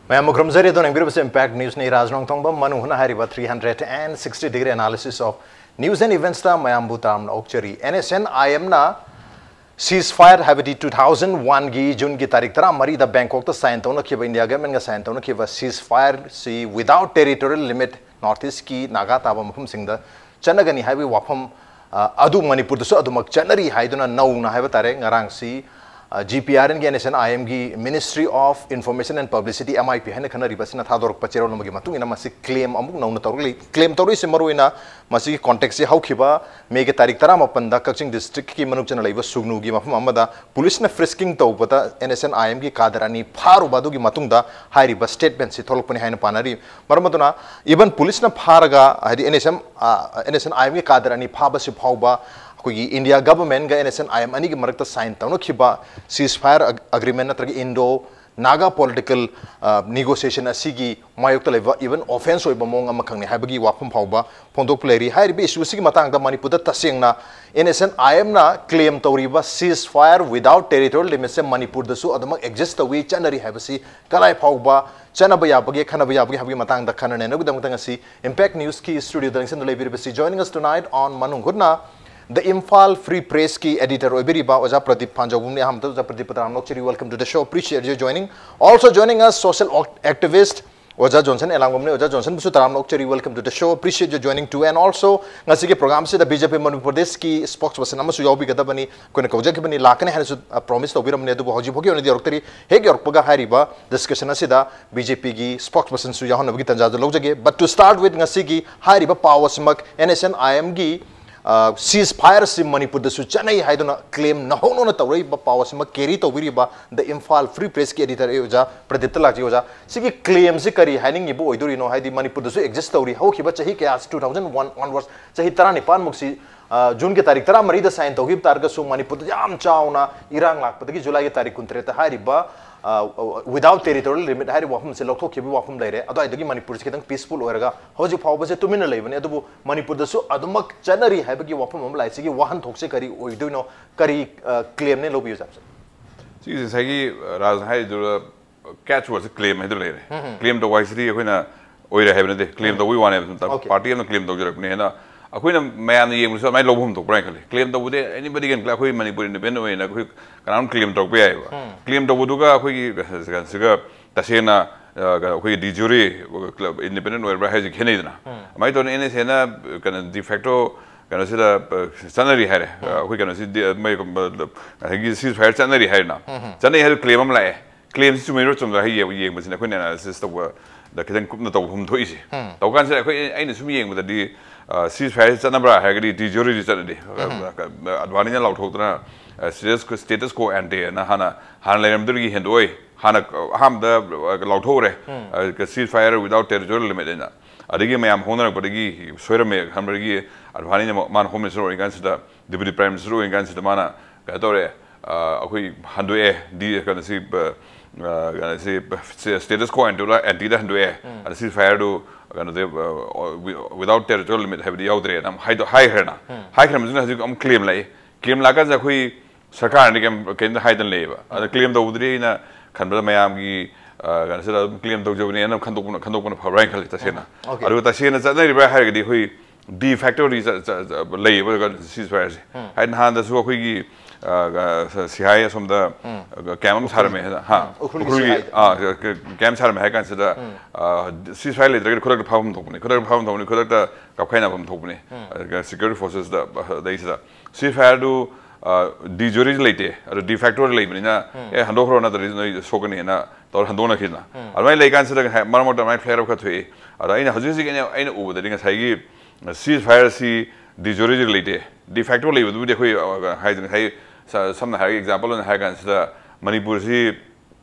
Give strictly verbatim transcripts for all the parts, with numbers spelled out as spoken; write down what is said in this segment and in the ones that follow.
ꯃꯌꯥꯝꯕꯨ ꯈꯨꯔꯨꯝꯖꯔꯤ꯫ ꯑꯗꯣ ꯌꯦꯡꯕꯤꯔꯤꯕꯁꯦ Impact Newsꯅꯤ꯫ ꯏꯔꯥꯖ ꯅꯣꯡꯊꯣꯡꯕꯝ ꯃꯅꯨꯡ ꯍꯨꯠꯅ ꯍꯥꯏꯔꯤꯕ three hundred and sixty degree analysis of news and eventsꯇ ꯃꯌꯥꯝꯕꯨ ꯇꯔꯥꯝꯅ ꯑꯣꯛꯆꯔꯤ꯫ NSNIMꯅ ceasefire, ꯍꯥꯏꯕꯗꯤ two thousand oneꯒꯤ Juneꯒꯤ ꯇꯥꯔꯤꯛ ꯇꯔꯥꯃꯔꯤꯗ Bangkokꯇ sign ꯇꯧꯅꯈꯤꯕ, India governmentꯒ sign ꯇꯧꯅꯈꯤꯕ ceasefireꯁꯤ without territorial limit North Eastꯀꯤ Naga ꯇꯥꯕ ꯃꯐꯝꯁꯤꯡꯗ ꯆꯠꯅꯒꯅꯤ ꯍꯥꯏꯕꯒꯤ ꯋꯥꯐꯝ, ꯑ, ꯑꯗꯨ ꯃꯅꯤꯄꯨꯔꯗꯁꯨ ꯑꯗꯨꯃꯛ ꯆꯠꯅꯔꯤ ꯍꯥꯏꯗꯨꯅ ꯅꯧꯅ ꯍꯥꯏꯕ ꯇꯥꯔꯦ, ꯉꯔꯥꯡꯁꯤ, ꯑ, GPRNꯒꯤ, NSNIMꯒꯤ Ministry of Information and Publicity, MIP ꯍꯥꯏꯅ ꯈꯪꯅꯔꯤꯕ ꯑꯁꯤꯅ ꯊꯥꯗꯣꯔꯛꯄ ꯆꯦꯔꯣꯜ ꯑꯃꯒꯤ ꯃꯇꯨꯡ ꯏꯟꯅ ꯃꯁꯤ claim ꯑꯃꯨꯛ ꯅꯧꯅ ꯇꯧꯔꯛꯂꯤ꯫ Claim ꯇꯧꯔꯛꯏꯁꯤ ꯃꯔꯨꯑꯣꯏꯅ ꯃꯁꯤꯒꯤ contextꯁꯤ ꯍꯧꯈꯤꯕ Mayꯒꯤ ꯇꯥꯔꯤꯛ ꯇꯔꯥꯃꯥꯄꯟꯗ ꯀꯛꯆꯤꯡ districtꯀꯤ ꯃꯅꯨꯡ ꯆꯟꯅ ꯂꯩꯕ ꯁꯨꯒꯅꯨꯒꯤ ꯃꯐꯝ ꯑꯃꯗ policeꯅ frisking ꯇꯧꯕꯗ NSNIMꯒꯤ cadre ꯑꯅꯤ ꯐꯥꯔꯨꯕ ꯑꯗꯨꯒꯤ ꯃꯇꯨꯡꯗ ꯍꯥꯏꯔꯤꯕ statementꯁꯤ ꯊꯣꯛꯂꯛꯄꯅꯤ ꯍꯥꯏꯅ ꯄꯥꯅꯔꯤ꯫ ꯃꯔꯝ ꯑꯗꯨꯅ even policeꯅ ꯐꯥꯔꯒ, ꯍꯥꯏꯗꯤ NSM, ꯑ, NSNIMꯒꯤ cadre ꯑꯅꯤ ꯐꯥꯕꯁꯤ ꯐꯥꯎꯕ ꯑꯩꯈꯣꯏꯒꯤ India governmentꯒ NSNIM ꯑꯅꯤꯒꯤ ꯃꯔꯛꯇ sign ꯇꯧꯅꯈꯤꯕ ceasefire ag-, agreement ꯅꯠꯇ꯭ꯔꯒ Indo Naga political, ꯑ, negotiation ꯑꯁꯤꯒꯤ ꯃꯥꯌꯣꯛꯇ ꯂꯩꯕ even offence ꯑꯣꯏꯕ ꯃꯑꯣꯡ ꯑꯃꯈꯛꯅꯤ ꯍꯥꯏꯕꯒꯤ ꯋꯥꯐꯝ ꯐꯥꯎꯕ ꯐꯣꯡꯗꯣꯛꯄ ꯂꯩꯔꯤ꯫ ꯍꯥꯏꯔꯤꯕ issue ꯑꯁꯤꯒꯤ ꯃꯇꯥꯡꯗ ꯃꯅꯤꯄꯨꯔꯗ ꯇꯁꯦꯡꯅ NSNIMꯅ claim ꯇꯧꯔꯤꯕ ceasefire without territorial limitꯁꯦ ꯃꯅꯤꯄꯨꯔꯗꯁꯨ ꯑꯗꯨꯃꯛ exist ꯇꯧꯏ, ꯆꯠꯅꯔꯤ ꯍꯥꯏꯕꯁꯤ ꯀꯗꯥꯏ ꯐꯥꯎꯕ ꯆꯠꯅꯕ ꯌꯥꯕꯒꯦ, ꯈꯟꯅꯕ ꯌꯥꯕꯒꯦ ꯍꯥꯏꯕꯒꯤ ꯃꯇꯥꯡꯗ ꯈꯟꯅ ꯅꯩꯅꯕꯒꯤꯗꯃꯛꯇ ꯉꯁꯤ Impact Newsꯀꯤ studioꯗ ꯆꯪꯁꯤꯟꯗꯨꯅ ꯂꯩꯕꯤꯔꯤꯕꯁꯤ, joining us tonight on ꯃꯅꯨꯡ ꯍꯨꯠꯅ, The Imphal Free Pressꯀꯤ editor ꯑꯣꯏꯕꯤꯔꯤꯕ ꯑꯣꯖꯥ ꯄ꯭ꯔꯗꯤꯞ ꯄꯥꯟꯖꯧꯕꯝꯅꯤ꯫ ꯑꯍꯥꯟꯕꯗ ꯑꯣꯖꯥ ꯄ꯭ꯔꯗꯤꯞꯄꯨ ꯇꯔꯥꯝꯅ ꯑꯣꯛꯆꯔꯤ, welcome to the show, appreciate your joining. Also joining us, social oc-, activist ꯑꯣꯖꯥ ꯖꯣꯟꯁꯟ ꯑꯦꯂꯥꯡꯕꯝꯅꯤ꯫ ꯑꯣꯖꯥ ꯖꯣꯟꯁꯟꯕꯨꯁꯨ ꯇꯔꯥꯝꯅ ꯑꯣꯛꯆꯔꯤ, welcome to the show, appreciate your joining too. And also ꯉꯁꯤꯒꯤ programꯁꯤꯗ BJP Manipur ꯄ꯭ꯔꯗꯦꯁꯀꯤ spokesperson ꯑꯃꯁꯨ ꯌꯥꯎꯕꯤꯒꯗꯕꯅꯤ꯫ ꯑꯩꯈꯣꯏꯅ ꯀꯧꯖꯈꯤꯕꯅꯤ, ꯂꯥꯛꯀꯅꯤ ꯍꯥꯏꯅꯁꯨ, ꯑ, promise ꯇꯧꯕꯤꯔꯝꯕꯅꯤ, ꯑꯗꯨꯕꯨ ꯍꯧꯖꯤꯛ ꯐꯥꯎꯒꯤ ꯑꯣꯏꯅꯗꯤ ꯌꯧꯔꯛꯇ꯭ꯔꯤ꯫ ꯍꯦꯛ ꯌꯧꯔꯛꯄꯒ ꯍꯥꯏꯔꯤꯕ discussion ꯑꯁꯤꯗ BJPꯒꯤ spokespersonꯁꯨ ꯌꯥꯎꯍꯟꯅꯕꯒꯤ ꯇꯥꯟꯖꯥꯗꯨ ꯂꯧꯖꯒꯦ꯫ But to start with, ꯉꯁꯤꯒꯤ ꯍꯥꯏꯔꯤꯕ ꯄꯥꯎ ꯑꯁꯤꯃꯛ NSNIMꯒꯤ, ꯑ, ceasefireꯁꯤ ꯃꯅꯤꯄꯨꯔꯗꯁꯨ ꯆꯠꯅꯩ ꯍꯥꯏꯗꯨꯅ claim ꯅꯧꯍꯧꯅꯅ ꯇꯧꯔꯛꯏꯕ ꯄꯥꯎ ꯑꯁꯤꯃꯛ carry ꯇꯧꯕꯤꯔꯤꯕ The Imphal Free Pressꯀꯤ editor ꯑꯣꯖꯥ ꯄ꯭ꯔꯗꯤꯞꯇ ꯂꯥꯛꯆꯩ꯫ ꯑꯣꯖꯥ, ꯁꯤꯒꯤ claimꯁꯤ ꯀꯔꯤ ꯍꯥꯏꯅꯤꯡꯉꯤꯕ ꯑꯣꯏꯗꯣꯔꯤꯅꯣ? ꯍꯥꯏꯗꯤ ꯃꯅꯤꯄꯨꯔꯗꯁꯨ exist ꯇꯧꯔꯤ, ꯍꯧꯈꯤꯕ ꯆꯍꯤ ꯀꯌꯥꯁꯤ, two thousand one onwards, ꯆꯍꯤ ꯇꯔꯥꯅꯤꯄꯥꯟꯃꯨꯛꯁꯤ, ꯑ, Juneꯒꯤ ꯇꯥꯔꯤꯛ ꯇꯔꯥꯃꯔꯤꯗ sign ꯇꯧꯈꯤꯕ ꯇꯥꯔꯒꯁꯨ ꯃꯅꯤꯄꯨꯔꯗ ꯌꯥꯝ ꯆꯥꯎꯅ ꯏꯔꯥꯡ ꯂꯥꯛꯄꯗꯒꯤ Julyꯒꯤ ꯇꯥꯔꯤꯛ ꯀꯨꯟꯇꯔꯦꯠꯇ ꯍꯥꯏꯔꯤꯕ, ꯑ, without territorial limit ꯍꯥꯏꯔꯤꯕ ꯋꯥꯐꯝꯁꯦ ꯂꯧꯊꯣꯛꯈꯤꯕꯒꯤ ꯋꯥꯐꯝ ꯂꯩꯔꯦ꯫ ꯑꯗꯨꯋꯥꯏꯗꯒꯤ ꯃꯅꯤꯄꯨꯔꯁꯤ ꯈꯤꯇꯪ peaceful ꯑꯣꯏꯔꯒ ꯍꯧꯖꯤꯛ ꯐꯥꯎꯕꯁꯦ ꯇꯨꯃꯤꯟꯅ ꯂꯩꯕꯅꯤ꯫ ꯑꯗꯨꯕꯨ ꯃꯅꯤꯄꯨꯔꯗꯁꯨ ꯑꯗꯨꯃꯛ ꯆꯠꯅꯔꯤ ꯍꯥꯏꯕꯒꯤ ꯋꯥꯐꯝ ꯑꯃ ꯂꯥꯛꯏ꯫ ꯁꯤꯒꯤ ꯋꯥꯍꯟꯊꯣꯛꯁꯦ ꯀꯔꯤ ꯑꯣꯏꯗꯣꯏꯅꯣ? ꯀꯔꯤ, ꯑ, claimꯅꯦ ꯂꯧꯕꯤꯌꯨ, ꯁꯥꯔ? ꯁꯤꯒꯤꯁꯦ ꯉꯁꯥꯏꯒꯤ, ꯑ, ꯔꯥꯖꯅ ꯍꯥꯏꯔꯤꯗꯨꯗ ꯀꯦꯠꯆ ꯋꯥꯔꯗꯁꯦ ꯀ꯭ꯂꯦꯝ ꯍꯥꯏꯗꯨ ꯂꯩꯔꯦ꯫ ꯀ꯭ꯂꯦꯝ ꯇꯧꯕ ꯍꯥꯏꯁꯤꯗꯤ ꯑꯩꯈꯣꯏꯅ ꯑꯣꯏꯔꯦ ꯍꯥꯏꯕ ꯅꯠꯇꯦ, ꯀ꯭ꯂꯦꯝ ꯇꯧꯕꯒꯤ ꯋꯥꯅꯦꯕ꯫ ꯁꯨꯝ Okay. ꯄꯥꯔꯇꯤ ꯑꯃꯅ ꯀ꯭ꯂꯦꯝ ꯇꯧꯖꯔꯛꯄꯅꯦꯅ ꯑꯩꯈꯣꯏꯅ ꯃꯌꯥꯝꯅ ꯌꯦꯡꯕꯗꯁꯨ ꯑꯗꯨꯃꯥꯏꯅ ꯂꯧꯕ ꯊꯣꯛꯄ꯭ꯔꯥ ꯍꯥꯏꯅ ꯈꯜꯂꯤ꯫ ꯀ꯭ꯂꯦꯝ ꯇꯧꯕꯗꯤ anybody can, ꯑꯩꯈꯣꯏ ꯃꯅꯤꯄꯨꯔ ꯏꯟꯗꯤꯄꯦꯟꯗꯦꯟ ꯑꯣꯏꯅ ꯑꯩꯈꯣꯏ ꯀꯅꯥꯝ ꯀ꯭ꯂꯦꯝ ꯇꯧꯔꯛꯄ ꯌꯥꯏꯑꯕ꯫ ꯀ꯭ꯂꯦꯝ ꯇꯧꯕꯗꯨꯒ ꯑꯩꯈꯣꯏꯒꯤ ꯀꯩꯅꯣꯁꯤꯒ ꯇꯁꯦꯡꯅ ꯑꯩꯈꯣꯏꯒꯤ ꯗꯤ ꯖ꯭ꯌꯨꯔꯤ ꯏꯟꯗꯤꯄꯦꯟꯗꯦꯟ ꯑꯣꯏꯕ꯭ꯔꯥ ꯍꯥꯏꯁꯦ ꯈꯦꯠꯅꯩꯗꯅ꯫ ꯑꯗꯨꯃꯥꯏꯅ ꯇꯧꯗꯅ ꯑꯦꯟ ꯑꯦꯁ ꯑꯦꯅ ꯀꯩꯅꯣ ꯗꯤ ꯐꯦꯛꯇꯣ ꯀꯩꯅꯣꯁꯤꯗ ꯆꯠꯅꯔꯤ ꯍꯥꯏꯔꯦ꯫ ꯑꯩꯈꯣꯏ ꯀꯩꯅꯣꯁꯤꯗꯤ ꯃꯣꯏ ꯉꯁꯥꯏꯒꯤ ꯁꯤꯖ ꯐꯥꯌꯔ ꯆꯠꯅꯔꯤ ꯍꯥꯏꯔꯦꯅ꯫ ꯆꯠꯅꯩ ꯍꯥꯏꯕ ꯀ꯭ꯂꯦꯝ ꯑꯃ ꯂꯥꯛꯑꯦ꯫ ꯀ꯭ꯂꯦꯝꯁꯤ ꯆꯨꯝꯃꯤꯔꯣ ꯆꯨꯝꯗ꯭ꯔꯥ ꯍꯥꯏ ꯌꯦꯡꯕ, ꯌꯦꯡꯕꯁꯤꯅ ꯑꯩꯈꯣꯏꯅ ꯑꯦꯅꯥꯂꯤꯁꯤꯁ ꯇꯧꯕꯗ ꯈꯤꯇꯪ ꯀꯨꯞꯅ ꯇꯧꯕ ꯐꯝ ꯊꯣꯛꯏꯁꯦ꯫ ꯇꯧ ꯀꯥꯟꯁꯤꯗ ꯑꯩꯈꯣꯏ, ꯑꯩꯅ ꯁꯨꯝ ꯌꯦꯡꯕꯗꯗꯤ ꯁꯤꯖ ꯐꯥꯌꯔꯁꯤ ꯆꯠꯅꯕ꯭ꯔꯥ ꯍꯥꯏꯔꯒꯗꯤ ꯗꯤ ꯖ꯭ꯌꯨꯔꯤꯗꯤ ꯆꯠꯅꯗꯦ꯫ ꯑꯗ꯭ꯋꯥꯅꯤꯅ ꯂꯥꯎꯊꯣꯛꯇꯅ status quo ante ꯍꯥꯏꯅ ꯍꯥꯟꯅ, ꯍꯥꯟꯅ ꯂꯩꯔꯝꯕꯗꯨꯗꯒꯤ ꯍꯦꯟꯗꯣꯛꯑꯣꯏ꯫ ꯍꯥꯟꯅ ꯑꯍꯥꯟꯕꯗ ꯂꯥꯎꯊꯣꯛꯎꯔꯦ, cease fire without territorial limit ꯍꯥꯏꯅ꯫ ꯑꯗꯒꯤ ꯃꯌꯥꯝ ꯍꯣꯡꯅꯔꯛꯄꯗꯒꯤ ꯁꯣꯏꯔꯝꯃꯦ ꯈꯟꯕꯗꯒꯤ ꯑꯗ꯭ꯋꯥꯅꯤꯅ ꯃꯥꯅ ꯍꯣꯝ ꯃꯤꯅꯤꯁꯇꯔ ꯑꯣꯏꯔꯤꯀꯥꯟꯁꯤꯗ, ꯗꯦꯄꯨꯇꯤ ꯄ꯭ꯔꯥꯏꯝ ꯃꯤꯅꯤꯁꯇꯔ ꯑꯣꯏꯔꯤꯀꯥꯟꯁꯤꯗ ꯃꯥꯅ ꯀꯩꯅꯣ ꯇꯧꯔꯦ, ꯑꯩꯈꯣꯏ ꯍꯟꯗꯣꯛꯑꯦ꯫ ꯗꯤ ꯀꯩꯅꯣꯁꯤ, ꯀꯩꯅꯣꯁꯤ status quo anteꯗ, anteꯗ ꯍꯟꯗꯣꯛꯑꯦ꯫ ꯑꯗ cease fireꯗꯨ ꯀꯩꯅꯣꯗ, without territorial limit ꯍꯥꯏꯕꯗꯤ ꯌꯥꯎꯗ꯭ꯔꯦꯅ ꯑꯃꯨꯛ ꯍꯥꯏꯗꯣ-, ꯍꯥꯏꯈ꯭ꯔꯦꯅ꯫ ꯍꯥꯏꯈ꯭ꯔ ꯃꯇꯨꯡꯗ ꯍꯧꯖꯤꯛ ꯑꯃꯨꯛ ꯀ꯭ꯂꯦꯝ ꯂꯥꯛꯏ꯫ ꯀ꯭ꯂꯦꯝ ꯂꯥꯛꯀꯥꯟꯁꯤꯗ ꯑꯩꯈꯣꯏ ꯁꯔꯀꯥꯔꯅꯗꯤ ꯀꯩꯝ, ꯀꯩꯝꯇ ꯍꯥꯏꯗꯅ ꯂꯩꯌꯦꯕ꯫ ꯑꯗ ꯀ꯭ꯂꯦꯝ ꯇꯧꯕꯗꯨꯗꯤ ꯑꯩꯅ ꯈꯟꯕꯗ ꯃꯌꯥꯝꯒꯤ ꯀꯩꯅꯣꯁꯤꯗ ꯑꯗꯨꯝ ꯀ꯭ꯂꯦꯝ ꯇꯧꯖꯕꯅꯦꯅ ꯈꯟꯗꯣꯛꯄꯅ, ꯈꯟꯗꯣꯛꯄꯅ ꯐꯕ꯭ꯔꯥ ꯍꯥꯏꯅ ꯈꯜꯂꯤ ꯇꯁꯦꯡꯅ꯫ Okay. ꯑꯗꯨꯒ ꯇꯁꯦꯡꯅ ꯆꯠꯅꯔꯤꯕ꯭ꯔꯥ ꯍꯥꯏꯔꯒꯗꯤ ꯑꯩꯈꯣꯏ ꯗꯤ ꯐꯦꯛꯇꯣꯗꯤ ꯂꯩꯌꯦꯕ cease fireꯁꯦ꯫ ꯍꯥꯏꯗꯤ ꯅꯍꯥꯟꯗꯁꯨ ꯑꯩꯈꯣꯏꯒꯤ ꯁꯤꯍꯥꯏ ꯑꯁꯣꯝꯗ ꯀꯦꯝ ꯑꯃ ꯁꯥꯔꯝꯃꯦ꯫ ꯍꯥ, ꯎꯈ꯭ꯔꯨꯜꯒꯤ ꯎꯈ꯭ꯔꯨꯜꯒꯤ ꯁꯤꯍꯥꯏ꯫ ꯀꯦꯝ ꯁꯥꯔꯝꯃꯦ ꯍꯥꯏ ꯀꯥꯟꯁꯤꯗ cease fire ꯂꯩꯇ꯭ꯔꯒꯗꯤ ꯈꯨꯗꯛꯇ ꯐꯥꯐꯝ ꯊꯣꯛꯄꯅꯤ, ꯈꯨꯗꯛꯇ ꯐꯥꯐꯝ ꯊꯣꯛꯄꯅꯤ, ꯈꯨꯗꯛꯇ ꯀꯥꯞꯈꯥꯏꯅꯐꯝ ꯊꯣꯛꯄꯅꯤ꯫ ꯑꯗꯨꯒ ꯁꯦꯀ꯭ꯌꯨꯔꯤꯇꯤ ꯐꯣꯔꯁꯦꯁꯇ ꯑꯗꯩꯁꯤꯗ cease fireꯗꯨ ꯗꯤ ꯖ꯭ꯌꯨꯔꯤꯗꯤ ꯂꯩꯇꯦ, ꯑꯗꯨ ꯗꯤ ꯐꯦꯛꯇꯣꯗ ꯂꯩꯕꯅꯤꯅ ꯑꯦ ꯍꯟꯗꯣꯛꯈ꯭ꯔꯣ ꯅꯠꯇ꯭ꯔꯗꯤ ꯅꯣꯏ ꯁꯣꯛꯀꯅꯤꯅ ꯇꯧꯔ ꯍꯟꯗꯣꯛꯅꯈꯤꯗꯅ꯫ ꯑꯗꯨꯃꯥꯏꯅ ꯂꯩꯀꯥꯟꯁꯤꯗ ꯉꯁꯥꯏ ꯃꯔꯛ ꯃꯔꯛꯇ ꯑꯗꯨꯃꯥꯏꯅ ꯐ꯭ꯂꯦꯌꯔ ꯑꯞ ꯈꯔ ꯊꯣꯛꯏ꯫ ꯑꯗꯣ ꯑꯩꯅ ꯍꯧꯖꯤꯛ ꯍꯧꯖꯤꯛ ꯑꯩꯅ, ꯑꯩꯅ ꯎꯕꯗꯗꯤ ꯉꯁꯥꯏꯒꯤ cease fireꯁꯤ ꯗꯤ ꯖ꯭ꯌꯨꯔꯤꯗꯤ ꯂꯩꯇꯦ꯫ ꯗꯤ ꯐꯦꯛꯇꯣ ꯂꯩꯕꯗꯨꯕꯨꯗꯤ ꯑꯩꯈꯣꯏ ꯍꯥꯏꯗꯤ ꯉꯁꯥꯏ ꯁꯝꯅ ꯍꯥꯏꯔꯒ ꯑꯦꯛꯖꯥꯝꯄꯜ ꯑꯣꯏꯅ ꯍꯥꯏꯔ ꯀꯥꯟꯁꯤꯗ ꯃꯅꯤꯄꯨꯔꯁꯤ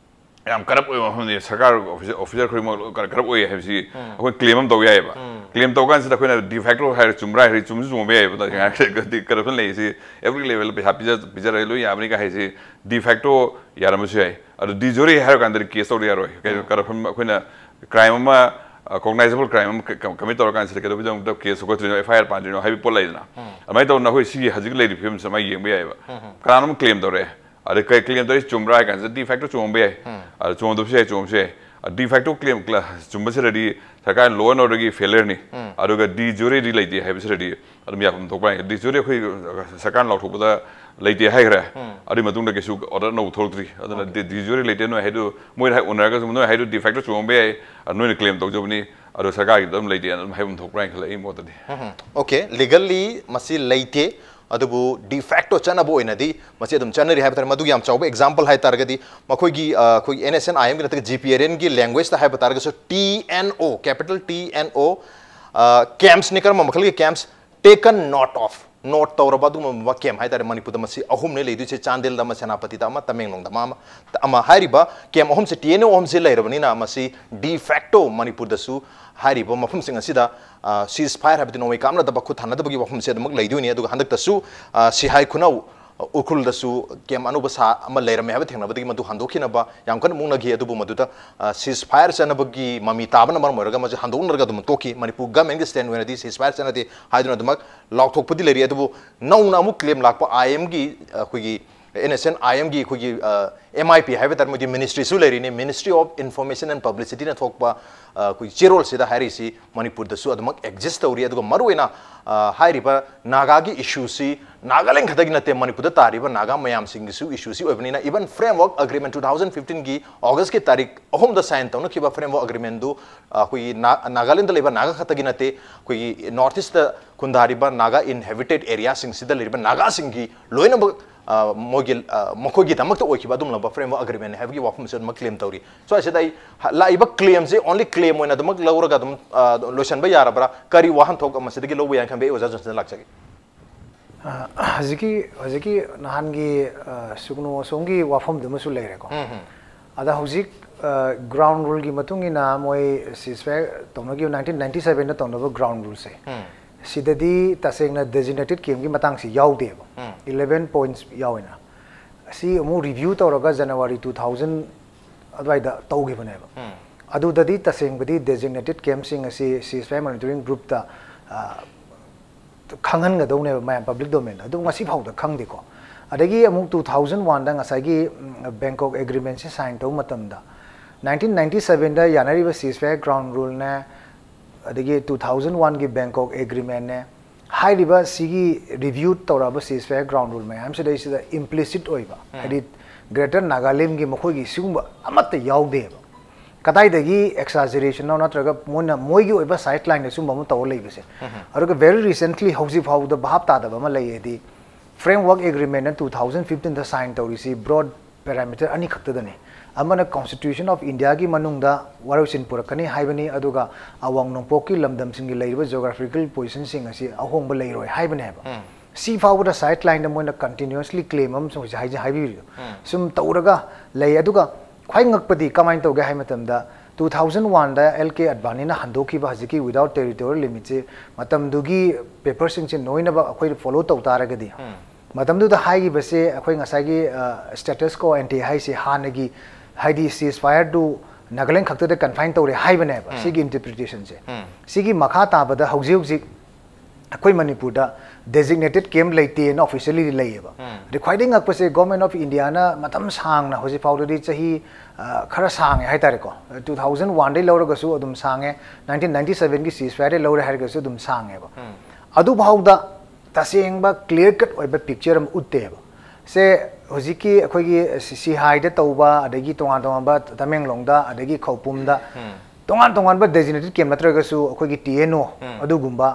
ꯌꯥꯝ ꯀꯔꯞ ꯑꯣꯏꯕ ꯃꯐꯝꯅꯤ, ꯁꯔꯀꯥꯔ ꯑꯣꯐꯤꯁꯔ ꯈꯨꯗꯤꯡꯃꯛ ꯂꯣꯏ ꯀꯔꯞ ꯑꯣꯏ ꯍꯥꯏꯕꯁꯤ ꯑꯩꯈꯣꯏ ꯀ꯭ꯂꯦꯝ ꯑꯃ ꯇꯧ ꯌꯥꯏꯑꯕ꯫ ꯀ꯭ꯂꯦꯝ ꯇꯧ ꯀꯥꯟꯁꯤꯗ ꯑꯩꯈꯣꯏꯅ ꯗꯤ ꯐꯦꯛꯇꯣ ꯍꯥꯏꯔ ꯆꯨꯝꯕ꯭ꯔꯥ ꯍꯥꯏꯔꯗꯤ ꯆꯨꯝꯁꯨ ꯆꯨꯝꯃꯝꯕ ꯌꯥꯏꯑꯕ꯫ ꯀꯔꯞꯁꯟ ꯂꯩꯔꯤꯁꯤ every levelꯗ ꯄꯩꯁꯥ ꯄꯤꯖ, ꯄꯤꯖꯔꯒ ꯂꯣꯏ ꯌꯥꯕꯅꯤꯒ ꯍꯥꯏꯁꯤ ꯗꯤ ꯐꯦꯛꯇꯣ ꯌꯥꯔꯝꯕꯁꯨ ꯌꯥꯏ꯫ ꯑꯗꯨ ꯗꯤ ꯖ꯭ꯌꯨꯔꯤ ꯍꯥꯏꯔ ꯀꯥꯟꯗꯗꯤ ꯀꯦꯁ ꯇꯧꯗ ꯌꯥꯔꯣꯏ꯫ ꯀꯔꯞꯁꯟ ꯑꯩꯈꯣꯏꯅ ꯀ꯭ꯔꯥꯏꯝ ꯑꯃ, ꯀꯣꯒꯅꯥꯏꯖꯦꯕꯜ ꯀ꯭ꯔꯥꯏꯝ ꯑꯃ ꯀꯃꯤꯠ ꯇꯧꯔꯀꯥꯟꯁꯤꯗ ꯀꯩꯗꯧꯕꯒꯤꯗꯃꯛꯇ ꯀꯦꯁ ꯊꯣꯛꯀꯠꯇ꯭ꯔꯤꯅꯣ, ꯑꯦꯐ ꯑꯥꯏ ꯑꯥꯔ ꯄꯥꯟꯗ꯭ꯔꯤꯅꯣ ꯍꯥꯏꯕ ꯄꯣꯠ ꯂꯩꯗꯅ꯫ ꯑꯗꯨꯃꯥꯏꯅ ꯇꯧꯗꯅ ꯑꯩꯈꯣꯏ ꯁꯤꯒꯤ ꯍꯧꯖꯤꯛ ꯂꯩꯔꯤꯕ ꯐꯤꯕꯝꯁꯤ ꯑꯗꯨꯃꯥꯏꯅ ꯌꯦꯡꯕ ꯌꯥꯏꯑꯕ꯫ ꯀꯅꯥꯅꯣꯝ ꯀ꯭ꯂꯦꯝ ꯇꯧꯔꯛꯑꯦ, ꯑꯗ ꯀꯩ ꯀ꯭ꯂꯦꯝ ꯇꯧꯔꯤ ꯆꯨꯝꯕ꯭ꯔꯥ ꯍꯥꯏ ꯀꯥꯟꯗ ꯗꯤ ꯐꯦꯛꯇꯣ ꯆꯨꯝꯃꯝꯕ ꯌꯥꯏ, ꯑꯗ ꯆꯨꯝꯃꯝꯗꯕꯁꯨ ꯌꯥꯏ, ꯆꯨꯝꯃꯝꯕꯁꯨ ꯌꯥꯏ꯫ ꯗꯤ ꯐꯦꯛꯇꯣ ꯀ꯭ꯂꯦꯝ ꯆꯨꯝꯕꯁꯤꯗꯗꯤ ꯁꯔꯀꯥꯔ ꯂꯣ ꯑꯦꯟ ꯑꯣꯔꯗꯔꯒꯤ ꯐꯦꯂꯔꯅꯤ, ꯑꯗꯨꯒ ꯗꯤ ꯖꯨꯔꯤꯗꯤ ꯂꯩꯇꯦ ꯍꯥꯏꯕꯁꯤꯗꯗꯤ ꯑꯗꯨꯝ ꯌꯥꯐꯝ ꯊꯣꯛꯄ ꯍꯥꯏ꯫ ꯗꯤ ꯖꯨꯔꯤ ꯑꯩꯈꯣꯏ ꯁꯔꯀꯥꯔꯅ ꯂꯥꯎꯊꯣꯛꯄꯗ ꯂꯩꯇꯦ ꯍꯥꯏꯈ꯭ꯔꯦ, ꯑꯗꯨꯒꯤ ꯃꯇꯨꯡꯗ ꯀꯩꯁꯨ ꯑꯣꯔꯗꯔ ꯑꯅꯧꯕ ꯊꯣꯛꯂꯛꯇ꯭ꯔꯤ꯫ ꯑꯗꯨꯅ ꯗꯤ ꯖꯨꯔꯤ ꯂꯩꯇꯦ ꯅꯣꯏ ꯍꯥꯏꯗꯨ, ꯃꯣꯏꯅ ꯍꯥꯏ ꯎꯅꯔꯒꯁꯨ ꯅꯣꯏ ꯍꯥꯏꯗꯨ ꯗꯤ ꯐꯦꯛꯇꯣ ꯆꯨꯝꯃꯝꯕ ꯌꯥꯏ, ꯑꯗꯨ ꯅꯣꯏꯅ ꯀ꯭ꯂꯦꯝ ꯇꯧꯖꯕꯅꯤ, ꯑꯗꯣ ꯁꯔꯀꯥꯔꯒꯤꯗ ꯑꯗꯨꯝ ꯂꯩꯇꯦ ꯑꯗꯨꯝ ꯍꯥꯏꯐꯝ ꯊꯣꯛꯄ꯭ꯔꯥ ꯍꯥꯏꯅ ꯈꯜꯂꯦ ꯑꯩ ꯃꯣꯠꯇꯗꯤ꯫ ꯑꯣꯀꯦ, ꯂꯤꯒꯜꯂꯤ ꯃꯁꯤ ꯂꯩꯇꯦ, ꯑꯗꯨꯕꯨ ꯗꯤ ꯐꯦꯛꯇꯣ ꯆꯠꯅꯕ ꯑꯣꯏꯅꯗꯤ ꯃꯁꯤ ꯑꯗꯨꯝ ꯆꯠꯅꯔꯤ ꯍꯥꯏꯕ ꯇꯥꯔꯦ꯫ ꯃꯗꯨꯒꯤ ꯌꯥꯝ ꯆꯥꯎꯕ ꯑꯦꯛꯖꯥꯝꯄꯜ ꯍꯥꯏ ꯇꯥꯔꯒꯗꯤ ꯃꯈꯣꯏꯒꯤ ꯑ, ꯑꯩꯈꯣꯏꯒꯤ ꯑꯦꯟ ꯑꯦꯁ ꯑꯦꯟ ꯑꯥꯏ ꯑꯦꯝꯒꯤ ꯅꯠꯇ꯭ꯔꯒ ꯖꯤ ꯄꯤ ꯑꯦꯟꯒꯤ ꯂꯦꯡꯒ꯭ꯋꯦꯖꯇ ꯍꯥꯏꯕ ꯇꯥꯔꯒꯁꯨ T N O, capital T N O, ꯀꯦꯝꯞꯁꯅꯤ꯫ ꯀꯔꯝꯕ ꯃꯈꯜꯒꯤ ꯀꯦꯝꯞꯁ? ꯇꯦꯀꯟ ꯅꯣꯠ ꯑꯣꯐ, ꯅꯣꯠ ꯇꯧꯔꯕ ꯑꯗꯨꯒꯨꯝꯕ ꯀꯦꯝꯞ ꯍꯥꯏ ꯇꯥꯔꯦ꯫ ꯃꯅꯤꯄꯨꯔꯗ ꯃꯁꯤ ꯑꯍꯨꯝꯅꯦ ꯂꯩꯗꯣꯏꯁꯦ, ꯆꯥꯟꯗꯦꯜꯗ ꯑꯃ, ꯁꯦꯅꯥꯄꯇꯤꯗ ꯑꯃ, ꯇꯃꯦꯡꯂꯣꯡꯗ ꯑꯃ, ꯑꯃ꯫ ꯑꯃ ꯍꯥꯏꯔꯤꯕ ꯀꯦꯝꯞ ꯑꯍꯨꯝꯁꯦ ꯇꯤ ꯑꯦꯟ ꯑꯣ ꯑꯍꯨꯝꯁꯦ ꯂꯩꯔꯕꯅꯤꯅ ꯃꯁꯤ ꯗꯤ ꯐꯦꯛꯇꯣ ꯃꯅꯤꯄꯨꯔꯗꯁꯨ ꯍꯥꯏꯔꯤꯕ ꯃꯐꯝꯁꯤꯡ ꯑꯁꯤꯗ ꯁꯤꯖ ꯐꯥꯏꯌꯔ ꯍꯥꯏꯕꯗꯤ ꯅꯣꯡꯃꯩ ꯀꯥꯞꯅꯗꯕ, ꯈꯨꯠ ꯊꯥꯅꯗꯕꯒꯤ ꯋꯥꯐꯝꯁꯦ ꯑꯗꯨꯃꯛ ꯂꯩꯗꯣꯏꯅꯤ꯫ ꯑꯗꯨꯒ ꯍꯟꯗꯛꯇꯁꯨ ꯑ, ꯁꯤꯍꯥꯏ ꯈꯨꯅꯧ, ꯑ, ꯎꯈ꯭ꯔꯨꯜꯗꯁꯨ ꯀꯦꯝꯞ ꯑꯅꯧꯕ ꯁꯥ ꯑꯃ ꯂꯩꯔꯝꯃꯦ ꯍꯥꯏꯕ ꯊꯦꯡꯅꯕꯗꯒꯤ ꯃꯗꯨ ꯍꯟꯗꯣꯛꯈꯤꯅꯕ ꯌꯥꯝ ꯀꯟꯅ ꯃꯨꯛꯅꯈꯤ꯫ ꯑꯗꯨꯕꯨ ꯃꯗꯨꯗ ꯁꯤꯖ ꯐꯥꯏꯌꯔ ꯆꯠꯅꯕꯒꯤ ꯃꯃꯤ ꯇꯥꯕꯅ ꯃꯔꯝ ꯑꯣꯏꯔꯒ ꯃꯁꯤ ꯍꯟꯗꯣꯛꯅꯔꯒ ꯑꯗꯨꯝ ꯇꯣꯛꯈꯤ꯫ ꯃꯅꯤꯄꯨꯔ ꯒꯃꯦꯟꯒꯤ ꯁ꯭ꯇꯦꯟ ꯑꯣꯏꯅꯗꯤ ꯁꯤꯖ ꯐꯥꯏꯌꯔ ꯆꯠꯅꯗꯦ ꯍꯥꯏꯗꯨꯅ ꯑꯗꯨꯃꯛ ꯂꯥꯎꯊꯣꯛꯄꯗꯤ ꯂꯩꯔꯤ꯫ ꯑꯗꯨꯕꯨ ꯅꯧꯅ ꯑꯃꯨꯛ ꯀ꯭ꯂꯦꯝ ꯂꯥꯛꯄ ꯑꯥꯏ ꯑꯦꯝꯒꯤ, ꯑꯩꯈꯣꯏꯒꯤ ꯑꯦꯟ ꯑꯦꯁ ꯑꯦꯟ ꯑꯥꯏ ꯑꯦꯝꯒꯤ ꯑꯩꯈꯣꯏꯒꯤ ꯑꯦꯝ ꯑꯥꯏ ꯄꯤ ꯍꯥꯏꯕ ꯇꯥꯔꯦ, ꯃꯣꯏꯗꯤ ꯃꯤꯅꯤꯁꯇ꯭ꯔꯤꯁꯨ ꯂꯩꯔꯤꯅꯤ, ꯃꯤꯅꯤꯁꯇ꯭ꯔꯤ ꯑꯣꯐ ꯏꯟꯐꯣꯔꯃꯦꯁꯟ ꯑꯦꯟ ꯄꯕ꯭ꯂꯤꯁꯤꯇꯤꯅ ꯊꯣꯛꯄ ꯑ, ꯑꯩꯈꯣꯏꯒꯤ ꯆꯦꯔꯣꯜꯁꯤꯗ ꯍꯥꯏꯔꯤꯁꯤ ꯃꯅꯤꯄꯨꯔꯗꯁꯨ ꯑꯗꯨꯃꯛ ꯑꯦꯛꯖꯤꯁ ꯇꯧꯔꯤ꯫ ꯑꯗꯨꯒ ꯃꯔꯨꯑꯣꯏꯅ ꯑ, ꯍꯥꯏꯔꯤꯕ ꯅꯥꯒꯥꯒꯤ ꯏꯁꯨꯁꯤ ꯅꯥꯒꯥꯂꯦꯟ ꯈꯛꯇꯒꯤ ꯅꯠꯇꯦ, ꯃꯅꯤꯄꯨꯔꯗ ꯇꯥꯔꯤꯕ ꯅꯥꯒꯥ ꯃꯌꯥꯝꯁꯤꯡꯒꯤꯁꯨ ꯏꯁꯨꯁꯤ ꯑꯣꯏꯕꯅꯤꯅ, even framework agreement two thousand ꯐꯤꯐꯇꯤꯟꯒꯤ ꯑꯣꯒꯁꯀꯤ ꯇꯥꯔꯤꯛ ꯑꯍꯨꯝꯗ ꯁꯥꯏꯟ ꯇꯧꯅꯈꯤꯕ ꯐ꯭ꯔꯦꯝꯋꯔꯛ ꯑꯦꯒ꯭ꯔꯤꯃꯦꯟꯗꯨ ꯑ, ꯑꯩꯈꯣꯏꯒꯤ ꯅꯥ-, ꯅꯥꯒꯥꯂꯦꯟꯗ ꯂꯩꯕ ꯅꯥꯒꯥ ꯈꯛꯇꯒꯤ ꯅꯠꯇꯦ, ꯑꯩꯈꯣꯏꯒꯤ ꯅꯣꯔꯠ ꯏꯁꯇ ꯈꯨꯟꯗꯥꯔꯤꯕ ꯅꯥꯒꯥ ꯏꯟꯍꯦꯕꯤꯇꯦꯠ ꯑꯦꯔꯤꯌꯥꯁꯤꯡꯁꯤꯗ ꯂꯩꯔꯤꯕ ꯅꯥꯒꯥꯁꯤꯡꯒꯤ ꯂꯣꯏꯅꯃꯛ ꯑ, ꯃꯣꯏꯒꯤ, ꯑ, ꯃꯈꯣꯏꯒꯤꯗꯃꯛꯇ ꯑꯣꯏꯈꯤꯕ ꯑꯗꯨꯒꯨꯝꯂꯕ ꯐ꯭ꯔꯦꯝꯋꯔꯛ ꯑꯦꯒ꯭ꯔꯤꯃꯦꯟ ꯍꯥꯏꯕꯒꯤ ꯋꯥꯐꯝꯁꯨ ꯑꯗꯨꯃꯛ ꯀ꯭ꯂꯦꯝ ꯇꯧꯔꯤ꯫ ꯁ꯭ꯋꯥꯏꯁꯤꯗ ꯑꯩ ꯍ-, ꯂꯥꯛꯏꯕ ꯀ꯭ꯂꯦꯝꯁꯦ ꯑꯣꯟꯂꯤ ꯀ꯭ꯂꯦꯝ ꯑꯣꯏꯅ ꯑꯗꯨꯃꯛ ꯂꯧꯔꯒ ꯑꯗꯨꯝ ꯑ, ꯂꯣꯏꯁꯤꯟꯕ ꯌꯥꯔꯕ꯭ꯔꯥ? ꯀꯔꯤ ꯋꯥꯍꯟꯊꯣꯛ ꯃꯁꯤꯗꯒꯤ ꯂꯧꯕ ꯌꯥꯏ ꯈꯟꯕꯤ? ꯑꯩ ꯑꯣꯖꯥ ꯖꯣꯟꯁꯟꯗ ꯂꯥꯛꯆꯒꯦ꯫ ꯑ, ꯍꯧꯖꯤꯛꯀꯤ ꯍꯧꯖꯤꯛꯀꯤ ꯅꯍꯥꯟꯒꯤ ꯑ, ꯁꯨꯒꯅꯨ ꯑꯁꯣꯝꯒꯤ ꯋꯥꯐꯝꯗꯨꯃꯁꯨ ꯂꯩꯔꯦꯀꯣ꯫ ꯑꯗ ꯍꯧꯖꯤꯛ ꯒ꯭ꯔꯥꯎꯟ ꯔꯨꯜꯒꯤ ꯃꯇꯨꯡ ꯏꯟꯅ ꯃꯣꯏ ꯁꯤꯖ ꯐꯥꯏꯌꯔ ꯇꯧꯅꯈꯤꯕ ꯅꯥꯏꯟꯇꯤꯟ ꯅꯥꯏꯟꯇꯤ ꯁꯕꯦꯟꯗ ꯇꯧꯅꯕ ꯒ꯭ꯔꯥꯎꯟ ꯔꯨꯜꯁꯦ, ꯁꯤꯗꯗꯤ ꯇꯁꯦꯡꯅ ꯗꯦꯖꯤꯒꯅꯦꯇꯦꯠ ꯀꯦꯝꯒꯤ ꯃꯇꯥꯡꯁꯤ ꯌꯥꯎꯗꯦꯕ꯫ ꯏꯂꯦꯚꯦꯟ ꯄꯣꯏꯟꯠꯁ ꯌꯥꯎꯋꯦꯅ꯫ ꯑꯁꯤ ꯑꯃꯨꯛ ꯔꯤꯚ꯭ꯌꯨ ꯇꯧꯔꯒ ꯖꯅꯋꯥꯔꯤ ꯇꯨ ꯊꯥꯎꯖꯟ ꯑꯗꯨꯋꯥꯏꯗ ꯇꯧꯈꯤꯕꯅꯦꯕ꯫ ꯑꯗꯨꯗꯗꯤ ꯇꯁꯦꯡꯕꯗꯤ ꯗꯦꯖꯤꯒꯅꯦꯇꯦꯠ ꯀꯦꯝꯞꯁꯤꯡ ꯑꯁꯤ ꯁꯤꯖ ꯐꯥꯏꯌꯔ ꯃꯣꯅꯤꯇꯔꯤꯡ ꯒ꯭ꯔꯨꯞꯇ ꯈꯪꯍꯟꯒꯗꯧꯅꯦꯕ ꯃꯌꯥꯝ ꯄꯕ꯭ꯂꯤꯛ ꯗꯣꯃꯦꯟꯗ꯫ ꯑꯗꯨ ꯉꯁꯤ ꯐꯥꯎꯗ ꯈꯪꯗꯦꯀꯣ꯫ ꯑꯗꯒꯤ ꯑꯃꯨꯛ two thousand one ꯗ ꯉꯁꯥꯏꯒꯤ ꯕꯦꯡꯀꯣꯛ ꯑꯦꯒ꯭ꯔꯤꯃꯦꯟꯁꯦ ꯁꯥꯏꯟ ꯇꯧꯕ ꯃꯇꯝꯗ, nineteen ninety seven ꯗ ꯌꯥꯅꯔꯤꯕ ceasefire ground rule ꯅꯦ, ꯑꯗꯒꯤ two thousand one ꯒꯤ ꯕꯦꯡꯀꯣꯛ ꯑꯦꯒ꯭ꯔꯤꯃꯦꯟꯅꯦ, ꯍꯥꯏꯔꯤꯕ ꯁꯤꯒꯤ ꯔꯤꯚ꯭ꯌꯨ ꯇꯧꯔꯛꯑꯕ ceasefire ground rule ꯃꯌꯥꯝꯁꯤꯗꯩꯁꯤꯗ implicit ꯑꯣꯏꯕ, ꯍꯥꯏꯗꯤ Greater Nagaland ꯒꯤ ꯃꯈꯣꯏꯒꯤ ꯁꯤꯒꯨꯝꯕ ꯑꯃꯠꯇ ꯌꯥꯎꯗꯦꯕ꯫ ꯀꯗꯥꯏꯗꯒꯤ exaggeration ꯅꯣ, ꯅꯠꯇ꯭ꯔꯒ ꯃꯣꯏꯅ ꯃꯣꯏꯒꯤ ꯑꯣꯏꯕ side line ꯗ ꯁꯤꯒꯨꯝꯕ ꯑꯃ ꯇꯧꯔ ꯂꯩꯕꯁꯦ꯫ ꯑꯗꯨꯒ very recently, ꯍꯧꯖꯤꯛ ꯐꯥꯎꯕꯗ ꯚꯥꯞ ꯇꯥꯗꯕ ꯑꯃ ꯂꯩꯌꯦꯗꯤ, framework agreement ꯅ two thousand fifteen ꯗ ꯁꯥꯏꯟ ꯇꯧꯔꯤꯁꯤ broad parameter ꯑꯅꯤꯈꯛꯇꯗꯅꯤ꯫ ꯑꯃꯅ Constitution of India ꯒꯤ ꯃꯅꯨꯡꯗ ꯋꯥꯔꯣꯏꯁꯤꯟ ꯄꯨꯔꯛꯀꯅꯤ ꯍꯥꯏꯕꯅꯤ, ꯑꯗꯨꯒ ꯑꯋꯥꯡ ꯅꯣꯡꯄꯣꯛꯀꯤ ꯂꯝꯗꯝꯁꯤꯡꯒꯤ ꯂꯩꯔꯤꯕ geographical position ꯁꯤꯡ ꯑꯁꯤ ꯑꯍꯣꯡꯕ ꯂꯩꯔꯣꯏ ꯍꯥꯏꯕꯅꯦꯕ꯫ ꯁꯤ ꯐꯥꯎꯕꯗ side line ꯗ ꯃꯣꯏꯅ continuously claim ꯑꯃꯁꯨ ꯍꯧꯖꯤꯛ ꯍꯥꯏꯖ-, ꯍꯥꯏꯕꯤꯔꯤꯗꯣ꯫ ꯁꯨꯝ ꯇꯧꯔꯒ ꯂꯩ꯫ ꯑꯗꯨꯒ ꯈ꯭ꯋꯥꯏ ꯉꯛꯄꯗꯤ ꯀꯃꯥꯏꯅ ꯇꯧꯒꯦ ꯍꯥꯏ ꯃꯇꯝꯗ, two thousand one ꯗ ꯑꯦꯜ ꯀꯦ ꯑꯗꯚꯥꯅꯤꯅ ꯍꯟꯗꯣꯛꯈꯤꯕ ꯍꯧꯖꯤꯛꯀꯤ without territorial limit ꯁꯦ, ꯃꯇꯝꯗꯨꯒꯤ paper ꯁꯤꯡꯁꯦ ꯂꯣꯏꯅꯃꯛ ꯑꯩꯈꯣꯏꯅ follow ꯇꯧ ꯇꯥꯔꯒꯗꯤ, ꯃꯇꯝꯗꯨꯗ ꯍꯥꯏꯈꯤꯕꯁꯦ ꯑꯩꯈꯣꯏ ꯉꯁꯥꯏꯒꯤ status quo ante ꯍꯥꯏꯁꯦ ꯍꯥꯟꯅꯒꯤ, ꯍꯥꯏꯗꯤ ceasefire to Nagaland ꯈꯛꯇꯗ confine ꯇꯧꯔꯦ ꯍꯥꯏꯕꯅꯦꯕ꯫ ꯁꯤꯒꯤ interpretation ꯁꯦ, ꯁꯤꯒꯤ ꯃꯈꯥ ꯇꯥꯕꯗ ꯍꯧꯖꯤꯛ ꯍꯧꯖꯤꯛ ꯑꯩꯈꯣꯏ ꯃꯅꯤꯄꯨꯔꯗ designated camp ꯂꯩꯇꯦꯅ officially ꯂꯩꯌꯦꯕ꯫ ꯑꯗꯩ ꯈ꯭ꯋꯥꯏꯗꯒꯤ ꯉꯛꯄꯁꯦ, Government of India ꯅ ꯃꯇꯝ ꯁꯥꯡꯅ ꯍꯧꯖꯤꯛ ꯐꯥꯎꯗꯗꯤ ꯆꯍꯤ, ꯑ, ꯈꯔ ꯁꯥꯡꯉꯦ ꯍꯥꯏꯇꯥꯔꯦꯀꯣ, two thousand one ꯗꯩ ꯂꯧꯔꯒꯁꯨ ꯑꯗꯨꯝ ꯁꯥꯡꯉꯦ, nineteen ninety seven ꯒꯤ ceasefire ꯗꯩ ꯂꯧꯔꯦ ꯍꯥꯏꯔꯒꯁꯨ ꯑꯗꯨꯝ ꯁꯥꯡꯉꯦꯕ꯫ ꯑꯗꯨꯐꯥꯎꯗ ꯇꯁꯦꯡꯕ clear cut ꯑꯣꯏꯕ picture ꯑꯃ ꯎꯠꯇꯦꯕ꯫ ꯁꯦ ꯍꯧꯖꯤꯛꯀꯤ ꯑꯩꯈꯣꯏꯒꯤ ꯁꯤ-, ꯁꯤꯍꯥꯏꯗ ꯇꯧꯕ, ꯑꯗꯒꯤ ꯇꯣꯉꯥꯟ ꯇꯣꯉꯥꯟꯕ ꯇꯃꯦꯡꯂꯣꯡꯗ, ꯑꯗꯒꯤ ꯈꯧꯄꯨꯝꯗ, ꯇꯣꯉꯥꯟ ꯇꯣꯉꯥꯟꯕ designated camp ꯅꯠꯇ꯭ꯔꯒꯁꯨ ꯑꯩꯈꯣꯏꯒꯤ T N O ꯑꯗꯨꯒꯨꯝꯕ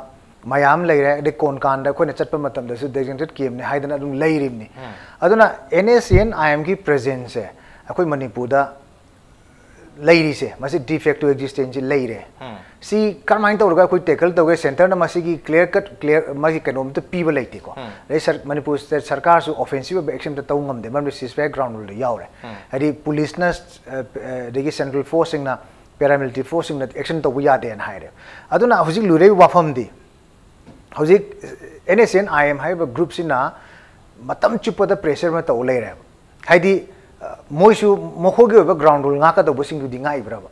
ꯃꯌꯥꯝ ꯂꯩꯔꯦ꯫ ꯑꯗꯩ ꯀꯣꯟꯀꯥꯟꯗ ꯑꯩꯈꯣꯏꯅ ꯆꯠꯄ ꯃꯇꯝꯗꯁꯨ designated camp ꯅꯤ ꯍꯥꯏꯗꯅ ꯑꯗꯨꯝ ꯂꯩꯔꯤꯕꯅꯤ꯫ ꯑꯗꯨꯅ N S C N I M ꯒꯤ presence ꯁꯦ ꯑꯩꯈꯣꯏ ꯃꯅꯤꯄꯨꯔꯗ ꯂꯩꯔꯤꯁꯦ, ꯃꯁꯤ de facto existence ꯁꯤ ꯂꯩꯔꯦ꯫ ꯁꯤ ꯀꯔꯝꯍꯥꯏꯅ ꯇꯧꯔꯒ ꯑꯩꯈꯣꯏ tackle ꯇꯧꯒꯦ? Centre ꯅ ꯃꯁꯤꯒꯤ clear cut, clear ꯃꯥꯒꯤ ꯀꯩꯅꯣꯝꯇ ꯄꯤꯕ ꯂꯩꯇꯦꯀꯣ꯫ ꯑꯗꯩ ꯁꯔ-, ꯃꯅꯤꯄꯨꯔ state ꯁꯔꯀꯥꯔꯁꯨ offensive ꯑꯣꯏꯕ action ꯑꯝꯇ ꯇꯧ ꯉꯝꯗꯦ, ꯃꯔꯝꯗꯤ ceasefire ground rule ꯗ ꯌꯥꯎꯔꯦ꯫ ꯍꯥꯏꯗꯤ police ꯅ, ꯑ, ꯑꯗꯒꯤ central force ꯁꯤꯡꯅ, paramilitary force ꯁꯤꯡꯅ action ꯇꯧꯕ ꯌꯥꯗꯦꯅ ꯍꯥꯏꯔꯦ꯫ ꯑꯗꯨꯅ ꯍꯧꯖꯤꯛ ꯂꯨꯔꯤꯕ ꯋꯥꯐꯝꯗꯤ, ꯍꯧꯖꯤꯛ N S C N I M ꯍꯥꯏꯔꯤꯕ group ꯁꯤꯅ ꯃꯇꯝ ꯆꯨꯞꯄꯗ pressure ꯑꯃ ꯇꯧ ꯂꯩꯔꯦꯕ꯫ ꯍꯥꯏꯗꯤ, ꯑ, ꯃꯣꯏꯁꯨ ꯃꯈꯣꯏꯒꯤ ꯑꯣꯏꯕ ground rule ꯉꯥꯛꯀꯗꯧꯕꯁꯤꯡꯗꯨꯗꯤ ꯉꯥꯛꯏꯕ꯭ꯔꯕ?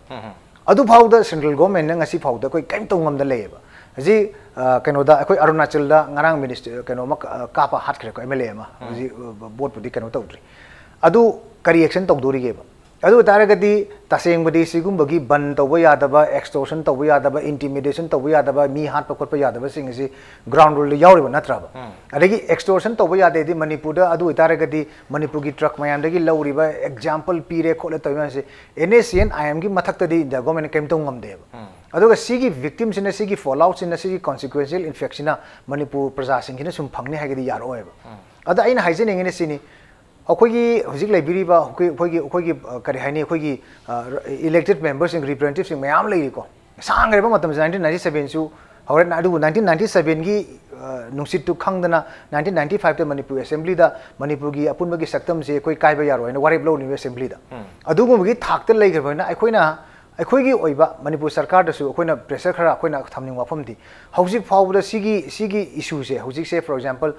ꯑꯗꯨꯐꯥꯎꯗ central government ꯅ ꯉꯁꯤ ꯐꯥꯎꯗ ꯑꯩꯈꯣꯏ ꯀꯔꯤꯝ ꯇꯧ ꯉꯝꯗ ꯂꯩꯌꯦꯕ꯫ ꯍꯧꯖꯤꯛ ꯑ, ꯀꯩꯅꯣꯗ ꯑꯩꯈꯣꯏ ꯑꯔꯨꯅꯥꯆꯜꯗ ꯉꯔꯥꯡ ꯃꯤꯅꯤꯁꯇꯔ ꯀꯩꯅꯣ ꯑꯃ ꯀ- ꯀꯥꯞꯄ ꯍꯥꯠꯈ꯭ꯔꯦꯀꯣ, ꯑꯦꯝ ꯑꯦꯜ ꯑꯦ ꯑꯃ꯫ ꯍꯧꯖꯤꯛ ꯑ, ꯕꯣꯠꯄꯨꯗꯤ ꯀꯩꯅꯣ ꯇꯧꯗ꯭ꯔꯤ꯫ ꯑꯗꯨ ꯀꯔꯤ ꯑꯦꯛꯁꯟ ꯇꯧꯗꯣꯔꯤꯒꯦꯕ? ꯑꯗꯨ ꯑꯣꯏꯇꯥꯔꯒꯗꯤ ꯇꯁꯦꯡꯕꯗꯤ ꯁꯤꯒꯨꯝꯕꯒꯤ ꯕꯟ ꯇꯧꯕ ꯌꯥꯗꯕ, ꯑꯦꯛꯁꯇꯣꯔꯁꯟ ꯇꯧꯕ ꯌꯥꯗꯕ, ꯏꯟꯇꯤꯃꯤꯗꯦꯁꯟ ꯇꯧꯕ ꯌꯥꯗꯕ, ꯃꯤ ꯍꯥꯠꯄ ꯈꯣꯠꯄ ꯌꯥꯗꯕꯁꯤꯡ ꯑꯁꯤ ꯒ꯭ꯔꯥꯎꯟ ꯔꯨꯜꯗ ꯌꯥꯎꯔꯤꯕ ꯅꯠꯇ꯭ꯔꯕ? ꯑꯗꯒꯤ ꯑꯦꯛꯁꯇꯣꯔꯁꯟ ꯇꯧꯕ ꯌꯥꯗꯦꯗꯤ ꯃꯅꯤꯄꯨꯔꯗ ꯑꯗꯨ ꯑꯣꯏꯇꯥꯔꯒꯗꯤ ꯃꯅꯤꯄꯨꯔꯒꯤ ꯇ꯭ꯔꯛ ꯃꯌꯥꯝꯗꯒꯤ ꯂꯧꯔꯤꯕ ꯑꯦꯛꯖꯥꯝꯄꯜ ꯄꯤꯔꯦ ꯈꯣꯠꯂꯦ ꯇꯧꯔꯤꯕ ꯃꯌꯥꯝꯁꯦ ꯑꯦꯟ ꯑꯦꯁ ꯁꯤ ꯑꯦꯟ ꯑꯥꯏ ꯑꯦꯝꯒꯤ ꯃꯊꯛꯇꯗꯤ ꯏꯟꯗꯤꯌꯥ ꯒꯣꯔꯃꯦꯟꯅ ꯀꯔꯤꯝ ꯇꯧ ꯉꯝꯗꯦꯕ꯫ ꯑꯗꯨꯒ ꯁꯤꯒꯤ ꯚꯤꯛꯇꯤꯝꯁꯤꯅ, ꯁꯤꯒꯤ ꯐꯣꯜ ꯑꯥꯎꯠꯁꯤꯅ, ꯁꯤꯒꯤ ꯀꯣꯟꯁꯤꯀ꯭ꯋꯦꯟꯁꯤꯌꯦꯜ ꯏꯟꯐꯦꯛꯁꯤꯅ ꯃꯅꯤꯄꯨꯔ ꯄ꯭ꯔꯖꯥꯁꯤꯡꯁꯤꯅ ꯁꯨꯝ ꯐꯪꯅꯤ ꯍꯥꯏꯒꯗꯤ ꯌꯥꯔꯛꯑꯣꯏꯕ꯫ ꯑꯗ ꯑꯩꯅ ꯍꯥꯏꯖꯅꯤꯡꯉꯤꯅ ꯁꯤꯅꯤ, ꯑꯩꯈꯣꯏꯒꯤ ꯍꯧꯖꯤꯛ ꯂꯩꯕꯤꯔꯤꯕ ꯑꯩꯈꯣꯏ ꯑꯩꯈꯣꯏꯒꯤ ꯑꯩꯈꯣꯏꯒꯤ ꯑ, ꯀꯔꯤ ꯍꯥꯏꯅꯤ, ꯑꯩꯈꯣꯏꯒꯤ ꯏꯂꯦꯛꯇꯦꯠ ꯃꯦꯝꯕꯔꯁꯤꯡ, ꯔꯤꯄ꯭ꯔꯖꯦꯟꯇꯦꯇꯤꯚꯁꯤꯡ ꯃꯌꯥꯝ ꯂꯩꯔꯤꯀꯣ꯫ ꯁꯥꯡꯈ꯭ꯔꯕ ꯃꯇꯝꯁꯦ ꯅꯥꯏꯟꯇꯤꯟ ꯅꯥꯏꯟꯇꯤ ꯁꯕꯦꯟꯁꯨ ꯍꯧꯔꯦ, ꯑꯗꯨꯕꯨ ꯅꯥꯏꯟꯇꯤꯟ ꯅꯥꯏꯟꯇꯤ ꯁꯕꯦꯟꯒꯤ ꯅꯨꯡꯁꯤꯠꯇꯨ ꯈꯪꯗꯅ ꯅꯥꯏꯟꯇꯤꯟ ꯅꯥꯏꯟꯇꯤ ꯐꯥꯏꯚꯇ ꯃꯅꯤꯄꯨꯔ ꯑꯦꯁꯦꯝꯕ꯭ꯂꯤꯗ ꯃꯅꯤꯄꯨꯔꯒꯤ ꯑꯄꯨꯟꯕꯒꯤ ꯁꯛꯇꯝꯁꯦ ꯑꯩꯈꯣꯏ ꯀꯥꯏꯕ ꯌꯥꯔꯣꯏ ꯍꯥꯏꯅ ꯋꯥꯔꯦꯞ ꯂꯧꯔꯤꯕ ꯑꯦꯁꯦꯝꯕ꯭ꯂꯤꯗ꯫ ꯑꯗꯨꯒꯨꯝꯕꯒꯤ ꯊꯥꯛꯇ ꯂꯩꯈ꯭ꯔꯕꯅꯤꯅ ꯑꯩꯈꯣꯏꯅ, ꯑꯩꯈꯣꯏꯒꯤ ꯑꯣꯏꯕ ꯃꯅꯤꯄꯨꯔ ꯁꯔꯀꯥꯔꯗꯁꯨ ꯑꯩꯈꯣꯏꯅ ꯄ꯭ꯔꯦꯁꯔ ꯈꯔ ꯑꯩꯈꯣꯏꯅ ꯊꯝꯅꯤꯡꯕ ꯋꯥꯐꯝꯗꯤ, ꯍꯧꯖꯤꯛ ꯐꯥꯎꯕꯗ ꯁꯤꯒꯤ ꯁꯤꯒꯤ ꯏꯁꯨꯁꯦ ꯍꯧꯖꯤꯛꯁꯦ, ꯐꯣꯔ ꯑꯦꯛꯖꯥꯝꯄꯜ,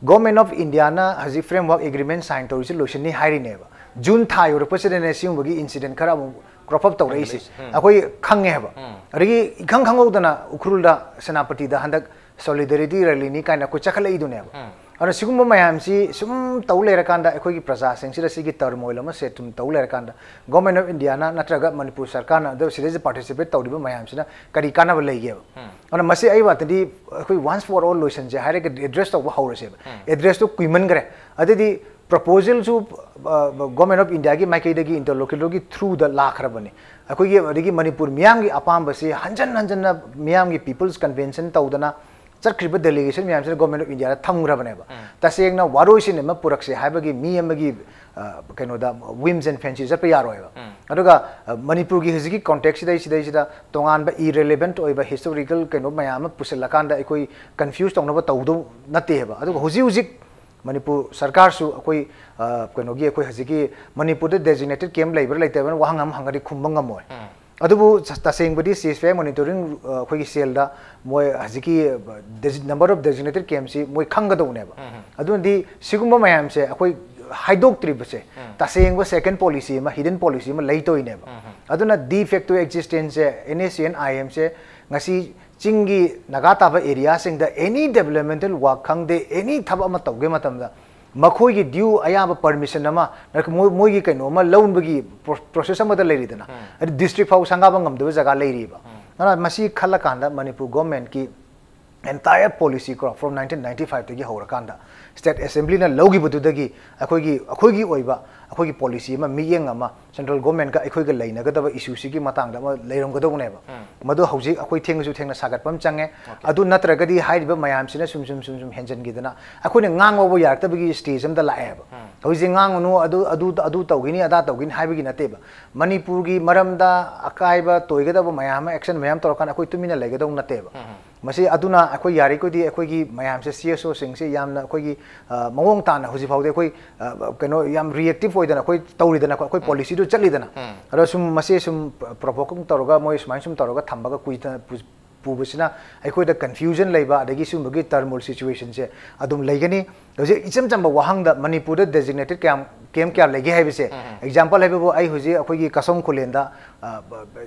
ꯒꯣꯔꯃꯦꯟ ꯑꯣꯐ ꯏꯟꯗꯤꯌꯥꯅ ꯍꯧꯖꯤꯛ ꯐ꯭ꯔꯦꯝꯋꯥꯔꯛ ꯑꯦꯒ꯭ꯔꯤꯃꯦꯟ ꯁꯥꯏꯟ ꯇꯧꯔꯤꯁꯦ ꯂꯣꯏꯁꯤꯟꯅꯤ ꯍꯥꯏꯔꯤꯅꯦꯕ꯫ ꯖꯨꯟ ꯊꯥ ꯌꯧꯔꯛꯄꯁꯤꯗꯅꯦ ꯁꯤꯒꯨꯝꯕꯒꯤ ꯏꯟꯁꯤꯗꯦꯟ ꯈꯔ ꯑꯃꯨꯛ ꯀ꯭ꯔꯣꯞ ꯑꯞ ꯇꯧꯔꯛꯏꯁꯦ꯫ ꯑꯩꯈꯣꯏ ꯈꯪꯉꯦ ꯍꯥꯏꯕ꯫ ꯑꯗꯒꯤ ꯏꯈꯪ ꯈꯪꯍꯧꯗꯅ ꯎꯈ꯭ꯔꯨꯜꯗ, ꯁꯦꯅꯥꯄꯇꯤꯗ ꯍꯟꯗꯛ ꯁꯣꯂꯤꯗꯔꯤꯇꯤ ꯔꯦꯂꯤꯅꯤ ꯀꯥꯏꯅ ꯑꯩꯈꯣꯏ ꯆꯠꯈꯠꯂꯛꯏꯗꯨꯅꯦꯕ꯫ ꯑꯗꯨꯅ ꯁꯤꯒꯨꯝꯕ ꯃꯌꯥꯝꯁꯤ ꯁꯨꯝ ꯇꯧ ꯂꯩꯔꯀꯥꯟꯗ, ꯑꯩꯈꯣꯏꯒꯤ ꯄ꯭ꯔꯖꯥꯁꯤꯡꯁꯤꯗ ꯁꯤꯒꯤ ꯇꯔꯃꯣꯏꯜ ꯑꯃ ꯁꯦ ꯁꯨꯝ ꯇꯧ ꯂꯩꯔꯀꯥꯟꯗ, ꯒꯣꯔꯃꯦꯟ ꯑꯣꯐ ꯏꯟꯗꯤꯌꯥꯅ ꯅꯠꯇ꯭ꯔꯒ ꯃꯅꯤꯄꯨꯔ ꯁꯔꯀꯥꯔꯅ ꯑꯗꯨ ꯁꯤꯗꯩꯁꯤꯗ ꯄꯥꯔꯇꯤꯁꯤꯄꯦꯠ ꯇꯧꯔꯤꯕ ꯃꯌꯥꯝꯁꯤꯅ ꯀꯔꯤ ꯀꯥꯟꯅꯕ ꯂꯩꯒꯦꯕ? ꯑꯗꯨꯅ ꯃꯁꯤ ꯑꯩ ꯋꯥꯇꯗꯤ ꯑꯩꯈꯣꯏ ꯋꯥꯟꯁ ꯐꯣꯔ ꯑꯣꯜ ꯂꯣꯏꯁꯟꯁꯦ ꯍꯥꯏꯔꯒꯗꯤ ꯑꯦꯗ꯭ꯔꯦꯁ ꯇꯧꯕ ꯍꯧꯔꯁꯦꯕ꯫ ꯑꯦꯗ꯭ꯔꯦꯁꯇꯨ ꯀꯨꯏꯃꯟꯈ꯭ꯔꯦ꯫ ꯑꯗꯩꯗꯤ ꯄ꯭ꯔꯄꯣꯖꯦꯜꯁꯨ ꯒꯣꯔꯃꯦꯟ ꯑꯣꯐ ꯏꯟꯗꯤꯌꯥꯒꯤ ꯃꯥꯏꯀꯩꯗꯒꯤ ꯏꯟꯇꯔꯂꯣꯀ꯭ꯌꯨꯇꯔꯒꯤ ꯊ꯭ꯔꯨꯗ ꯂꯥꯛꯈ꯭ꯔꯕꯅꯤ꯫ ꯑꯩꯈꯣꯏꯒꯤ ꯑꯗꯒꯤ ꯃꯅꯤꯄꯨꯔ ꯃꯤꯌꯥꯝꯒꯤ ꯑꯄꯥꯝꯕꯁꯤ ꯍꯟꯖꯟ ꯍꯟꯖꯟꯅ ꯃꯤꯌꯥꯝꯒꯤ ꯄꯤꯄꯜꯁ ꯀꯟꯚꯦꯟꯁꯟ ꯇꯧꯗꯅ ꯆꯠꯈ꯭ꯔꯤꯕ ꯗꯦꯂꯤꯒꯦꯁꯟ ꯃꯌꯥꯝꯁꯤꯅ ꯒꯣꯔꯃꯦꯟ ꯑꯣꯐ ꯏꯟꯗꯤꯌꯥꯗ ꯊꯝꯈ꯭ꯔꯕꯅꯦꯕ꯫ ꯇꯁꯦꯡꯅ ꯋꯥꯔꯣꯏꯁꯤꯟ ꯑꯃ ꯄꯨꯔꯛꯁꯦ ꯍꯥꯏꯕꯒꯤ ꯃꯤ ꯑꯃꯒꯤ ꯑ, ꯀꯩꯅꯣꯗ, ꯋꯤꯝꯁ ꯑꯦꯟ ꯐꯦꯟꯁꯤ ꯆꯠꯄ ꯌꯥꯔꯣꯏꯕ꯫ ꯑꯗꯨꯒ ꯑ, ꯃꯅꯤꯄꯨꯔꯒꯤ ꯍꯧꯖꯤꯛꯀꯤ ꯀꯣꯟꯇꯦꯛꯁꯁꯤꯗꯩ ꯁꯤꯗꯩꯁꯤꯗ ꯇꯣꯉꯥꯟꯕ ꯏꯔꯦꯂꯦꯕꯦꯟꯠ ꯑꯣꯏꯕ ꯍꯤꯁꯇꯣꯔꯤꯀꯦꯜ ꯀꯩꯅꯣ ꯃꯌꯥꯝ ꯑꯃ ꯄꯨꯁꯤꯜꯂꯀꯥꯟꯗ ꯑꯩꯈꯣꯏ ꯀꯟꯐ꯭ꯌꯨꯁ ꯇꯧꯅꯕ ꯇꯧꯗꯧ ꯅꯠꯇꯦꯕ꯫ ꯑꯗꯨꯒ ꯍꯧꯖꯤꯛ ꯍꯧꯖꯤꯛ ꯃꯅꯤꯄꯨꯔ ꯁꯔꯀꯥꯔꯁꯨ ꯑꯩꯈꯣꯏ, ꯑ, ꯀꯩꯅꯣꯒꯤ, ꯑꯩꯈꯣꯏ ꯍꯧꯖꯤꯛꯀꯤ ꯃꯅꯤꯄꯨꯔꯗ ꯗꯦꯖꯤꯒꯅꯦꯇꯦꯠ ꯀꯦꯝꯞ ꯂꯩꯕ꯭ꯔꯥ ꯂꯩꯇꯕ꯭ꯔꯥ ꯋꯥꯍꯪ ꯑꯃ ꯍꯪꯉꯗꯤ ꯈꯨꯝꯕ ꯉꯝꯃꯣꯏ꯫ ꯑꯗꯨꯕꯨ ꯇ-, ꯇꯁꯦꯡꯕꯗꯤ ꯁꯤ ꯑꯦꯁ ꯄꯤ ꯑꯥꯏ ꯃꯣꯅꯤꯇꯣꯔꯤꯡ, ꯑ, ꯑꯩꯈꯣꯏꯒꯤ ꯁꯦꯜꯗ ꯃꯣꯏ ꯍꯧꯖꯤꯛꯀꯤ, ꯑ, ꯗꯦꯖꯤ-, ꯅꯝꯕꯔ ꯑꯣꯐ ꯗꯦꯖꯤꯒꯅꯦꯇꯦꯠ ꯀꯦꯝꯞꯁꯤ ꯃꯣꯏ ꯈꯪꯒꯗꯧꯕꯅꯦꯕ꯫ ꯑꯗꯨꯅꯗꯤ ꯁꯤꯒꯨꯝꯕ ꯃꯌꯥꯝꯁꯦ ꯑꯩꯈꯣꯏ ꯍꯥꯏꯗꯣꯛꯇ꯭ꯔꯤꯕꯁꯦ ꯇꯁꯦꯡꯕ ꯁꯦꯀꯦꯟ ꯄꯣꯂꯤꯁꯤ ꯑꯃ, ꯍꯤꯗꯟ ꯄꯣꯂꯤꯁꯤ ꯑꯃ ꯂꯩꯇꯣꯏꯅꯦꯕ꯫ ꯑꯗꯨꯅ ꯗꯤ facto ꯑꯦꯛꯖꯤꯁꯇꯦꯟꯁꯁꯦ and S C and ꯑꯥꯏ ꯑꯦꯝꯁꯦ ꯉꯁꯤ ꯆꯤꯡꯒꯤ ꯅꯥꯒꯥ ꯇꯥꯕ ꯑꯦꯔꯤꯌꯥꯁꯤꯡꯗ ꯑꯦꯅꯤ ꯗꯦꯕꯂꯞꯃꯦꯟꯇꯦꯜ ꯋꯥꯛ ꯈꯪꯗꯦ, ꯑꯦꯅꯤ ꯊꯕꯛ ꯑꯃ ꯇꯧꯒꯦ ꯃꯇꯝꯗ ꯃꯈꯣꯏꯒꯤ ꯗ꯭ꯌꯨ ꯑꯌꯥꯕ ꯄꯔꯃꯤꯁꯟ ꯑꯃ, ꯅꯠꯇ꯭ꯔꯒ ꯃꯣꯏ, ꯃꯣꯏꯒꯤ ꯀꯩꯅꯣ ꯑꯃ ꯂꯧꯕꯒꯤ ꯄ꯭ꯔꯣ-, ꯄ꯭ꯔꯣꯁꯦꯁ ꯑꯃꯗ ꯂꯩꯔꯤꯗꯅ, ꯑꯗꯨ ꯗꯤꯁꯇ꯭ꯔꯤꯛ ꯐꯥꯎ ꯁꯪꯒꯥꯕ ꯉꯝꯗꯕ ꯖꯒꯥ ꯂꯩꯔꯤꯕ꯫ ꯑꯗꯨꯅ ꯃꯁꯤ ꯈꯜꯂꯀꯥꯟꯗ ꯃꯅꯤꯄꯨꯔ ꯒꯣꯔꯃꯦꯟꯠꯀꯤ ꯑꯦꯟꯇꯥꯌꯔ ꯄꯣꯂꯤꯁꯤ ꯀꯣ, ꯐ꯭ꯔꯣꯝ ꯅꯥꯏꯟꯇꯤꯟ ꯅꯥꯏꯟꯇꯤ ꯐꯥꯏꯚꯇꯒꯤ ꯍꯧꯔꯀꯥꯟꯗ ꯁ꯭ꯇꯦꯠ ꯑꯦꯁꯦꯝꯕ꯭ꯂꯤꯅ ꯂꯧꯈꯤꯕꯗꯨꯗꯒꯤ ꯑꯩꯈꯣꯏꯒꯤ, ꯑꯩꯈꯣꯏꯒꯤ ꯑꯣꯏꯕ ꯑꯩꯈꯣꯏꯒꯤ ꯄꯣꯂꯤꯁꯤ ꯑꯃ, ꯃꯤꯠꯌꯦꯡ ꯑꯃ, ꯁꯦꯟꯇ꯭ꯔꯦꯜ ꯒꯣꯔꯃꯦꯟꯠꯀ ꯑꯩꯈꯣꯏꯒ ꯂꯩꯅꯒꯗꯕ ꯏꯁꯨꯁꯤꯒꯤ ꯃꯇꯥꯡꯗ ꯑꯃ ꯂꯩꯔꯝꯒꯗꯧꯕꯅꯦꯕ꯫ ꯃꯗꯨ ꯍꯧꯖꯤꯛ ꯑꯩꯈꯣꯏ ꯊꯦꯡꯉꯁꯨ ꯊꯦꯡꯅ ꯁꯥꯒꯠꯄ ꯑꯃ ꯆꯪꯉꯦ꯫ ꯑꯗꯨ ꯅꯠꯇ꯭ꯔꯒꯗꯤ ꯍꯥꯏꯔꯤꯕ ꯃꯌꯥꯝꯁꯤꯅ ꯁꯨꯝ, ꯁꯨꯝ, ꯁꯨꯝ, ꯁꯨꯝ ꯍꯦꯟꯖꯟꯈꯤꯗꯅ ꯑꯩꯈꯣꯏꯅ ꯉꯥꯡꯕ ꯌꯥꯔꯛꯇꯕꯒꯤ ꯁ꯭ꯇꯦꯖ ꯑꯃꯗ ꯂꯥꯛꯑꯦꯕ꯫ ꯍꯧꯖꯤꯛ ꯉꯥꯡꯉꯨꯅꯨ, ꯑꯗꯨ, ꯑꯗꯨ, ꯑꯗꯨ ꯇꯧꯈꯤꯅꯤ, ꯑꯗꯥ ꯇꯧꯈꯤꯅꯤ ꯍꯥꯏꯕꯒꯤ ꯅꯠꯇꯦꯕ꯫ ꯃꯅꯤꯄꯨꯔꯒꯤ ꯃꯔꯝꯗ ꯑꯀꯥꯏꯕ ꯇꯣꯏꯒꯗꯕ ꯃꯌꯥꯝ ꯑꯃ, ꯑꯦꯛꯁꯟ ꯃꯌꯥꯝ ꯇꯧꯔꯀꯥꯟꯗ ꯑꯩꯈꯣꯏ ꯇꯨꯃꯤꯟꯅ ꯂꯩꯒꯗꯧ ꯅꯠꯇꯦꯕ꯫ ꯃꯁꯤ ꯑꯗꯨꯅ ꯑꯩꯈꯣꯏ ꯌꯥꯔꯤꯈꯣꯏꯗꯤ ꯑꯩꯈꯣꯏꯒꯤ ꯃꯌꯥꯝꯁꯦ, ꯁꯤ ꯑꯦꯁ ꯑꯣꯁꯤꯡꯁꯦ ꯌꯥꯝꯅ ꯑꯩꯈꯣꯏꯒꯤ, ꯑ, ꯃꯑꯣꯡ ꯇꯥꯅ ꯍꯧꯖꯤꯛ ꯐꯥꯎꯗꯤ ꯑꯩꯈꯣꯏ, ꯑ, ꯀꯩꯅꯣ, ꯌꯥꯝ ꯔꯤꯑꯦꯛꯇꯤꯚ ꯑꯣꯏꯗꯅ ꯑꯩꯈꯣꯏ ꯇꯧꯔꯤꯗꯅꯀꯣ, ꯑꯩꯈꯣꯏ ꯄꯣꯂꯤꯁꯤꯗꯨ ꯆꯠꯂꯤꯗꯅ꯫ ꯑꯗꯣ ꯁꯨꯝ ꯃꯁꯤ ꯁꯨꯝ ꯄ꯭ꯔꯣꯚꯣꯀꯤꯡ ꯇꯧꯔꯒ, ꯃꯣꯏ ꯁꯨꯃꯥꯏꯅ ꯁꯨꯝ ꯇꯧꯔꯒ ꯊꯝꯕꯒ ꯀꯨꯏꯗꯅ ꯄꯨ-, ꯄꯨꯕꯁꯤꯅ ꯑꯩꯈꯣꯏꯗ ꯀꯟꯐ꯭ꯌꯨꯖꯟ ꯂꯩꯕ, ꯑꯗꯒꯤ ꯁꯤꯒꯨꯝꯕꯒꯤ ꯇꯔꯃꯣꯏꯜ ꯁꯤꯆꯨꯋꯦꯁꯟꯁꯦ ꯑꯗꯨꯝ ꯂꯩꯒꯅꯤ꯫ ꯍꯧꯖꯤꯛ ꯏꯆꯝ ꯆꯝꯕ ꯋꯥꯍꯪꯗ ꯃꯅꯤꯄꯨꯔꯗ ꯗꯦꯖꯤꯒꯅꯦꯇꯦꯗ ꯀꯌꯥꯝ, ꯀꯦꯝꯞ ꯀꯌꯥ ꯂꯩꯒꯦ ꯍꯥꯏꯕꯁꯦ, ꯑꯦꯛꯖꯥꯝꯄꯜ ꯍꯥꯏꯕꯕꯨ, ꯑꯩ ꯍꯧꯖꯤꯛ ꯑꯩꯈꯣꯏꯒꯤ ꯀꯁꯣꯝ ꯈꯨꯂꯦꯟꯗ, ꯑ,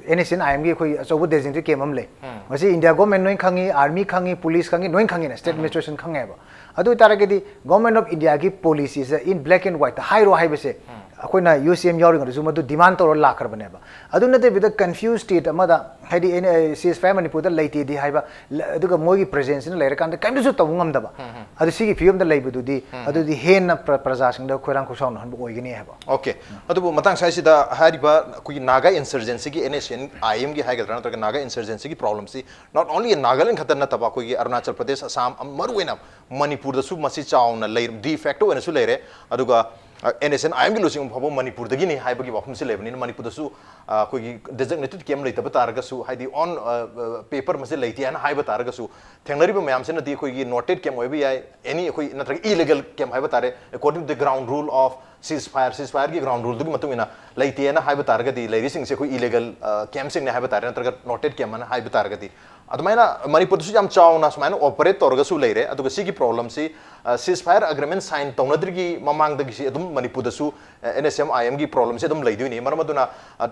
ꯑꯦꯟ ꯑꯦꯁ ꯑꯦꯟ ꯑꯥꯏ ꯑꯦꯝꯒꯤ ꯑꯩꯈꯣꯏ ꯑꯆꯧꯕ ꯗꯦꯖꯤꯒꯅꯦꯇꯦꯗ ꯀꯦꯝꯞ ꯑꯃ ꯂꯩ꯫ ꯃꯁꯤ ꯏꯟꯗꯤꯌꯥ ꯒꯣꯔꯃꯦꯟꯠ ꯂꯣꯏ ꯈꯪꯉꯤ, ꯑꯥꯔꯃꯤ ꯈꯪꯉꯤ, ꯄꯨꯂꯤꯁ ꯈꯪꯉꯤ, ꯂꯣꯏ ꯈꯪꯉꯤꯅ, ꯁ꯭ꯇꯦꯠ ꯑꯦꯗꯃꯤꯅꯤꯁꯇ꯭ꯔꯦꯁꯟ ꯈꯪꯉꯦꯕ꯫ ꯑꯗꯨ ꯑꯣꯏꯇꯥꯔꯒꯗꯤ ꯒꯣꯔꯃꯦꯟꯠ ꯑꯣꯐ ꯏꯟꯗꯤꯌꯥꯒꯤ ꯄꯣꯂꯤꯁꯤꯁꯦ in black and white ꯍꯥꯏꯔꯣ ꯍꯥꯏꯕꯁꯦ ꯑꯩꯈꯣꯏꯅ ꯌꯨ ꯁꯤ ꯑꯦꯝ ꯌꯥꯎꯔꯤꯉꯩꯗꯁꯨ ꯃꯗꯨ ꯗꯤꯃꯥꯟ ꯇꯧꯔ ꯂꯥꯛꯈ꯭ꯔꯕꯅꯦꯕ꯫ ꯑꯗꯨ ꯅꯠꯇꯕꯤꯗ ꯀꯟꯐ꯭ꯌꯨꯁ ꯁ꯭ꯇꯦꯠ ꯑꯃꯗ, ꯍꯥꯏꯗꯤ, ꯑꯦꯟ-, ꯑꯦ, ꯁꯤꯁ ꯐꯥꯌꯔ ꯃꯅꯤꯄꯨꯔꯗ ꯂꯩꯇꯦꯗꯤ ꯍꯥꯏꯕ, ꯂ-, ꯑꯗꯨꯒ ꯃꯣꯏꯒꯤ ꯄ꯭ꯔꯦꯖꯦꯟꯁꯁꯤꯅ ꯂꯩꯔꯀꯥꯟꯗ ꯀꯔꯤꯝꯇꯁꯨ ꯇꯧꯕ ꯉꯝꯗꯕ, ꯑꯗꯨ ꯁꯤꯒꯤ ꯐꯤꯕꯝꯗ ꯂꯩꯕꯗꯨꯗꯤ, ꯑꯗꯨꯗꯤ ꯍꯦꯟꯅ ꯄ꯭ꯔ-, ꯄ꯭ꯔꯖꯥꯁꯤꯡꯗ ꯈꯣꯏꯔꯥꯡ ꯈꯣꯏꯁꯥꯎꯅꯍꯟꯕ ꯑꯣꯏꯒꯅꯤ ꯍꯥꯏꯕ꯫ ꯑꯣꯀꯦ꯫ ꯑꯗꯨꯕꯨ ꯃꯇꯥꯡ ꯁ꯭ꯋꯥꯏꯁꯤꯗ ꯍꯥꯏꯔꯤꯕ ꯑꯩꯈꯣꯏꯒꯤ ꯅꯥꯒꯥ ꯏꯟꯁꯔꯖꯦꯟꯁꯤꯒꯤ, ꯑꯦꯟ ꯑꯦꯁ ꯑꯦꯟ ꯑꯥꯏ ꯑꯦꯝꯒꯤ ꯍꯥꯏꯒꯗ꯭ꯔꯥ, ꯅꯠꯇ꯭ꯔꯒ ꯅꯥꯒꯥ ꯏꯟꯁꯔꯖꯦꯟꯁꯤꯒꯤ ꯄ꯭ꯔꯣꯕ꯭ꯂꯦꯝꯁꯤ not only ꯅꯥꯒꯥꯂꯦꯟ ꯈꯛꯇ ꯅꯠꯇꯕ, ꯑꯩꯈꯣꯏꯒꯤ ꯑꯔꯨꯅꯥꯆꯜ ꯄ꯭ꯔꯗꯦꯁ, ꯑꯁꯥꯝ, ꯑꯝ-, ꯃꯔꯨꯑꯣꯏꯅ ꯃꯅꯤꯄꯨꯔꯗꯁꯨ ꯃꯁꯤ ꯆꯥꯎꯅ ꯂꯩ, ꯗꯤ ꯐꯦꯛꯇꯣ ꯑꯣꯏꯅꯁꯨ ꯂꯩꯔꯦ꯫ ꯑꯗꯨꯒ, ꯑ, ꯑꯦꯟ ꯑꯦꯁ ꯑꯦꯟ ꯑꯥꯏ ꯑꯦꯝꯒꯤ ꯂꯨꯆꯤꯡꯕ ꯐꯥꯎꯕ ꯃꯅꯤꯄꯨꯔꯗꯒꯤꯅꯤ ꯍꯥꯏꯕꯒꯤ ꯋꯥꯐꯝꯁꯤ ꯂꯩꯕꯅꯤꯅ, ꯃꯅꯤꯄꯨꯔꯗꯁꯨ, ꯑ, ꯑꯩꯈꯣꯏꯒꯤ ꯗꯦꯖꯤꯒꯅꯦꯇꯦꯗ ꯀꯦꯝꯞ ꯂꯩꯇꯕ ꯇꯥꯔꯒꯁꯨ, ꯍꯥꯏꯗꯤ ꯑꯣꯟ, ꯑ, ꯑ, ꯄꯦꯄꯔ ꯃꯁꯤ ꯂꯩꯇꯦ ꯍꯥꯏꯅ ꯍꯥꯏꯕ ꯇꯥꯔꯒꯁꯨ, ꯊꯦꯡꯅꯔꯤꯕ ꯃꯌꯥꯝꯁꯤꯅꯗꯤ ꯑꯩꯈꯣꯏꯒꯤ ꯅꯣꯇꯦꯗ ꯀꯦꯝꯞ ꯑꯣꯏꯕ ꯌꯥꯏ, ꯑꯦꯅꯤ ꯑꯩꯈꯣꯏ ꯅꯠꯇ꯭ꯔꯒ ꯏꯂꯤꯒꯦꯜ ꯀꯦꯝꯞ ꯍꯥꯏꯕ ꯇꯥꯔꯦ, according to the ground rule of ceasefire, ceasefire ꯒꯤ ꯒ꯭ꯔꯥꯎꯟ ꯔꯨꯜꯗꯨꯒꯤ ꯃꯇꯨꯡ ꯏꯟꯅ ꯂꯩꯇꯦꯅ ꯍꯥꯏꯕ ꯇꯥꯔꯒꯗꯤ, ꯂꯩꯔꯤꯁꯤꯡꯁꯦ ꯑꯩꯈꯣꯏ ꯏꯂꯤꯒꯦꯜ, ꯑ, ꯀꯦꯝꯞꯁꯤꯡꯅꯦ ꯍꯥꯏꯕ ꯇꯥꯔꯦ, ꯅꯠꯇ꯭ꯔꯒ ꯅꯣꯇꯦꯗ ꯀꯦꯝꯞ ꯑꯅ ꯍꯥꯏꯕ ꯇꯥꯔꯒꯗꯤ, ꯑꯗꯨꯃꯥꯏꯅ ꯃꯅꯤꯄꯨꯔꯗꯁꯨ ꯌꯥꯝ ꯆꯥꯎꯅ ꯁꯨꯃꯥꯏꯅ ꯑꯣꯄꯔꯦꯠ ꯇꯧꯔꯒꯁꯨ ꯂꯩꯔꯦ꯫ ꯑꯗꯨꯒ ꯁꯤꯒꯤ ꯄ꯭ꯔꯣꯕ꯭ꯂꯦꯝꯁꯤ ꯁꯤꯁ ꯐꯥꯌꯔ ꯑꯒ꯭ꯔꯤꯃꯦꯟ ꯁꯥꯏꯟ ꯇꯧꯅꯗ꯭ꯔꯤꯒꯤ ꯃꯃꯥꯡꯗꯒꯤꯁꯤ ꯑꯗꯨꯝ ꯃꯅꯤꯄꯨꯔꯗꯁꯨ ꯑꯦꯟ ꯑꯦꯁ ꯑꯦꯝ ꯑꯥꯏ ꯑꯦꯝꯒꯤ ꯄ꯭ꯔꯣꯕ꯭ꯂꯦꯝꯁꯤ ꯑꯗꯨꯝ ꯂꯩꯗꯣꯏꯅꯤ꯫ ꯃꯔꯝ ꯑꯗꯨꯅ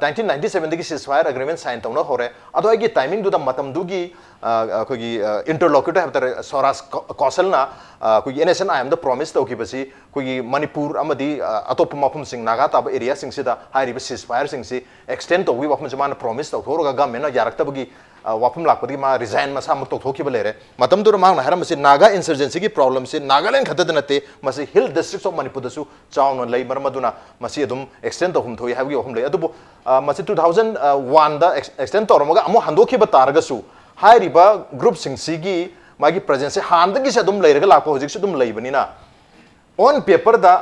ꯅꯥꯏꯟꯇꯤꯟ ꯅꯥꯏꯟꯇꯤ ꯁꯕꯦꯟꯗꯒꯤ ꯁꯤꯁ ꯐꯥꯌꯔ ꯑꯒ꯭ꯔꯤꯃꯦꯟ ꯁꯥꯏꯟ ꯇꯧꯅ ꯍꯧꯔꯦ꯫ ꯑꯗꯣ ꯑꯩꯒꯤ ꯇꯥꯏꯃꯤꯡꯗꯨꯗ, ꯃꯇꯝꯗꯨꯒꯤ ꯑ, ꯑꯩꯈꯣꯏꯒꯤ ꯏꯟꯇꯔꯂꯣꯀ꯭ꯌꯨꯇꯔ ꯍꯥꯏꯕ ꯇꯥꯔꯦ, ꯁ꯭ꯋꯔꯥꯖ ꯀꯣ- ꯀꯧꯁꯜꯅ ꯑ, ꯑꯩꯈꯣꯏꯒꯤ ꯑꯦꯟ ꯑꯦꯁ ꯑꯦꯟ ꯑꯥꯏ ꯑꯦꯝꯗ ꯄ꯭ꯔꯣꯃꯤꯁ ꯇꯧꯈꯤꯕꯁꯤ ꯑꯩꯈꯣꯏꯒꯤ ꯃꯅꯤꯄꯨꯔ ꯑꯃꯗꯤ ꯑ, ꯑꯇꯣꯞꯄ ꯃꯐꯝꯁꯤꯡ, ꯅꯥꯒꯥ ꯇꯥꯕ ꯑꯦꯔꯤꯌꯥꯁꯤꯡꯁꯤꯗ ꯍꯥꯏꯔꯤꯕ ꯁꯤꯁ ꯐꯥꯌꯔꯁꯤꯡꯁꯤ ꯑꯦꯛꯁꯇꯦꯟ ꯇꯧꯕꯒꯤ ꯋꯥꯐꯝꯁꯤ ꯃꯥꯅ ꯄ꯭ꯔꯣꯃꯤꯁ ꯇꯧꯊꯣꯛꯑꯒ ꯒꯃꯦꯟꯅ ꯌꯥꯔꯛꯇꯕꯒꯤ ꯑ, ꯋꯥꯐꯝ ꯂꯥꯛꯄꯗꯒꯤ ꯃꯥ ꯔꯤꯖꯥꯏꯟ ꯃꯁꯥꯃꯛ ꯇꯧꯊꯣꯛꯈꯤꯕ ꯂꯩꯔꯦ꯫ ꯃꯇꯝꯗꯨꯗ ꯃꯍꯥꯛꯅ ꯍꯥꯏꯔꯝꯕꯁꯤ ꯅꯥꯒꯥ ꯏꯟꯁꯔꯖꯦꯟꯁꯤꯒꯤ ꯄ꯭ꯔꯣꯕ꯭ꯂꯦꯝꯁꯤ ꯅꯥꯒꯥꯂꯦꯟ ꯈꯛꯇꯗ ꯅꯠꯇꯦ, ꯃꯁꯤ ꯍꯤꯜ ꯗꯤꯁꯇ꯭ꯔꯤꯛꯁ ꯑꯣꯐ ꯃꯅꯤꯄꯨꯔꯗꯁꯨ ꯆꯥꯎꯅ ꯂꯩ, ꯃꯔꯝ ꯑꯗꯨꯅ ꯃꯁꯤ ꯑꯗꯨꯝ ꯑꯦꯛꯁꯇꯦꯟ ꯇꯧꯐꯝ ꯊꯣꯛꯏ ꯍꯥꯏꯕꯒꯤ ꯋꯥꯐꯝ ꯂꯩ꯫ ꯑꯗꯨꯕꯨ ꯑ, ꯃꯁꯤ ꯇꯨ ꯊꯥꯎꯖꯟ ꯋꯥꯟꯗ ꯑꯦꯛꯁꯇꯦꯟ ꯇꯧꯔꯝꯃꯒ ꯑꯃꯨꯛ ꯍꯟꯗꯣꯛꯈꯤꯕ ꯇꯥꯔꯒꯁꯨ, ꯍꯥꯏꯔꯤꯕ ꯒ꯭ꯔꯨꯞꯁꯤꯡꯁꯤꯒꯤ ꯃꯥꯒꯤ ꯄ꯭ꯔꯖꯦꯟꯁꯁꯤ ꯍꯥꯟꯅꯗꯒꯤꯁꯨ ꯑꯗꯨꯝ ꯂꯩꯔꯒ ꯂꯥꯛꯄ, ꯍꯧꯖꯤꯛꯁꯨ ꯑꯗꯨꯝ ꯂꯩꯕꯅꯤꯅ, ꯑꯣꯟ ꯄꯦꯄꯔꯗ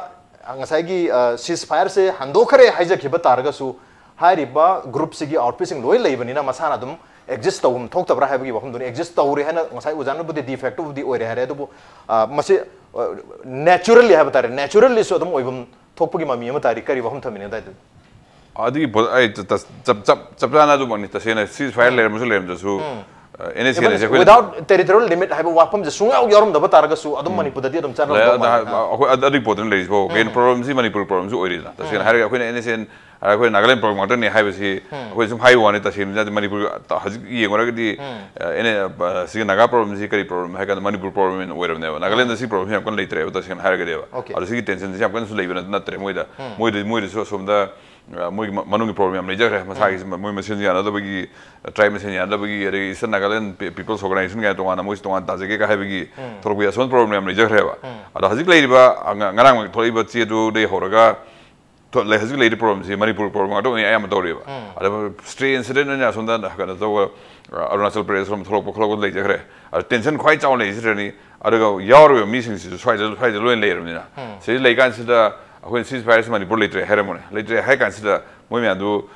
ꯉꯁꯥꯏꯒꯤ ꯁꯤꯁ ꯐꯥꯌꯔꯁꯦ ꯍꯟꯗꯣꯛꯈ꯭ꯔꯦ ꯍꯥꯏꯖꯈꯤꯕ ꯇꯥꯔꯒꯁꯨ, ꯍꯥꯏꯔꯤꯕ ꯒ꯭ꯔꯨꯞꯁꯤꯒꯤ ꯑꯥꯎꯠꯐꯤꯠꯁꯤꯡ ꯂꯣꯏ ꯂꯩꯕꯅꯤꯅ ꯃꯁꯥꯅ ꯑꯗꯨꯝ ꯑꯦꯛꯖꯤꯁ ꯇꯧꯐꯝ ꯊꯣꯛꯇꯕ꯭ꯔꯥ ꯍꯥꯏꯕꯒꯤ ꯋꯥꯐꯝꯗꯨꯅꯤ꯫ ꯑꯦꯛꯖꯤꯁ ꯇꯧꯔꯦ ꯍꯥꯏꯅ ꯉꯁꯥꯏ ꯑꯣꯖꯥꯅꯕꯨꯗꯤ ꯗꯤ ꯐꯦꯛꯇꯣꯕꯨꯗꯤ ꯑꯣꯏꯔꯦ ꯍꯥꯏꯔꯦ, ꯑꯗꯨꯕꯨ ꯑ, ꯃꯁꯤ ꯅꯦꯆꯔꯦꯜꯂꯤ ꯍꯥꯏꯕ ꯇꯥꯔꯦ, ꯅꯦꯆꯔꯦꯜꯂꯤꯁꯨ ꯑꯗꯨꯝ ꯑꯣꯏꯐꯝ ꯊꯣꯛꯄꯒꯤ ꯃꯃꯤ ꯑꯃ ꯇꯥꯔꯤ꯫ ꯀꯔꯤ ꯋꯥꯐꯝ ꯊꯝꯕꯤꯅꯤꯡꯉꯤ ꯑꯗꯨꯋꯥꯏꯗꯨ? ꯑꯗꯨꯒꯤ ꯄꯣꯠ ꯑꯩ ꯆ- ꯆ- ꯆꯞ ꯆꯞ ꯆꯞ ꯆꯥꯅ ꯑꯗꯨꯃꯛꯅꯤ꯫ ꯇꯁꯦꯡꯅ ꯁꯤꯁ ꯐꯥꯌꯔ ꯂꯩꯔꯝꯃꯁꯨ ꯂꯩꯔꯝꯗ꯭ꯔꯁꯨ, ꯑꯦꯟ ꯑꯦꯁ ꯑꯦꯟ ꯑꯦꯁꯦ ꯑꯩꯈꯣꯏꯅ ꯋꯤꯗꯥꯎꯠ ꯇꯦꯔꯤꯇꯣꯔꯤꯌꯦꯜ ꯂꯤꯃꯤꯠ ꯍꯥꯏꯕ ꯋꯥꯐꯝꯁꯦ ꯁꯨꯡꯌꯥꯎ ꯌꯥꯎꯔꯝꯗꯕ ꯇꯥꯔꯒꯁꯨ ꯑꯗꯨꯝ ꯃꯅꯤꯄꯨꯔꯗꯗꯤ ꯑꯗꯨꯝ ꯆꯠꯅꯕ ꯂꯩ꯫ ꯃꯑꯣꯡ ꯑꯗ ꯃꯥꯜꯂꯦ꯫ ꯑꯥ꯫ ꯑꯩꯈꯣꯏ ꯑꯗ- ꯑꯗꯨꯒꯤ ꯄꯣꯠꯇꯨꯅ ꯂꯩꯔꯤꯁꯤꯕꯣ, ꯃꯦꯟ ꯄ꯭ꯔꯣꯕ꯭ꯂꯦꯝꯁꯤ ꯃꯅꯤꯄꯨꯔ ꯄ꯭ꯔꯣꯕ꯭ꯂꯦꯝꯁꯨ ꯑꯣꯏꯔꯤꯗ꯫ ꯇꯁꯦꯡꯅ ꯍꯥꯏꯔꯒ ꯑꯩꯈꯣꯏꯅ ꯑꯦꯟ ꯑꯦꯁ ꯑꯦꯟ ꯑꯩꯈꯣꯏ ꯅꯥꯒꯥꯂꯦꯟ ꯄ꯭ꯔꯣꯕ꯭ꯂꯦꯝ ꯉꯥꯛꯇꯅꯤ ꯍꯥꯏꯕꯁꯤ ꯑꯩꯈꯣꯏ ꯁꯨꯝ ꯍꯥꯏꯕ ꯋꯥꯅꯤ꯫ ꯇꯁꯦꯡꯅ ꯃꯅꯤꯄꯨꯔ ꯍꯧꯖꯤꯛ ꯌꯦꯡꯉꯨꯔꯒꯗꯤ ꯑꯦꯟ ꯑꯦ- ꯁꯤꯒꯤ ꯅꯥꯒꯥ ꯄ꯭ꯔꯣꯕ꯭ꯂꯦꯝꯁꯤ ꯀꯔꯤ ꯄ꯭ꯔꯣꯕ꯭ꯂꯦꯝ ꯍꯥꯏ ꯀꯥꯟꯗ ꯃꯅꯤꯄꯨꯔ ꯄ꯭ꯔꯣꯕ꯭ꯂꯦꯝ ꯑꯣꯏꯔꯕꯅꯦꯕ꯫ ꯅꯥꯒꯥꯂꯦꯟꯗ ꯁꯤ ꯄ꯭ꯔꯣꯕ꯭ꯂꯦꯝꯁꯤ ꯌꯥꯝ ꯀꯟꯅ ꯂꯩꯇ꯭ꯔꯦꯕ, ꯇꯁꯦꯡꯅ ꯍꯥꯏꯔꯒꯗꯤꯕ꯫ ꯑꯣꯀꯦ꯫ ꯑꯗꯣ ꯁꯤꯒꯤ ꯇꯦꯟꯁꯟꯁꯤ ꯌꯥꯝ ꯀꯟꯅꯁꯨ ꯂꯩꯕ ꯅꯠ- ꯅꯠꯇ꯭ꯔꯦ ꯃꯣꯏꯗ꯫ ꯃꯣꯏꯗ ꯃꯣꯏꯗꯁꯨ ꯑꯁꯣꯝꯗ ꯑ, ꯃꯣꯏꯒꯤ ꯃ- ꯃꯅꯨꯡꯒꯤ ꯄ꯭ꯔꯣꯕ꯭ꯂꯦꯝ ꯌꯥꯝ ꯂꯩꯖꯈ꯭ꯔꯦ꯫ ꯃꯁꯥꯒꯤ ꯃꯣꯏ ꯃꯁꯦꯟ ꯌꯥꯅꯗꯕꯒꯤ, ꯇ꯭ꯔꯥꯏꯕ ꯃꯁꯦꯟ ꯌꯥꯅꯗꯕꯒꯤ, ꯑꯗꯒꯤ ꯏꯁꯇꯔꯟ ꯅꯥꯒꯥꯂꯦꯟ ꯄꯤ- ꯄꯤꯄꯜꯁ ꯑꯣꯔꯒꯅꯥꯏꯖꯦꯁꯟ ꯀꯥꯏꯅ ꯇꯣꯉꯥꯟꯅ ꯃꯣꯏꯁꯨ ꯇꯣꯉꯥꯟꯅ ꯇꯥꯖꯒꯦꯒ ꯍꯥꯏꯕꯒꯤ ꯊꯣꯛꯂꯛꯄꯒꯤ ꯑꯁꯣꯝ ꯄ꯭ꯔꯣꯕ꯭ꯂꯦꯝ ꯌꯥꯝ ꯂꯩꯖꯈ꯭ꯔꯦꯕ꯫ ꯑꯗꯣ ꯍꯧꯖꯤꯛ ꯂꯩꯔꯤꯕ ꯑ, ꯉ- ꯉꯔꯥꯡ ꯊꯣꯛꯂꯛꯏꯕ ꯆꯦꯗꯨꯗꯒꯤ ꯍꯧꯔꯒ ꯊꯣ- ꯂꯩ- ꯍꯧꯖꯤꯛ ꯂꯩꯔꯤꯕ ꯄ꯭ꯔꯣꯕ꯭ꯂꯦꯝꯁꯤ ꯃꯅꯤꯄꯨꯔ ꯄ꯭ꯔꯣꯕ꯭ꯂꯦꯝ ꯉꯥꯛꯇ ꯑꯣꯏꯅ ꯑꯌꯥꯝꯕ ꯇꯧꯔꯤꯕ꯫ ꯑꯗ ꯁ꯭ꯇꯔꯦ ꯏꯟꯁꯤꯗꯦꯟ ꯑꯣꯏꯅ ꯑꯁꯣꯝꯗ ꯀꯩꯅꯣ ꯇꯧꯕ, ꯑ, ꯑꯔꯨꯅꯥꯆꯜ ꯄ꯭ꯔꯗꯦꯁ ꯂꯣꯝ ꯊꯣꯛꯂꯛꯄ ꯈꯣꯠꯂꯛꯄ ꯂꯩꯖꯈ꯭ꯔꯦ꯫ ꯑꯗ ꯇꯦꯟꯁꯟ ꯈ꯭ꯋꯥꯏ ꯆꯥꯎꯅ ꯂꯩꯔꯤꯁꯤꯗꯅꯤ꯫ ꯑꯗꯨꯒ ꯌꯥꯎꯔꯤꯕ ꯃꯤꯁꯤꯡꯁꯤꯁꯨ ꯁ꯭ꯋꯥꯏꯗ ꯁ꯭ꯋꯥꯏꯗ ꯂꯣꯏꯅ ꯂꯩꯔꯕꯅꯤꯅ ꯁꯤꯗ ꯂꯩꯀꯥꯟꯁꯤꯗ ꯑꯩꯈꯣꯏꯅ ꯁꯤꯁ ꯐꯥꯌꯔꯁꯤ ꯃꯅꯤꯄꯨꯔ ꯂꯩꯇ꯭ꯔꯦ ꯍꯥꯏꯔꯝꯕꯅꯦ꯫ ꯂꯩꯇ꯭ꯔꯦ ꯍꯥꯏ ꯀꯥꯟꯁꯤꯗ ꯃꯣꯏ ꯃꯌꯥꯝꯗꯨ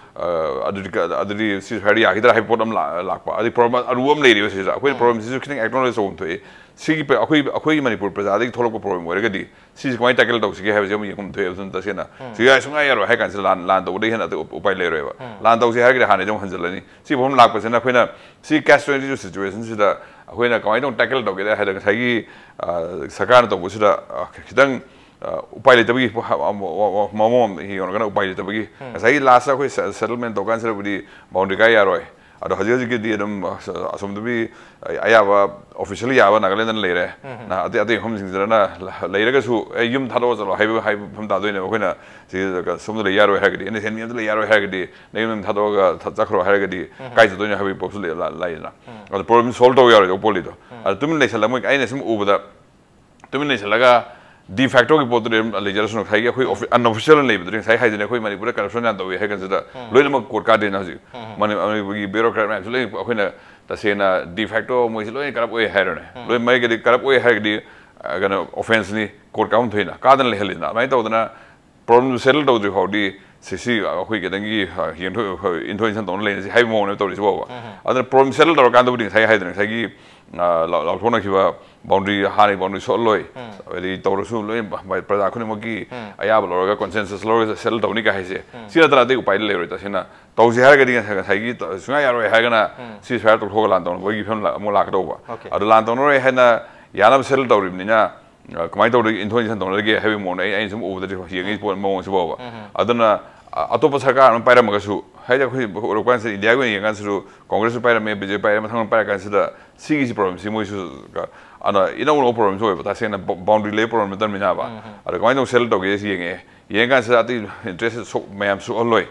ꯑꯗꯨꯗꯤ ꯑꯗꯨꯗꯤ ꯁꯤꯁ ꯐꯥꯏꯌꯔꯗꯤ ꯌꯥꯈꯤꯗ꯭ꯔꯥ ꯍꯥꯏꯕ ꯄꯣꯠ ꯑꯃ ꯂꯥꯛꯄ, ꯑꯗꯩ ꯄ꯭ꯔꯣꯕ꯭ꯂꯦꯝ ꯑꯔꯨꯕ ꯑꯃ ꯂꯩꯔꯤꯕ ꯁꯤꯗ꯫ ꯑꯩꯈꯣꯏꯅ ꯄ꯭ꯔꯣꯕ꯭ꯂꯦꯝꯁꯤꯁꯨ ꯈꯤꯇꯪ ꯑꯦꯛꯅꯣꯂꯦꯖ ꯇꯧꯐꯝ ꯊꯣꯛꯏ꯫ ꯁꯤꯒꯤ ꯑꯩꯈꯣꯏ ꯑꯩꯈꯣꯏꯒꯤ ꯃꯅꯤꯄꯨꯔ ꯄ꯭ꯔꯖꯥꯗꯒꯤ ꯊꯣꯛꯂꯛꯄ ꯄ꯭ꯔꯣꯕ꯭ꯂꯦꯝ ꯑꯣꯏꯔꯒꯗꯤ ꯁꯤꯁꯤ ꯀꯃꯥꯏꯅ ꯇꯦꯀꯜ ꯇꯧꯁꯤꯒꯦ ꯍꯥꯏꯕꯁꯤ ꯑꯃꯨꯛ ꯌꯦꯡꯐꯝ ꯊꯣꯛꯑꯦ꯫ ꯑꯗꯨꯅ ꯇꯁꯦꯡꯅ ꯁꯤ ꯌꯥꯏ, ꯁꯨꯡꯌꯥ ꯌꯥꯔꯣꯏ ꯍꯥꯏ ꯀꯥꯟꯁꯤꯗ ꯂꯥꯟ ꯂꯥꯟ ꯇꯧꯕꯗꯒꯤ ꯍꯦꯟꯅ ꯑꯇꯩ ꯎꯄꯥꯏ ꯂꯩꯔꯣꯏꯕ꯫ ꯂꯥꯟ ꯇꯧꯁꯤ ꯍꯥꯏꯔꯒꯗꯤ ꯍꯥꯟꯅꯗꯤ ꯑꯃꯨꯛ ꯍꯟꯖꯤꯜꯂꯅꯤ꯫ ꯁꯤ ꯐꯐꯝ ꯂꯥꯛꯄꯁꯤꯅ ꯑꯩꯈꯣꯏꯅ ꯁꯤ ꯀꯦꯁ ꯇ꯭ꯋꯦꯟꯇꯤ ꯇꯨ ꯁꯤꯆꯨꯋꯦꯁꯟꯁꯤꯗ ꯑꯩꯈꯣꯏꯅ ꯀꯃꯥꯏꯅ ꯇꯧꯅ ꯇꯦꯀꯜ ꯇꯧꯒꯦ ꯍꯥꯏꯔꯒ ꯉꯁꯥꯏꯒꯤ ꯁꯔꯀꯥꯔꯅ ꯇꯧꯕꯁꯤꯗ ꯈꯤꯇꯪ ꯎꯄꯥꯏ ꯂꯩꯇꯕꯒꯤ ꯃꯑꯣꯡ ꯑꯃ ꯌꯦꯡꯉꯒꯅ ꯎꯄꯥꯏ ꯂꯩꯇꯕꯒꯤ ꯉꯁꯥꯏꯒꯤ ꯂꯥꯁꯇ ꯑꯩꯈꯣꯏ ꯁꯦꯇꯜꯃꯦꯟ ꯇꯧꯀꯥꯟꯁꯤꯗꯕꯨꯗꯤ ꯕꯥꯎꯟꯗ꯭ꯔꯤ ꯀꯥꯏ ꯌꯥꯔꯣꯏ꯫ ꯑꯗꯣ ꯍꯧꯖꯤꯛ ꯍꯧꯖꯤꯛꯀꯤꯗꯤ ꯑꯗꯨꯝ ꯑꯁꯣꯝꯗꯕꯤ ꯑꯌꯥꯕ ꯑꯣꯐꯤꯁꯤꯌꯦꯜ ꯌꯥꯕ ꯅꯥꯒꯥꯂꯦꯟꯗꯅ ꯂꯩꯔꯦ꯫ ꯑꯇꯩ ꯑꯇꯩ ꯃꯐꯝꯁꯤꯡꯁꯤꯗꯅ ꯂꯩꯔꯒꯁꯨ ꯑꯩ ꯌꯨꯝ ꯊꯥꯗꯣꯛꯑ ꯆꯠꯂꯣ ꯍꯥꯏꯕ ꯍꯥꯏꯕ ꯃꯐꯝ ꯇꯥꯗꯣꯏꯅꯦꯕ꯫ ꯑꯩꯈꯣꯏꯅ ꯁꯤ ꯁꯣꯝꯗ ꯂꯩ ꯌꯥꯔꯣꯏ ꯍꯥꯏꯔꯒꯗꯤ, ꯑꯦꯟ ꯑꯦꯁ ꯑꯦꯟ ꯃꯤ ꯑꯝꯇ ꯂꯩ ꯌꯥꯔꯣꯏ ꯍꯥꯏꯔꯒꯗꯤ ꯅꯌꯨꯝ ꯑꯗꯨꯝ ꯊꯥꯗꯣꯛꯑꯒ ꯆꯠꯈ꯭ꯔꯣ ꯍꯥꯏꯔꯒꯗꯤ ꯀꯥꯏ ꯆꯠꯇꯣꯏꯅꯣ ꯍꯥꯏꯕꯒꯤ ꯄꯣꯠꯁꯨ ꯂꯩ ꯂꯥꯛꯏꯗꯅ꯫ ꯑꯗꯣ ꯄ꯭ꯔꯣꯕ꯭ꯂꯦꯝ ꯁꯣꯜꯕ ꯇꯧ ꯌꯥꯔꯣꯏꯗꯕ ꯄꯣꯠꯅꯤꯗꯣ꯫ ꯑꯗꯣ ꯇꯨꯃꯤꯟ ꯂꯩꯁꯜꯂꯒ ꯃꯣꯏ ꯑꯩꯅ ꯁꯨꯝ ꯎꯕꯗ ꯇꯨꯃꯤꯟ ꯂꯩꯁꯜꯂꯒ ꯗꯤ ꯐꯦꯛꯇꯣꯒꯤ ꯄꯣꯠꯇꯨꯗꯤ ꯑꯗꯨꯝ ꯂꯩꯖꯔꯁꯅꯨ꯫ ꯉꯁꯥꯏꯒꯤ ꯑꯩꯈꯣꯏ ꯑꯟꯑꯣꯐꯤꯁꯤꯌꯦꯜ ꯂꯩꯕꯗꯨꯗꯤ ꯉꯁꯥꯏ ꯍꯥꯏꯗꯨꯅꯤ ꯑꯩꯈꯣꯏ ꯃꯅꯤꯄꯨꯔꯗ ꯀꯔꯞꯁꯟ ꯌꯥꯝ ꯇꯧꯏ ꯍꯥꯏ ꯀꯥꯟꯁꯤꯗ ꯂꯣꯏꯅꯃꯛ ꯀꯣꯔꯠ ꯀꯥꯗꯦꯅ ꯍꯧꯖꯤꯛ ꯃꯅꯤꯄꯨꯔꯒꯤ ꯕ꯭ꯌꯨꯔꯣꯀ꯭ꯔꯦꯠ ꯃꯌꯥꯝꯁꯨ ꯂꯣꯏ ꯑꯩꯈꯣꯏꯅ ꯇꯁꯦꯡꯅ ꯗꯤ ꯐꯦꯛꯇꯣ ꯃꯣꯏꯁꯤ ꯂꯣꯏꯅ ꯀꯔꯞ ꯑꯣꯏ ꯍꯥꯏꯔꯅꯦ꯫ ꯂꯣꯏ ꯃꯥꯏꯒꯗꯤ ꯀꯔꯞ ꯑꯣꯏ ꯍꯥꯏꯔꯒꯗꯤ ꯀꯩꯅꯣ ꯑꯣꯐꯦꯟꯁꯅꯤ, ꯀꯣꯔꯠ ꯀꯥꯐꯝ ꯊꯣꯛꯏꯅ ꯀꯥꯗꯅ ꯂꯩꯍꯜꯂꯤꯅ꯫ ꯑꯗꯨꯃꯥꯏꯅ ꯇꯧꯗꯅ ꯄ꯭ꯔꯣꯕ꯭ꯂꯦꯝꯗꯨ ꯁꯦꯇꯜ ꯇꯧꯗ꯭ꯔꯤ ꯐꯥꯎꯗꯤ ꯁꯤ ꯁꯤ ꯑꯩꯈꯣꯏ ꯈꯤꯇꯪꯒꯤ ꯌꯦꯡꯊꯣꯛ ꯏꯟꯊꯣꯛ ꯏꯟꯁꯤꯟ ꯇꯧꯅ ꯂꯩꯅꯁꯤ ꯍꯥꯏꯕ ꯃꯑꯣꯡꯅꯦꯕ ꯇꯧꯔꯤꯁꯤ ꯐꯥꯎꯕ꯫ ꯑꯗꯨꯅ ꯄ꯭ꯔꯣꯕ꯭ꯂꯦꯝ ꯁꯦꯇꯜ ꯇꯧꯔꯀꯥꯟꯗꯕꯨꯗꯤ ꯉꯁꯥꯏ ꯍꯥꯏꯗꯅ ꯉꯁꯥꯏꯒꯤ ꯂꯥꯎꯊꯣꯛꯅꯈꯤꯕ ꯕꯥꯎꯟꯗ꯭ꯔꯤ, ꯍꯥꯟꯅꯒꯤ ꯕꯥꯎꯟꯗ꯭ꯔꯤ ꯁꯣꯛꯍꯜꯂꯣꯏ, ꯑꯗꯩ ꯇꯧꯔꯁꯨ ꯂꯣꯏ ꯄ꯭ꯔꯖꯥ ꯈꯨꯗꯤꯡꯃꯛꯀꯤ ꯑꯌꯥꯕ ꯂꯧꯔꯒ ꯀꯟꯁꯦꯟꯁꯁ ꯂꯧꯔꯒ ꯁꯦꯇꯜ ꯇꯧꯅꯤ ꯀꯥꯏ ꯍꯥꯏꯁꯦ꯫ ꯁꯤ ꯅꯠꯇꯅ ꯑꯇꯩ ꯎꯄꯥꯏꯗꯤ ꯂꯩꯔꯣꯏ꯫ ꯇꯁꯦꯡꯅ ꯇꯧꯁꯤ ꯍꯥꯏꯔꯒꯗꯤ ꯉꯁꯥꯏ ꯉꯁꯥꯏꯒꯤ ꯁꯨꯡꯌꯥ ꯌꯥꯔꯣꯏ ꯍꯥꯏꯔꯒꯅ ꯁꯤ ꯁ꯭ꯋꯥꯏꯗ ꯇꯣꯛꯊꯣꯛꯑꯒ ꯂꯥꯟ ꯇꯧꯅꯕꯒꯤ ꯐꯤꯕꯝ ꯑꯃꯨꯛ ꯂꯥꯛꯀꯗꯧꯕ꯫ ꯑꯗꯣ ꯂꯥꯟ ꯇꯧꯅꯔꯣꯏ ꯍꯥꯏꯅ ꯌꯥꯅꯕ ꯁꯦꯇꯜ ꯇꯧꯔꯤꯕꯅꯤꯅ ꯀꯃꯥꯏꯅ ꯇꯧꯗꯣꯏ ꯏꯟꯊꯣꯛ ꯏꯟꯁꯤꯟ ꯇꯧꯅꯔꯒꯦ ꯍꯥꯏꯕꯒꯤ ꯃꯑꯣꯡꯗ ꯑꯩ ꯑꯩꯅ ꯁꯨꯝ ꯎꯕꯗꯗꯤ ꯌꯦꯡꯉꯤ ꯄꯣꯠ ꯃꯑꯣꯡꯁꯤ ꯐꯥꯎꯕ꯫ ꯑꯗꯨꯅ ꯑꯇꯣꯞꯄ ꯁꯔꯀꯥꯔ ꯑꯃ ꯄꯥꯏꯔꯝꯃꯒꯁꯨ ꯍꯥꯏꯗꯤ ꯑꯩꯈꯣꯏ ꯎꯔꯛꯄ ꯀꯥꯟꯁꯤꯗ ꯏꯟꯗꯤꯌꯥꯒꯤ ꯑꯣꯏꯅ ꯌꯦꯡꯉꯀꯥꯟꯗꯁꯨ ꯀꯣꯡꯒ꯭ꯔꯦꯁꯁꯨ ꯄꯥꯏꯔꯝꯃꯦ, ꯕꯤ ꯖꯦ ꯄꯤ ꯄꯥꯏꯔꯦ, ꯃꯊꯪ ꯄꯥꯏꯔ ꯀꯥꯟꯁꯤꯗ ꯁꯤꯒꯤꯁꯤ ꯄ꯭ꯔꯣꯕ꯭ꯂꯦꯝꯁꯤ ꯃꯣꯏꯁꯨ ꯑꯅ ꯏꯅꯧ ꯅꯧꯕ ꯄ꯭ꯔꯣꯕ꯭ꯂꯦꯝꯁꯨ ꯑꯣꯏꯕ꯫ ꯇꯁꯦꯡꯅ ꯕꯥꯎꯟꯗ꯭ꯔꯤ ꯂꯩꯕ ꯄ꯭ꯔꯣꯕ꯭ꯂꯦꯝ ꯅꯠꯇꯕꯅꯤꯅꯕ꯫ ꯑꯗꯣ ꯀꯃꯥꯏꯅ ꯇꯧ ꯁꯦꯇꯜ ꯇꯧꯒꯦ ꯁꯤ ꯌꯦꯡꯉꯛꯑꯦ꯫ ꯌꯦꯡꯉꯀꯥꯟꯁꯤꯗ ꯑꯇꯩ ꯏꯟꯇꯔꯦꯁ ꯃꯌꯥꯝ ꯁꯣꯛꯍꯜꯂꯣꯏ꯫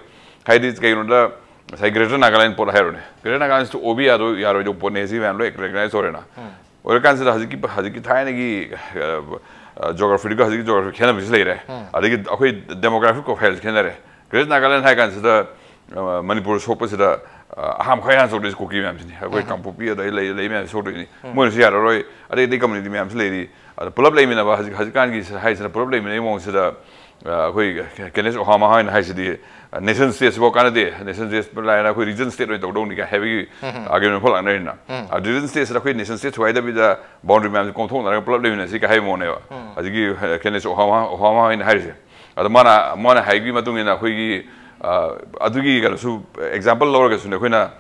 ꯍꯥꯏꯗꯤ ꯀꯩꯒꯤꯅꯣꯗ ꯉꯁꯥꯏ ꯒ꯭ꯔꯦꯇꯔ ꯅꯥꯒꯥꯂꯦꯟ ꯄꯣꯠ ꯍꯥꯏꯔꯣꯅꯦ, ꯒ꯭ꯔꯦꯇꯔ ꯅꯥꯒꯥꯂꯦꯟꯁꯤꯗ ꯑꯣꯕꯤ ꯌꯥꯗꯣꯏ ꯌꯥꯔꯣꯏꯗꯧꯕ ꯄꯣꯠꯅꯦ꯫ ꯁꯤ ꯃꯌꯥꯝ ꯂꯣꯏ ꯔꯤꯀꯒꯅꯥꯏꯁ ꯇꯧꯔꯦꯅ꯫ ꯑꯣꯏꯔꯀꯥꯟꯁꯤꯗ ꯍꯧꯖꯤꯛꯀꯤ ꯍꯧꯖꯤꯛꯀꯤ ꯊꯥꯏꯅꯒꯤ ꯖꯣꯒ꯭ꯔꯥꯐꯤꯗꯨꯒ ꯍꯧꯖꯤꯛꯀꯤ ꯖꯣꯒ꯭ꯔꯥꯐꯤ ꯈꯦꯠꯅꯕꯁꯨ ꯂꯩꯔꯦ꯫ ꯑꯗꯒꯤ ꯑꯩꯈꯣꯏ ꯗꯦꯃꯣꯒ꯭ꯔꯥꯐꯤꯛ ꯄ꯭ꯔꯣꯐꯥꯏꯜꯁꯨ ꯈꯦꯠꯅꯔꯦ꯫ ꯒ꯭ꯔꯦꯇꯔ ꯅꯥꯒꯥꯂꯦꯟ ꯍꯥꯏ ꯀꯥꯟꯁꯤꯗ ꯃꯅꯤꯄꯨꯔ ꯁꯣꯛꯄꯁꯤꯗ ꯑꯍꯥꯟꯕ ꯈ꯭ꯋꯥꯏ ꯍꯥꯟꯅ ꯁꯣꯛꯇꯣꯏꯁꯤ ꯀꯨꯀꯤ ꯃꯌꯥꯝꯁꯤꯅꯤ꯫ ꯑꯩꯈꯣꯏ ꯀꯥꯡꯄꯣꯛꯄꯤ ꯑꯗꯩ ꯂꯩ ꯂꯩ ꯃꯌꯥꯝꯁꯤ ꯁꯣꯛꯇꯣꯏꯅꯤ꯫ ꯃꯣꯏꯅꯁꯨ ꯌꯥꯔꯔꯣꯏ꯫ ꯑꯗꯩ ꯑꯇꯩ ꯀꯝꯃꯨꯅꯤꯇꯤ ꯃꯌꯥꯝꯁꯨ ꯂꯩꯔꯤ꯫ ꯑꯗ ꯄꯨꯂꯞ ꯂꯩꯃꯤꯟꯅꯕ ꯍꯧꯖꯤꯛ ꯍꯧꯖꯤꯛꯀꯥꯟꯒꯤ ꯍꯥꯏꯁꯤꯅ ꯄꯨꯂꯞ ꯂꯩꯃꯤꯟꯅꯕꯒꯤ ꯃꯑꯣꯡꯁꯤꯗ ꯑꯩꯈꯣꯏ ꯀꯦꯅꯦꯁ ꯑꯣꯍꯥꯃꯥ ꯍꯥꯏꯅ ꯍꯥꯏꯁꯤꯗꯤ ꯅꯦꯁꯟ ꯁ꯭ꯇꯦꯠꯁꯤꯐꯥꯎ ꯀꯥꯟꯅꯗꯦ, ꯅꯦꯁꯟ ꯁ꯭ꯇꯦꯠ ꯂꯥꯏꯅ ꯑꯩꯈꯣꯏ ꯔꯤꯖꯟ ꯁ꯭ꯇꯦꯠ ꯑꯣꯏꯅ ꯇꯧꯗꯧꯅꯤ ꯀꯥꯏ ꯍꯥꯏꯕꯒꯤ ꯑꯥꯔꯒ꯭ꯌꯨꯃꯦꯟ ꯐꯥꯎ ꯂꯥꯛꯅꯔꯤꯅ꯫ ꯔꯤꯖꯟ ꯁ꯭ꯇꯦꯠꯁꯤꯗ ꯑꯩꯈꯣꯏ ꯅꯦꯁꯟ ꯁ꯭ꯇꯦꯠ ꯊꯨꯒꯥꯏꯗꯕꯤꯗ ꯕꯥꯎꯟꯗꯔꯤ ꯃꯌꯥꯝꯁꯦ ꯀꯣꯝꯊꯣꯛꯅꯔꯒ ꯄꯨꯂꯞ ꯂꯩꯃꯤꯟꯅꯁꯤ ꯀꯥꯏ ꯍꯥꯏꯕ ꯃꯑꯣꯡꯅꯦꯕ꯫ ꯍꯧꯖꯤꯛꯀꯤ ꯀꯦꯅꯦꯁ ꯑꯣꯍꯥꯃꯥ ꯑꯣꯍꯥꯃꯥ ꯍꯥꯏꯅ ꯍꯥꯏꯔꯤꯁꯦ꯫ ꯑꯗꯣ ꯃꯥꯅ ꯃꯥꯅ ꯍꯥꯏꯕꯒꯤ ꯃꯇꯨꯡ ꯏꯟꯅ ꯑꯩꯈꯣꯏꯒꯤ ꯑꯗꯨꯒꯤ ꯀꯩꯅꯣꯁꯨ ꯑꯦꯛꯖꯥꯝꯄꯜ ꯂꯧꯔꯒꯁꯨꯅꯦ ꯑꯩꯈꯣꯏꯅ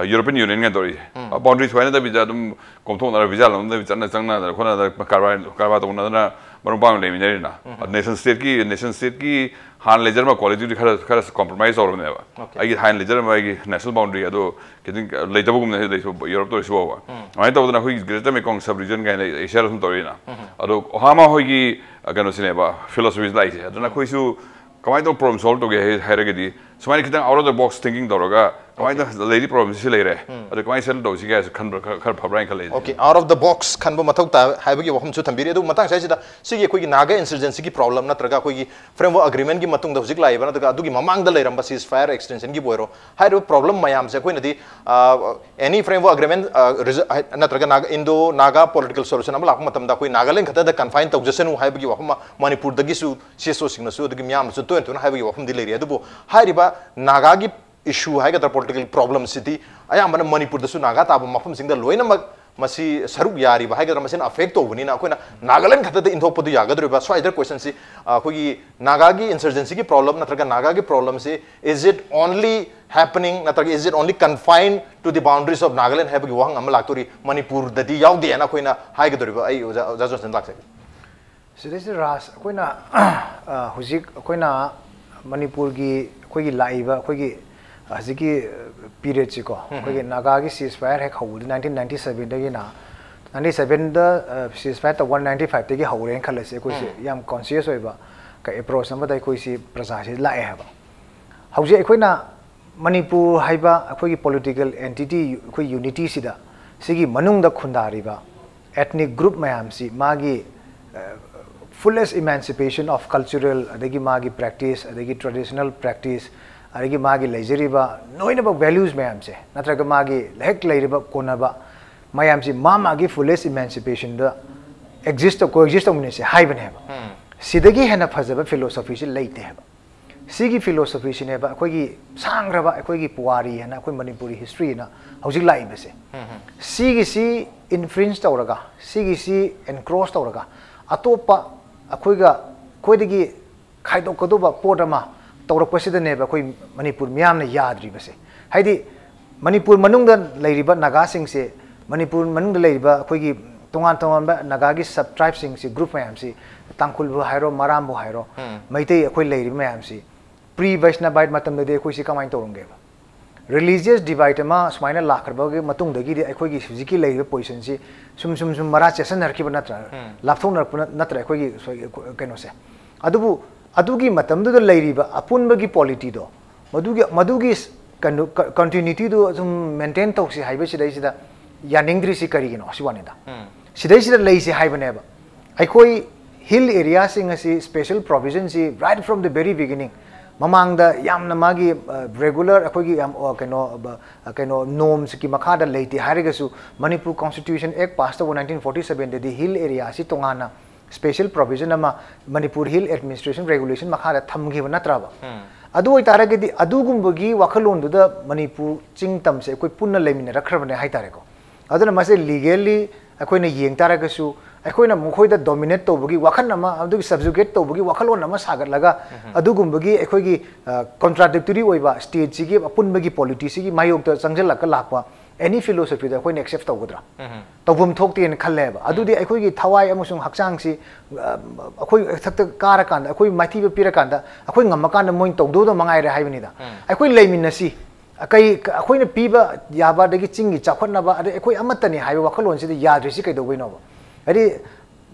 ꯌꯨꯔꯣꯄꯤꯌꯟ ꯌꯨꯅꯤꯌꯟꯒ ꯇꯧꯔꯤꯁꯦ꯫ ꯕꯥꯎꯟꯗꯔꯤ ꯊꯨꯒꯥꯏꯅꯗꯕꯤꯗ ꯑꯗꯨꯝ ꯀꯣꯝꯊꯣꯛꯅꯔ ꯚꯤꯖꯥ ꯂꯧꯅꯗꯕꯤ ꯆꯠꯅ ꯆꯪꯅꯗꯅ ꯈꯣꯠꯅꯗꯅ ꯀꯔꯕꯥꯔ ꯀꯔꯕꯥꯔ ꯇꯧꯅꯗꯅ ꯃꯔꯨꯞ ꯃꯄꯥꯡ ꯂꯩꯃꯤꯟꯅꯔꯤꯅ꯫ ꯅꯦꯁꯟ ꯁ꯭ꯇꯦꯠꯀꯤ ꯅꯦꯁꯟ ꯁ꯭ꯇꯦꯠꯀꯤ ꯍꯥꯟꯅ ꯂꯩꯖꯔꯝꯕ ꯀ꯭ꯋꯥꯂꯤꯇꯤꯗꯤ ꯈꯔ ꯈꯔ ꯀꯣꯝꯄ꯭ꯔꯣꯃꯥꯏꯁ ꯇꯧꯔꯕꯅꯦꯕ꯫ ꯑꯩꯒꯤ ꯍꯥꯟꯅ ꯂꯩꯖꯔꯝꯕ ꯑꯩꯒꯤ ꯅꯦꯁꯅꯦꯜ ꯕꯥꯎꯟꯗꯔꯤ ꯑꯗꯣ ꯈꯤꯇꯪ ꯂꯩꯇꯕꯒꯨꯝꯅ ꯂꯩꯁꯨ ꯌꯨꯔꯣꯞꯇ ꯑꯣꯏꯔꯁꯨ ꯐꯥꯎꯕ꯫ ꯑꯗꯨꯃꯥꯏꯅ ꯇꯧꯗꯅ ꯑꯩꯈꯣꯏꯒꯤ ꯒ꯭ꯔꯦꯇꯔ ꯃꯦꯀꯣꯡ ꯁꯕ ꯔꯤꯖꯟ ꯀꯥꯏꯅ ꯑꯦꯁꯤꯌꯥꯗ ꯁꯨꯝ ꯇꯧꯔꯤꯅ꯫ ꯑꯗꯣ ꯑꯣꯍꯥꯃꯥ ꯍꯣꯏꯒꯤ ꯀꯩꯅꯣꯁꯤꯅꯦꯕ ꯐꯤꯂꯣꯁꯣꯐꯤꯁꯦ ꯂꯥꯛꯏꯁꯦ꯫ ꯑꯗꯨꯅ ꯑꯩꯈꯣꯏꯁꯨ ꯀꯃꯥꯏꯅ ꯇꯧꯔ ꯄ꯭ꯔꯣꯕ꯭ꯂꯦꯝ ꯁꯣꯜꯕ ꯇꯧꯒꯦ ꯍꯥꯏꯔꯒꯗꯤ ꯁꯨꯃꯥꯏꯅ ꯈꯤꯇꯪ out of the box thinking ꯇꯧꯔꯒ ꯀꯃꯥꯏꯅ ꯂꯩꯔꯤ ꯄ꯭ꯔꯣꯕ꯭ꯂꯦꯝꯁꯤ ꯁꯤ ꯂꯩꯔꯦ, ꯑꯗꯨ ꯀꯃꯥꯏꯅ ꯁꯦꯇꯜ ꯇꯧꯁꯤꯒꯦ ꯍꯥꯏꯁꯨ ꯈꯟꯕ ꯈꯔ ꯈꯔ ꯐꯕ꯭ꯔꯥ ꯍꯥꯏꯅ ꯈꯜꯂꯦ ꯑꯩꯗꯤ꯫ Okay, out of the box ꯈꯟꯕ ꯃꯊꯧ ꯇꯥꯏ ꯍꯥꯏꯕꯒꯤ ꯋꯥꯐꯝꯁꯨ ꯊꯝꯕꯤꯔꯤ꯫ ꯑꯗꯨ ꯃꯇꯥꯡꯁꯤꯗ ꯁꯤꯒꯤ ꯑꯩꯈꯣꯏꯒꯤ ꯅꯥꯒꯥ ꯏꯟꯁꯔꯖꯦꯟꯁꯤꯒꯤ ꯄ꯭ꯔꯣꯕ꯭ꯂꯦꯝ ꯅꯠꯇ꯭ꯔꯒ ꯑꯩꯈꯣꯏꯒꯤ ꯐ꯭ꯔꯦꯝꯋꯔꯛ ꯑꯦꯒ꯭ꯔꯤꯃꯦꯟꯒꯤ ꯃꯇꯨꯡꯗ ꯍꯧꯖꯤꯛ ꯂꯥꯛꯏꯕ ꯅꯠꯇ꯭ꯔꯒ ꯑꯗꯨꯒꯤ ꯃꯃꯥꯡꯗ ꯂꯩꯔꯝꯕ ꯁꯤꯖ ꯐꯥꯌꯔ ꯑꯦꯛꯁꯇꯦꯟꯁꯟꯒꯤꯕꯨ ꯑꯣꯏꯔꯣ, ꯍꯥꯏꯔꯤꯕ ꯄ꯭ꯔꯣꯕ꯭ꯂꯦꯝ ꯃꯌꯥꯝꯁꯦ ꯑꯩꯈꯣꯏꯅꯗꯤ ꯑꯦꯅꯤ ꯐ꯭ꯔꯦꯝꯋꯔꯛ ꯑꯦꯒ꯭ꯔꯤꯃꯦꯟ ꯅꯠꯇ꯭ꯔꯒ ꯏꯟꯗꯣ ꯅꯥꯒꯥ ꯄꯣꯂꯤꯇꯤꯀꯦꯜ ꯁꯣꯂꯨꯁꯟ ꯑꯃ ꯂꯥꯛꯄ ꯃꯇꯝꯗ ꯑꯩꯈꯣꯏ ꯅꯥꯒꯥꯂꯦꯟ ꯈꯛꯇꯗ ꯀꯟꯐꯥꯏꯟ ꯇꯧꯖꯁꯅꯨ ꯍꯥꯏꯕꯒꯤ ꯋꯥꯐꯝ ꯑꯃ ꯃꯅꯤꯄꯨꯔꯗꯒꯤꯁꯨ ꯁꯤ ꯑꯦꯁ ꯑꯣꯁꯤꯡꯅꯁꯨ ꯑꯗꯒꯤ ꯃꯤꯌꯥꯝꯅꯁꯨ ꯇꯣꯏꯅ ꯇꯣꯏꯅ ꯍꯥꯏꯕꯒꯤ ꯋꯥꯐꯝꯗꯤ ꯂꯩꯔꯤ꯫ ꯑꯗꯨꯕꯨ ꯍꯥꯏꯔꯤꯕ ꯅꯥꯒꯥꯒꯤ ꯏꯁꯨ ꯍꯥꯏꯒꯗ꯭ꯔꯥ ꯄꯣꯂꯤꯇꯤꯀꯦꯜ ꯄ꯭ꯔꯣꯕ꯭ꯂꯦꯝꯁꯤꯗꯤ ꯑꯌꯥꯝꯕꯅ ꯃꯅꯤꯄꯨꯔꯗꯁꯨ ꯅꯥꯒꯥ ꯇꯥꯕ ꯃꯐꯝꯁꯤꯡꯗ ꯂꯣꯏꯅꯃꯛ ꯃꯁꯤ ꯁꯔꯨꯛ ꯌꯥꯔꯤꯕ ꯍꯥꯏꯒꯗ꯭ꯔꯥ ꯃꯁꯤꯅ ꯑꯐꯦꯛ ꯇꯧꯕꯅꯤꯅ ꯑꯩꯈꯣꯏꯅ ꯅꯥꯒꯥꯂꯦꯟ ꯈꯛꯇꯗ ꯏꯟꯊꯣꯛꯄꯗꯨ ꯌꯥꯒꯗ꯭ꯔꯤꯕ? ꯁ꯭ꯋꯥꯏꯗ ꯀꯣꯏꯁꯟꯁꯤ ꯑꯩꯈꯣꯏꯒꯤ ꯅꯥꯒꯥꯒꯤ ꯏꯟꯁꯔꯖꯦꯟꯁꯤꯒꯤ ꯄ꯭ꯔꯣꯕ꯭ꯂꯦꯝ ꯅꯠꯇ꯭ꯔꯒ ꯅꯥꯒꯥꯒꯤ ꯄ꯭ꯔꯣꯕ꯭ꯂꯦꯝꯁꯤ is it only happening ꯅꯠꯇ꯭ꯔꯒ is it only confined to the boundaries of Nagaland ꯍꯥꯏꯕꯒꯤ ꯋꯥꯍꯪ ꯑꯃ ꯂꯥꯛꯇꯣꯔꯤ꯫ ꯃꯅꯤꯄꯨꯔꯗꯗꯤ ꯌꯥꯎꯗꯦꯅ ꯑꯩꯈꯣꯏꯅ ꯍꯥꯏꯒꯗꯧꯔꯤꯕ꯫ ꯑꯩ ꯑꯣꯖꯥ ꯑꯣꯖꯥ ꯖꯣꯟꯁꯟ ꯂꯥꯛꯆꯒꯦ꯫ ꯁꯤꯗꯩꯁꯤꯗ ꯔꯥꯖ, ꯑꯩꯈꯣꯏꯅ ꯍꯧꯖꯤꯛ ꯑꯩꯈꯣꯏꯅ ꯃꯅꯤꯄꯨꯔꯒꯤ ꯑꯩꯈꯣꯏꯒꯤ ꯂꯥꯛꯏꯕ ꯑꯩꯈꯣꯏꯒꯤ ꯍꯧꯖꯤꯛꯀꯤ ꯄꯤꯔꯤꯌꯠꯁꯤꯀꯣ, ꯑꯩꯈꯣꯏꯒꯤ ꯅꯥꯒꯥꯒꯤ ꯁꯤꯖ ꯐꯥꯌꯔ ꯍꯦꯛ ꯍꯧꯕꯗꯤ ꯅꯥꯏꯟꯇꯤꯟ ꯅꯥꯏꯟꯇꯤ ꯁꯕꯦꯟꯗꯒꯤꯅ, ꯅꯥꯏꯟꯇꯤ ꯁꯕꯦꯟꯗ ꯁꯤꯖ ꯐꯥꯌꯔ ꯇꯧꯕ ꯅꯥꯏꯟꯇꯤ ꯐꯥꯏꯚꯇꯒꯤ ꯍꯧꯔꯦꯅ ꯈꯜꯂꯁꯤ꯫ ꯑꯩꯈꯣꯏꯁꯦ ꯌꯥꯝ ꯀꯣꯟꯁꯤꯌꯁ ꯑꯣꯏꯕ ꯑꯦꯄ꯭ꯔꯣꯆ ꯑꯃꯗ ꯑꯩꯈꯣꯏꯁꯤ ꯄ꯭ꯔꯖꯥꯁꯤ ꯂꯥꯛꯑꯦ ꯍꯥꯏꯕ꯫ ꯍꯧꯖꯤꯛ ꯑꯩꯈꯣꯏꯅ ꯃꯅꯤꯄꯨꯔ ꯍꯥꯏꯕ ꯑꯩꯈꯣꯏꯒꯤ ꯄꯣꯂꯤꯇꯤꯀꯦꯜ ꯑꯦꯟꯇꯤꯇꯤ, ꯑꯩꯈꯣꯏ ꯌꯨꯅꯤꯇꯤꯁꯤꯗ ꯁꯤꯒꯤ ꯃꯅꯨꯡꯗ ꯈꯨꯟꯗꯥꯔꯤꯕ ethnic group ꯃꯌꯥꯝꯁꯤ ꯃꯥꯒꯤ fullest emancipation of cultural, ꯑꯗꯒꯤ ꯃꯥꯒꯤ practice, ꯑꯗꯒꯤ traditional practice, ꯑꯗꯒꯤ ꯃꯥꯒꯤ ꯂꯩꯖꯔꯤꯕ ꯂꯣꯏꯅꯃꯛ values ꯃꯌꯥꯝꯁꯦ, ꯅꯠꯇ꯭ꯔꯒ ꯃꯥꯒꯤ ꯍꯦꯛ ꯂꯩꯔꯤꯕ ꯀꯣꯟꯅꯕ ꯃꯌꯥꯝꯁꯤ ꯃꯥ ꯃꯥꯒꯤ fullest emancipationꯗ exist ꯇꯧ, coexist ꯇꯧꯃꯤꯟꯅꯁꯦ ꯍꯥꯏꯕꯅꯦꯕ꯫ ꯁꯤꯗꯒꯤ ꯍꯦꯟꯅ ꯐꯖꯕ philosophyꯁꯤ ꯂꯩꯇꯦ ꯍꯥꯏꯕ꯫ ꯁꯤꯒꯤ philosophyꯁꯤꯅꯦꯕ ꯑꯩꯈꯣꯏꯒꯤ ꯁꯥꯡꯈ꯭ꯔꯕ ꯑꯩꯈꯣꯏꯒꯤ ꯄꯨꯋꯥꯔꯤ ꯍꯥꯏꯅ ꯑꯩꯈꯣꯏ ꯃꯅꯤꯄꯨꯔꯤ historyꯅ ꯍꯧꯖꯤꯛ ꯂꯥꯛꯏꯕꯁꯦ꯫ ꯁꯤꯒꯤꯁꯤ infringe ꯇꯧꯔꯒ, ꯁꯤꯒꯤꯁꯤ encroach ꯇꯧꯔꯒ, ꯑꯇꯣꯞꯄ ꯑꯩꯈꯣꯏꯒ, ꯑꯩꯈꯣꯏꯗꯒꯤ ꯈꯥꯏꯗꯣꯛꯀꯗꯧꯕ ꯄꯣꯠ ꯑꯃ ꯇꯧꯔꯛꯄꯁꯤꯗꯅꯦꯕ ꯑꯩꯈꯣꯏ ꯃꯅꯤꯄꯨꯔ ꯃꯤꯌꯥꯝꯅ ꯌꯥꯗ꯭ꯔꯤꯕꯁꯦ꯫ ꯍꯥꯏꯗꯤ ꯃꯅꯤꯄꯨꯔ ꯃꯅꯨꯡꯗ ꯂꯩꯔꯤꯕ ꯅꯥꯒꯥꯁꯤꯡꯁꯦ, ꯃꯅꯤꯄꯨꯔ ꯃꯅꯨꯡꯗ ꯂꯩꯔꯤꯕ ꯑꯩꯈꯣꯏꯒꯤ ꯇꯣꯉꯥꯟ ꯇꯣꯉꯥꯟꯕ ꯅꯥꯒꯥꯒꯤ sub tribeꯁꯤꯡꯁꯤ, group ꯃꯌꯥꯝꯁꯤ, ꯇꯥꯡꯈꯨꯜꯕꯨ ꯍꯥꯏꯔꯣ, ꯃꯔꯥꯝꯕꯨ ꯍꯥꯏꯔꯣ, ꯎꯝ꯫ ꯃꯩꯇꯩ ꯑꯩꯈꯣꯏ ꯂꯩꯔꯤꯕ ꯃꯌꯥꯝꯁꯤ, pre Vaishnavite ꯃꯇꯝꯗꯗꯤ ꯑꯩꯈꯣꯏꯁꯤ ꯀꯃꯥꯏꯅ ꯇꯧꯔꯝꯒꯦꯕ? Religious divide ꯑꯃ ꯁꯨꯃꯥꯏꯅ ꯂꯥꯛꯈ꯭ꯔꯕꯒꯤ ꯃꯇꯨꯡꯗꯒꯤꯗꯤ ꯑꯩꯈꯣꯏꯒꯤ ꯍꯧꯖꯤꯛꯀꯤ ꯂꯩꯔꯤꯕ positionꯁꯤ ꯁꯨꯝ ꯁꯨꯝ ꯁꯨꯝ ꯃꯔꯥ ꯆꯦꯠꯁꯟꯅꯔꯛꯈꯤꯕ ꯅꯠꯇ꯭ꯔꯥ? ꯎꯝ꯫ ꯂꯥꯞꯊꯣꯛꯅꯔꯛꯄ ꯅꯠ-, ꯅꯠꯇ꯭ꯔꯥ ꯑꯩꯈꯣꯏꯒꯤ ꯁꯣꯏ-, ꯀꯩꯅꯣꯁꯦ? ꯑꯗꯨꯕꯨ ꯑꯗꯨꯒꯤ ꯃꯇꯝꯗꯨꯗ ꯂꯩꯔꯤꯕ ꯑꯄꯨꯟꯕꯒꯤ polityꯗꯣ, ꯃꯗꯨꯒꯤ, ꯃꯗꯨꯒꯤ ꯀꯩꯅꯣ, ꯀ-, continuityꯗꯨ ꯁꯨꯝ maintain ꯇꯧꯁꯤ ꯍꯥꯏꯕꯁꯤꯗꯩꯁꯤꯗ ꯌꯥꯅꯤꯡꯗ꯭ꯔꯤꯁꯤ ꯀꯔꯤꯒꯤꯅꯣ? ꯁꯤ ꯋꯥꯅꯤꯗ꯫ ꯎꯝ꯫ ꯁꯤꯗꯩꯁꯤꯗ ꯂꯩꯁꯤ ꯍꯥꯏꯕꯅꯦꯕ꯫ ꯑꯩꯈꯣꯏ hill areaꯁꯤꯡ ꯑꯁꯤ special provisionꯁꯤ right from the very beginning, ꯃꯃꯥꯡꯗ ꯌꯥꯝꯅ ꯃꯥꯒꯤ, ꯑ, regular ꯑꯩꯈꯣꯏꯒꯤ ꯌꯥꯝ, ꯑ, ꯀꯩꯅꯣ, ꯑ, ꯀꯩꯅꯣ normsꯀꯤ ꯃꯈꯥꯗ ꯂꯩꯇꯦ ꯍꯥꯏꯔꯒꯁꯨ, ꯃꯅꯤꯄꯨꯔ Constitution Act pass ꯇꯧꯕ nineteen forty sevenꯗꯗꯤ hill areaꯁꯤ ꯇꯣꯉꯥꯟꯅ special provision ꯑꯃ ꯃꯅꯤꯄꯨꯔ Hill Administration Regulation ꯃꯈꯥꯗ ꯊꯝꯈꯤꯕ ꯅꯠꯇ꯭ꯔꯕ? ꯎꯝ꯫ ꯑꯗꯨ ꯑꯣꯏꯇꯥꯔꯒꯗꯤ ꯑꯗꯨꯒꯨꯝꯕꯒꯤ ꯋꯥꯈꯜꯂꯣꯟꯗꯨꯗ ꯃꯅꯤꯄꯨꯔ ꯆꯤꯡ ꯇꯝꯁꯦ ꯑꯩꯈꯣꯏ ꯄꯨꯟꯅ ꯂꯩꯃꯤꯟꯅꯔꯛꯈ꯭ꯔꯕꯅꯦ ꯍꯥꯏꯇꯥꯔꯦꯀꯣ꯫ ꯑꯗꯨꯅ ꯃꯁꯦ legally ꯑꯩꯈꯣꯏꯅ ꯌꯦꯡ ꯇꯥꯔꯒꯁꯨ, ꯑꯩꯈꯣꯏꯅ ꯃꯈꯣꯏꯗ dominate ꯇꯧꯕꯒꯤ ꯋꯥꯈꯜ ꯑꯃ, ꯑꯗꯨꯒꯤ subjugate ꯇꯧꯕꯒꯤ ꯋꯥꯈꯜꯂꯣꯟ ꯑꯃ ꯁꯥꯒꯠꯂꯒ, ꯎꯝ꯫ ꯑꯗꯨꯒꯨꯝꯕꯒꯤ ꯑꯩꯈꯣꯏꯒꯤ, ꯑ, contradictory ꯑꯣꯏꯕ stateꯁꯤꯒꯤ ꯑꯄꯨꯟꯕꯒꯤ polityꯁꯤꯒꯤ ꯃꯥꯌꯣꯛꯇ ꯆꯪꯁꯤꯜꯂꯛꯀ ꯂꯥꯛꯄ any philosophyꯗ ꯑꯩꯈꯣꯏꯅ accept ꯇꯧꯒꯗ꯭ꯔꯥ? ꯎꯝ꯫ ꯇꯧꯐꯝ ꯊꯣꯛꯇꯦꯅ ꯈꯜꯂꯦꯕ꯫ ꯑꯗꯨꯗꯤ ꯑꯩꯈꯣꯏꯒꯤ ꯊꯋꯥꯏ ꯑꯃꯁꯨꯡ ꯍꯛꯆꯥꯡꯁꯤ, ꯑ, ꯑꯩꯈꯣꯏ ꯃꯊꯛꯇ ꯀꯥꯔꯀꯥꯟꯗ, ꯑꯩꯈꯣꯏ ꯃꯥꯏꯊꯤꯕ ꯄꯤꯔꯀꯥꯟꯗ, ꯑꯩꯈꯣꯏ ꯉꯝꯃꯀꯥꯟꯗ ꯃꯣꯏꯅ ꯇꯧꯗꯧꯗ ꯃꯉꯥꯏꯔꯦ ꯍꯥꯏꯕꯅꯤꯗ꯫ ꯎꯝ꯫ ꯑꯩꯈꯣꯏ ꯂꯩꯃꯤꯟꯅꯁꯤ, ꯀꯩ, ꯑꯩꯈꯣꯏꯅ ꯄꯤꯕ ꯌꯥꯕ, ꯑꯗꯒꯤ ꯆꯤꯡꯒꯤ ꯆꯥꯎꯈꯠꯅꯕ, ꯑꯗꯩ ꯑꯩꯈꯣꯏ ꯑꯃꯠꯇꯅꯤ ꯍꯥꯏꯕ ꯋꯥꯈꯜꯂꯣꯟꯁꯤꯗ ꯌꯥꯗ꯭ꯔꯤꯁꯤ ꯀꯩꯗꯧꯕꯩꯅꯣꯕ? ꯍꯥꯏꯗꯤ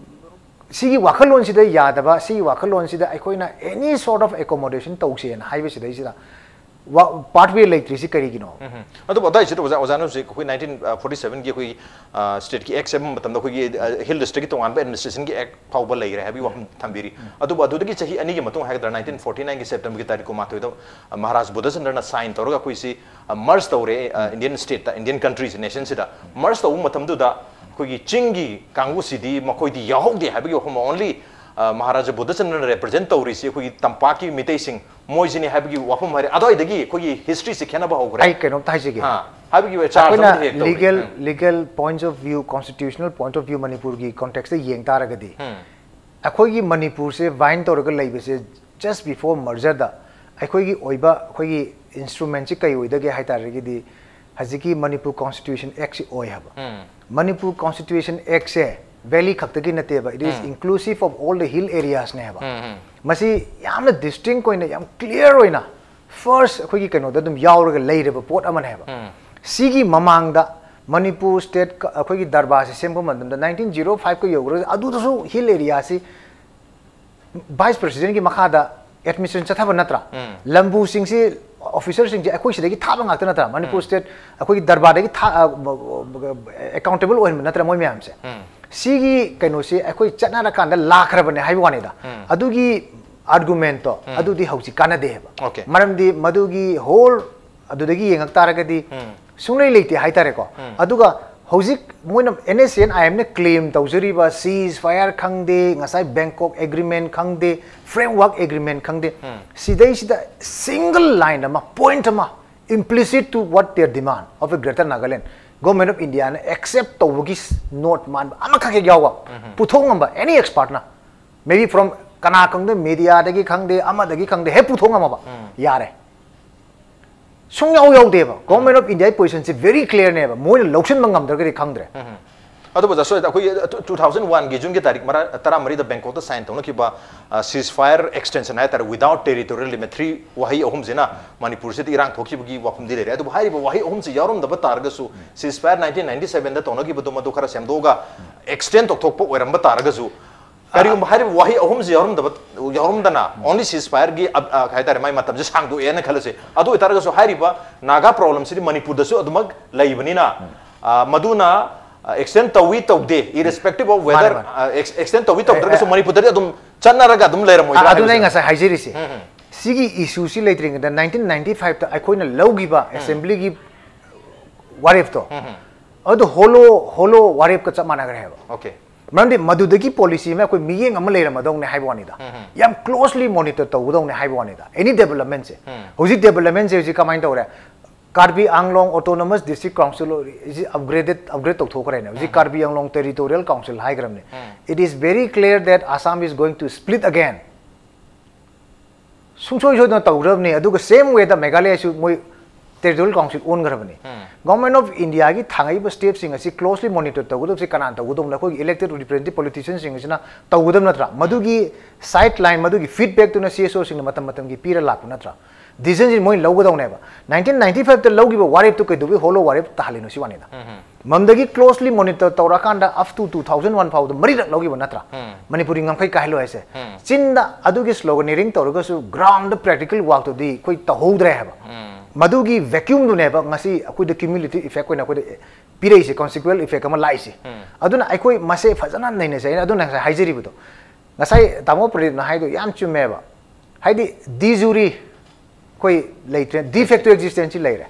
ꯁꯤꯒꯤ ꯋꯥꯈꯜꯂꯣꯟꯁꯤꯗ ꯌꯥꯗꯕ, ꯁꯤꯒꯤ ꯋꯥꯈꯜꯂꯣꯟꯁꯤꯗ ꯑꯩꯈꯣꯏꯅ any sort of accommodation ꯇꯧꯁꯦꯅ ꯍꯥꯏꯕꯁꯤꯗꯩꯁꯤꯗ ꯋꯥ-, pathway ꯂꯩꯇ꯭ꯔꯤꯁꯤ ꯀꯔꯤꯒꯤꯅꯣ? ꯎꯝ ꯍꯝ꯫ ꯑꯗꯨꯕꯨ ꯑꯗꯥꯏꯁꯤꯗ ꯑꯣꯖꯥ, ꯑꯣꯖꯥꯅ ꯍꯧꯖꯤꯛ ꯑꯩꯈꯣꯏ nineteen forty sevenꯒꯤ ꯑꯩꯈꯣꯏ, ꯑ, stateꯀꯤ act ꯁꯦꯝꯕ ꯃꯇꯝꯗ ꯑꯩꯈꯣꯏꯒꯤ, ꯑ, hill districtꯀꯤ ꯇꯣꯉꯥꯟꯕ administrationꯒꯤ act ꯐꯥꯎꯕ ꯂꯩꯔꯦ ꯍꯥꯏꯕꯒꯤ ꯋꯥꯐꯝ ꯊꯝꯕꯤꯔꯤ꯫ ꯎꯝ꯫ ꯑꯗꯨꯕꯨ ꯑꯗꯨꯗꯒꯤ ꯆꯍꯤ ꯑꯅꯤꯒꯤ ꯃꯇꯨꯡ ꯍꯥꯏꯒꯗ꯭ꯔꯥ, nineteen forty nineꯒꯤ Septemberꯒꯤ ꯇꯥꯔꯤꯛ ꯀꯨꯟꯃꯥꯊꯣꯏꯗ, ꯑ, ꯃꯍꯥꯔꯥꯖ ꯕꯨꯙꯆꯟꯗ꯭ꯔꯅ sign ꯇꯧꯔꯒ ꯑꯩꯈꯣꯏꯁꯤ, ꯑ, merge ꯇꯧꯔꯦ, ꯑ, Indian stateꯇ, Indian countryꯁꯤ, nationꯁꯤꯗ merge ꯇꯧꯕ ꯃꯇꯝꯗꯨꯗ ꯑꯩꯈꯣꯏꯒꯤ ꯆꯤꯡꯒꯤ ꯀꯥꯡꯕꯨꯁꯤꯗꯤ ꯃꯈꯣꯏꯗꯤ ꯌꯥꯎꯍꯧꯗꯦ ꯍꯥꯏꯕꯒꯤ ꯋꯥꯐꯝ, only, ꯃꯍꯥꯔꯥꯖꯥ ꯕꯣꯙꯆꯟꯗ꯭ꯔꯅ ꯔꯦꯄ꯭ꯔꯖꯦꯟ ꯇꯧꯔꯤꯁꯤ ꯑꯩꯈꯣꯏꯒꯤ ꯇꯝꯄꯥꯛꯀꯤ ꯃꯤꯇꯩꯁꯤꯡ ꯃꯣꯏꯁꯤꯅꯤ ꯍꯥꯏꯕꯒꯤ ꯋꯥꯐꯝ ꯍꯥꯏꯔꯦ꯫ ꯑꯗꯨꯋꯥꯏꯗꯒꯤ ꯑꯩꯈꯣꯏꯒꯤ ꯍꯤꯁꯇ꯭ꯔꯤꯁꯤ ꯈꯦꯠꯅꯕ ꯍꯧꯈ꯭ꯔꯦ꯫ ꯑꯩ ꯀꯩꯅꯣꯝꯇ ꯍꯥꯏꯖꯒꯦ꯫ ꯑꯥ, ꯍꯥꯏꯕꯒꯤ ꯆꯥꯔꯖ ꯑꯩꯈꯣꯏꯅ ꯑꯃꯗꯤ ꯍꯦꯛ ꯇꯧꯔꯤ꯫ Legal um. Legal point of view, constitutional point of view ꯃꯅꯤꯄꯨꯔꯒꯤ ꯀꯣꯟꯇꯦꯛꯁꯇ ꯌꯦꯡ ꯇꯥꯔꯒꯗꯤ ꯎꯝ. ꯑꯩꯈꯣꯏꯒꯤ ꯃꯅꯤꯄꯨꯔꯁꯦ ꯕꯥꯏꯟ ꯇꯧꯔꯒ ꯂꯩꯕꯁꯦ just before mergerꯗ ꯑꯩꯈꯣꯏꯒꯤ ꯑꯣꯏꯕ ꯑꯩꯈꯣꯏꯒꯤ ꯏꯟꯁꯇ꯭ꯔꯨꯃꯦꯟꯁꯤ ꯀꯩ ꯑꯣꯏꯗꯒꯦ ꯍꯥꯏ ꯇꯥꯔꯒꯗꯤ ꯍꯧꯖꯤꯛꯀꯤ ꯃꯅꯤꯄꯨꯔ ꯀꯣꯟꯁꯇꯤꯇ꯭ꯌꯨꯁꯟ ꯑꯦꯛꯁꯤ ꯑꯣꯏ ꯍꯥꯏꯕ꯫ ꯎꯝ. ꯃꯅꯤꯄꯨꯔ ꯀꯣꯟꯁꯇꯤꯇ꯭ꯌꯨꯁꯟ ꯑꯦꯛꯁꯦ ꯚꯦꯂꯤ ꯈꯛꯇꯒꯤ ꯅꯠꯇꯦꯕ, it is um. inclusive of all the hill areasꯅꯦ ꯍꯥꯏꯕ꯫ ꯎꯝ, ꯎꯝ. ꯃꯁꯤ ꯌꯥꯝꯅ ꯗꯤꯁꯇꯤꯡ ꯑꯣꯏꯅ, ꯌꯥꯝ ꯀ꯭ꯂꯤꯌꯥꯔ ꯑꯣꯏꯅ ꯐꯥꯔꯁ ꯑꯩꯈꯣꯏꯒꯤ ꯀꯩꯅꯣꯗ ꯑꯗꯨꯝ ꯌꯥꯎꯔꯒ ꯂꯩꯔꯕ ꯄꯣꯠ ꯑꯃꯅꯦ ꯍꯥꯏꯕ꯫ ꯎꯝ. ꯁꯤꯒꯤ ꯃꯃꯥꯡꯗ ꯃꯅꯤꯄꯨꯔ ꯁ꯭ꯇꯦꯠ ꯑꯩꯈꯣꯏꯒꯤ ꯗꯔꯕꯥꯔꯁꯦ ꯁꯦꯝꯕ ꯃꯇꯝꯗ ꯅꯥꯏꯟꯇꯤꯟ ꯖꯤꯔꯣ ꯐꯥꯏꯚꯀ ꯌꯧꯈ꯭ꯔꯒ ꯑꯗꯨꯗꯁꯨ ꯍꯤꯜ ꯑꯦꯔꯤꯌꯥꯁꯤ ꯚꯥꯏꯁ ꯄ꯭ꯔꯦꯁꯤꯗꯦꯟꯒꯤ ꯃꯈꯥꯗ ꯑꯦꯗꯃꯤꯅꯤꯁꯇ꯭ꯔꯦꯁꯟ ꯆꯠꯊꯕ ꯅꯠꯇ꯭ꯔꯥ? ꯎꯝ. ꯂꯝꯕꯨꯁꯤꯡꯁꯤ, ꯑꯣꯐꯤꯁꯔꯁꯤꯡꯁꯦ ꯑꯩꯈꯣꯏ ꯁꯤꯗꯒꯤ ꯊꯥꯕ ꯉꯥꯛꯇ ꯅꯠꯇ꯭ꯔꯥ? ꯃꯅꯤꯄꯨꯔ ꯎꯝ. ꯁ꯭ꯇꯦꯠ ꯑꯩꯈꯣꯏꯒꯤ ꯗꯔꯕꯥꯔꯗꯒꯤ ꯊꯥ ꯑꯦꯀꯥꯎꯟꯇꯦꯕꯜ ꯑꯣꯏꯍꯟꯕ ꯅꯠꯇ꯭ꯔꯥ ꯃꯣꯏ ꯃꯌꯥꯝꯁꯦ? ꯎꯝ. ꯁꯤꯒꯤ ꯀꯩꯅꯣꯁꯤ ꯑꯩꯈꯣꯏ ꯆꯠꯅꯔꯀꯥꯟꯗ ꯂꯥꯛꯈ꯭ꯔꯕꯅꯦ ꯍꯥꯏꯕ ꯋꯥꯅꯤꯗ꯫ ꯎꯝ. ꯑꯗꯨꯒꯤ ꯑꯥꯔꯒꯨꯃꯦꯟꯠꯇꯣ ꯎꯝ. ꯑꯗꯨꯗꯤ ꯍꯧꯖꯤꯛ ꯀꯥꯟꯅꯗꯦ ꯍꯥꯏꯕ꯫ Okay. ꯃꯔꯝꯗꯤ ꯃꯗꯨꯒꯤ ꯍꯣꯜ ꯑꯗꯨꯗꯒꯤ ꯌꯦꯡꯉꯛ ꯇꯥꯔꯒꯗꯤ ꯎꯝ. ꯁꯨꯡꯂꯩ ꯂꯩꯇꯦ ꯍꯥꯏꯇꯥꯔꯦꯀꯣ꯫ ꯎꯝ. ꯑꯗꯨꯒ ꯍꯧꯖꯤꯛ ꯃꯣꯏꯅ NSCN IMꯅ ꯀ꯭ꯂꯦꯝ ꯇꯧꯖꯔꯤꯕ ꯁꯤꯖ ꯐꯥꯌꯔ ꯈꯪꯗꯦ, ꯉꯁꯥꯏ ꯕꯦꯡꯀꯣꯛ ꯑꯦꯒ꯭ꯔꯤꯃꯦꯟ ꯈꯪꯗꯦ, ꯐ꯭ꯔꯦꯝꯋꯥꯔꯛ ꯑꯦꯒ꯭ꯔꯤꯃꯦꯟ ꯈꯪꯗꯦ, ꯎꯝ. ꯁꯤꯗꯩꯁꯤꯗ ꯁꯤꯡꯒꯜ ꯂꯥꯏꯟ ꯑꯃ, ꯄꯣꯏꯟꯠ ꯑꯃ, implicit to what their demand of a Greater Nagaland, Government of Indiaꯅ ꯑꯦꯛꯁꯦꯞ ꯇꯧꯕꯒꯤ ꯅꯣꯠ ꯃꯥꯟꯕ ꯑꯃꯈꯛ ꯍꯦꯛ ꯌꯥꯎꯕ ꯄꯨꯊꯣꯛ ꯉꯝꯕ any expertꯅ, maybe from ꯀꯅꯥ ꯈꯪꯗꯦ, ꯃꯦꯗꯤꯌꯥꯗꯒꯤ ꯈꯪꯗꯦ, ꯑꯃꯗꯒꯤ ꯈꯪꯗꯦ, ꯍꯦꯛ ꯄꯨꯊꯣꯛ ꯉꯝꯃꯕ ꯌꯥꯔꯦ꯫ ꯁꯨꯡꯌꯥꯎ ꯌꯥꯎꯗꯦꯕ꯫ Government of Indiaꯒꯤ positionꯁꯦ very clearꯅꯦꯕ, ꯃꯣꯏꯅ ꯂꯧꯁꯤꯟꯕ ꯉꯝꯗ꯭ꯔꯒꯗꯤ ꯈꯪꯗ꯭ꯔꯦ꯫ ꯑꯗꯨꯕꯨ ꯖꯁ ꯑꯩꯈꯣꯏꯒꯤ ꯇꯨ ꯊꯥꯎꯖꯟ ꯋꯥꯟꯒꯤ ꯖꯨꯟꯒꯤ ꯇꯥꯔꯤꯛ ꯃꯔꯥ ꯇꯔꯥꯃꯔꯤꯗ ꯕꯦꯡꯀꯣꯛꯇ ꯁꯥꯏꯟ ꯇꯧꯅꯈꯤꯕ ꯁꯤꯖ ꯐꯥꯌꯔ ꯑꯦꯛꯁꯇꯦꯟꯁꯟ ꯍꯥꯏꯇꯥꯔꯦ, without territorial limit, ꯊ꯭ꯔꯤ ꯋꯥꯍꯩ ꯑꯍꯨꯝꯁꯤꯅ ꯃꯅꯤꯄꯨꯔꯁꯤꯗ ꯏꯔꯥꯡ ꯊꯣꯛꯈꯤꯕꯒꯤ ꯋꯥꯐꯝꯗꯤ ꯂꯩꯔꯦ꯫ ꯑꯗꯨꯕꯨ ꯍꯥꯏꯔꯤꯕ ꯋꯥꯍꯩ ꯑꯍꯨꯝꯁꯤ ꯌꯥꯎꯔꯝꯗꯕ ꯇꯥꯔꯒꯁꯨ, ꯁꯤꯖ ꯐꯥꯌꯔ ꯅꯥꯏꯟꯇꯤꯟ ꯅꯥꯏꯟꯇꯤ ꯁꯕꯦꯟꯗ ꯇꯧꯅꯈꯤꯕꯗꯣ ꯃꯗꯨ ꯈꯔ ꯁꯦꯝꯗꯣꯛꯑꯒ ꯑꯦꯛꯁꯇꯦꯟ ꯇꯧꯊꯣꯛꯄ ꯑꯣꯏꯔꯝꯕ ꯇꯥꯔꯒꯁꯨ, ꯀꯔꯤꯒꯨꯝꯕ ꯍꯥꯏꯔꯤꯕ ꯋꯥꯍꯩ ꯑꯍꯨꯝꯁꯤ ꯌꯥꯎꯔꯝꯗꯕ, ꯌꯥꯎꯔꯝꯗꯅ only ceasefire ꯒꯤ ꯍꯥꯏꯇꯥꯔꯦ, ꯃꯥꯏ ꯃꯇꯝꯁꯤ ꯁꯥꯡꯗꯣꯛꯑꯦꯅ ꯈꯜꯂꯁꯦ꯫ ꯑꯗꯨ ꯑꯣꯏꯇꯥꯔꯒꯁꯨ ꯍꯥꯏꯔꯤꯕ ꯅꯥꯒꯥ ꯄ꯭ꯔꯣꯕ꯭ꯂꯦꯝꯁꯤꯗꯤ ꯃꯅꯤꯄꯨꯔꯗꯁꯨ ꯑꯗꯨꯃꯛ ꯂꯩꯕꯅꯤꯅ, ꯑ, ꯃꯗꯨꯅ ꯑꯦꯛꯁꯇꯦꯟ ꯇꯧꯏ ꯇꯧꯗꯦ, irrespective of whether ꯃꯥꯅꯦ꯫ ꯑꯦꯛꯁꯇꯦꯟ ꯇꯧꯏ ꯇꯧꯗ꯭ꯔꯒꯁꯨ ꯃꯅꯤꯄꯨꯔꯗꯗꯤ ꯑꯗꯨꯝ ꯆꯠꯅꯔꯒ ꯑꯗꯨꯝ ꯂꯩꯔꯝꯃꯣꯏꯗ꯭ꯔꯥ ꯑꯗꯨꯅ ꯑꯩ ꯍꯥꯏꯕꯁꯤꯅ꯫ ꯉꯁꯥꯏ ꯍꯥꯏꯖꯔꯤꯁꯦ꯫ ꯎꯝ, ꯎꯝ. ꯁꯤꯒꯤ ꯏꯁꯨꯁꯤ ꯂꯩꯇ꯭ꯔꯤꯉꯩꯗ ꯅꯥꯏꯟꯇꯤꯟ ꯅꯥꯏꯟꯇꯤ ꯐꯥꯏꯚꯇ ꯑꯩꯈꯣꯏꯅ ꯂꯧꯈꯤꯕ ꯑꯦꯁꯦꯝꯕ꯭ꯂꯤꯒꯤ ꯋꯥꯔꯦꯞꯇꯣ, ꯎꯝ, ꯎꯝ. ꯑꯗꯨ ꯍꯣꯂꯣ ꯍꯣꯂꯣ ꯋꯥꯔꯦꯞꯀ ꯆꯞ ꯃꯥꯟꯅꯈ꯭ꯔꯦ ꯍꯥꯏꯕ꯫ Okay. ꯃꯔꯝꯗꯤ ꯃꯗꯨꯗꯒꯤ ꯄꯣꯂꯤꯁꯤ ꯑꯃ ꯑꯩꯈꯣꯏ ꯃꯤꯠꯌꯦꯡ ꯑꯃ ꯂꯩꯔꯝꯃꯗꯧꯅꯦ ꯍꯥꯏꯕ ꯋꯥꯅꯤꯗ, ꯌꯥꯝ ꯀ꯭ꯂꯣꯁꯂꯤ ꯃꯣꯅꯤꯇꯔ ꯇꯧꯒꯗꯧꯅꯦ ꯍꯥꯏꯕ ꯋꯥꯅꯤꯗ꯫ ꯑꯦꯅꯤ ꯗꯦꯕꯂꯞꯃꯦꯟꯁꯦ, ꯍꯧꯖꯤꯛ ꯗꯦꯕꯂꯞꯃꯦꯟꯁꯦ ꯍꯧꯖꯤꯛ ꯀꯃꯥꯏꯅ ꯇꯧꯔꯦ? Karbi Anglong Autonomous District Council is upgraded, upgrade ꯇꯧꯊꯣꯛꯈ꯭ꯔꯦꯅꯦ꯫ ꯍꯧꯖꯤꯛ Karbi Anglong Territorial Council ꯍꯥꯏꯈ꯭ꯔꯕꯅꯦ꯫ It is very clear that Assam is going to split again. ꯁꯨꯡꯁꯣꯏ ꯁꯣꯏꯗꯅ ꯇꯧꯈ꯭ꯔꯕꯅꯤ꯫ ꯑꯗꯨꯒ same way ꯗ ꯃꯦꯘꯥꯂꯌꯁꯨ ꯃꯣꯏ territorial council ꯑꯣꯟꯈ꯭ꯔꯕꯅꯤ꯫ Government of India ꯒꯤ ꯊꯥꯡꯉꯛꯏꯕ step ꯁꯤꯡ ꯑꯁꯤ closely monitor ꯇꯧꯒꯗꯕꯁꯤ ꯀꯅꯥꯅ ꯇꯧꯒꯗꯧꯅꯣ? ꯑꯩꯈꯣꯏꯒꯤ elected representative politician ꯁꯤꯡ ꯑꯁꯤꯅ ꯇꯧꯒꯗꯕ ꯅꯠꯇ꯭ꯔꯥ? ꯃꯗꯨꯒꯤ side line, ꯃꯗꯨꯒꯤ feedback ꯇꯨꯅ C S O ꯁꯤꯡꯅ ꯃꯇꯝ ꯃꯇꯝꯒꯤ ꯄꯤꯔ ꯂꯥꯛꯄ ꯅꯠꯇ꯭ꯔꯥ? Decision ꯁꯤ ꯃꯣꯏꯅ ꯂꯧꯒꯗꯧꯅꯦꯕ꯫ Nineteen ninety five ꯇ ꯂꯧꯈꯤꯕ ꯋꯥꯔꯦꯞꯇꯨ ꯀꯩꯗꯧꯕꯩ hollow ꯋꯥꯔꯦꯞ ꯇꯥꯍꯜꯂꯤꯅꯣ ꯁꯤ ꯋꯥꯅꯤꯗ꯫ ꯃꯝꯗꯒꯤ closely monitor ꯇꯧꯔꯀꯥꯟꯗ up to two thousand one ꯐꯥꯎꯗ ꯃꯔꯤꯔꯛ ꯂꯧꯈꯤꯕ ꯅꯠꯇ꯭ꯔꯥ? ꯃꯅꯤꯄꯨꯔꯤ ꯉꯝꯈꯩ ꯀꯥꯏꯍꯜꯂꯣ ꯍꯥꯏꯁꯦ꯫ ꯆꯤꯟꯗ ꯑꯗꯨꯒꯤ sloganeering ꯇꯧꯔꯒꯁꯨ ground ꯗ practical work ꯇꯨꯗꯤ ꯑꯩꯈꯣꯏ ꯇꯧꯍꯧꯗ꯭ꯔꯦ ꯍꯥꯏꯕ꯫ ꯃꯗꯨꯒꯤ vacuum ꯗꯨꯅꯦꯕ ꯉꯁꯤ ꯑꯩꯈꯣꯏꯗ cumulative effect ꯑꯣꯏꯅ ꯑꯩꯈꯣꯏꯗ ꯄꯤꯔꯛꯏꯁꯦ, consequential effect ꯑꯃ ꯂꯥꯛꯏꯁꯦ꯫ ꯑꯗꯨꯅ ꯑꯩꯈꯣꯏ ꯃꯁꯦ ꯐꯖꯅ ꯅꯩꯅꯁꯦ꯫ ꯑꯩꯅ ꯑꯗꯨꯅ ꯉꯁꯥꯏ ꯍꯥꯏꯖꯔꯤꯕꯗꯣ, ꯉꯁꯥꯏ ꯇꯥꯃꯣ ꯄ꯭ꯔꯗꯤꯞꯅ ꯍꯥꯏꯗꯣ ꯌꯥꯝ ꯆꯨꯝꯃꯦꯕ꯫ ꯍꯥꯏꯗꯤ de jure ꯑꯩꯈꯣꯏ ꯂꯩꯇ꯭ꯔꯦ, de facto existence ꯁꯤ ꯂꯩꯔꯦ꯫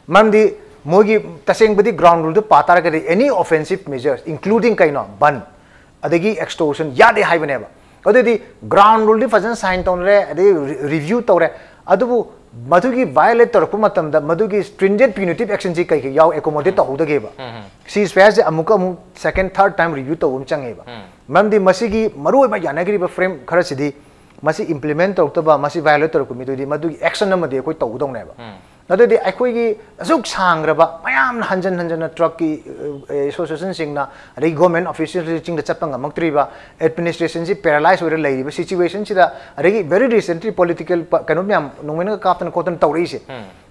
ꯃꯔꯝꯗꯤ ꯃꯣꯏꯒꯤ ꯇꯁꯦꯡꯕꯗꯤ ground rule ꯗꯨ ꯄꯥ ꯇꯥꯔꯒꯗꯤ any offensive measures including ꯀꯩꯅꯣ, ꯕꯟ, ꯑꯗꯒꯤ extortion ꯌꯥꯗꯦ ꯍꯥꯏꯕꯅꯦꯕ꯫ ꯑꯗꯨꯗꯤ ground rule ꯗꯤ ꯐꯖꯅ sign ꯇꯧꯅꯔꯦ, ꯑꯗꯒꯤ re-, review ꯇꯧꯔꯦ, ꯑꯗꯨꯕꯨ ꯃꯗꯨꯒꯤ violate ꯇꯧꯔꯛꯄ ꯃꯇꯝꯗ ꯃꯗꯨꯒꯤ stringent punitive action ꯁꯤ ꯀꯩ ꯀꯩ ꯌꯥꯎ accommodate ꯇꯧꯍꯧꯗꯒꯦꯕ? Ceasefire ꯁꯦ ꯑꯃꯨꯛꯀ ꯑꯃꯨꯛ second, third time review ꯇꯧꯕ ꯑꯃ ꯆꯪꯉꯦꯕ꯫ ꯃꯔꯝꯗꯤ ꯃꯁꯤꯒꯤ ꯃꯔꯨꯑꯣꯏꯕ ꯌꯥꯅꯈꯤꯕ frame ꯈꯔꯁꯤꯗꯤ ꯃꯁꯤ implement ꯇꯧꯔꯛꯇꯕ, ꯃꯁꯤ violate ꯇꯧꯔꯛꯄ ꯃꯤꯗꯨꯗꯤ ꯃꯗꯨꯒꯤ action ꯑꯃꯗꯤ ꯑꯩꯈꯣꯏ ꯇꯧꯒꯗꯧꯅꯦꯕ꯫ ꯑꯗꯨꯗꯤ ꯑꯩꯈꯣꯏꯒꯤ ꯑꯁꯨꯛ ꯁꯥꯡꯈ꯭ꯔꯕ ꯃꯌꯥꯝꯅ ꯍꯟꯖꯟ ꯍꯟꯖꯟꯅ truck ꯀꯤ, ꯑ, association ꯁꯤꯡꯅ, ꯑꯗꯒꯤ government official ꯁꯤꯡꯗ ꯆꯠꯄ ꯉꯝꯃꯛꯇ꯭ꯔꯤꯕ, administration ꯁꯤ paralyze ꯑꯣꯏꯔ ꯂꯩꯔꯤꯕ situation ꯁꯤꯗ, ꯑꯗꯒꯤ very recently political ꯄ-, ꯀꯩꯅꯣ ꯃꯌꯥꯝ ꯅꯣꯡꯃꯩꯅꯒ ꯀꯥꯞꯇꯅ ꯈꯣꯠꯇꯅ ꯇꯧꯔꯛꯏꯁꯦ꯫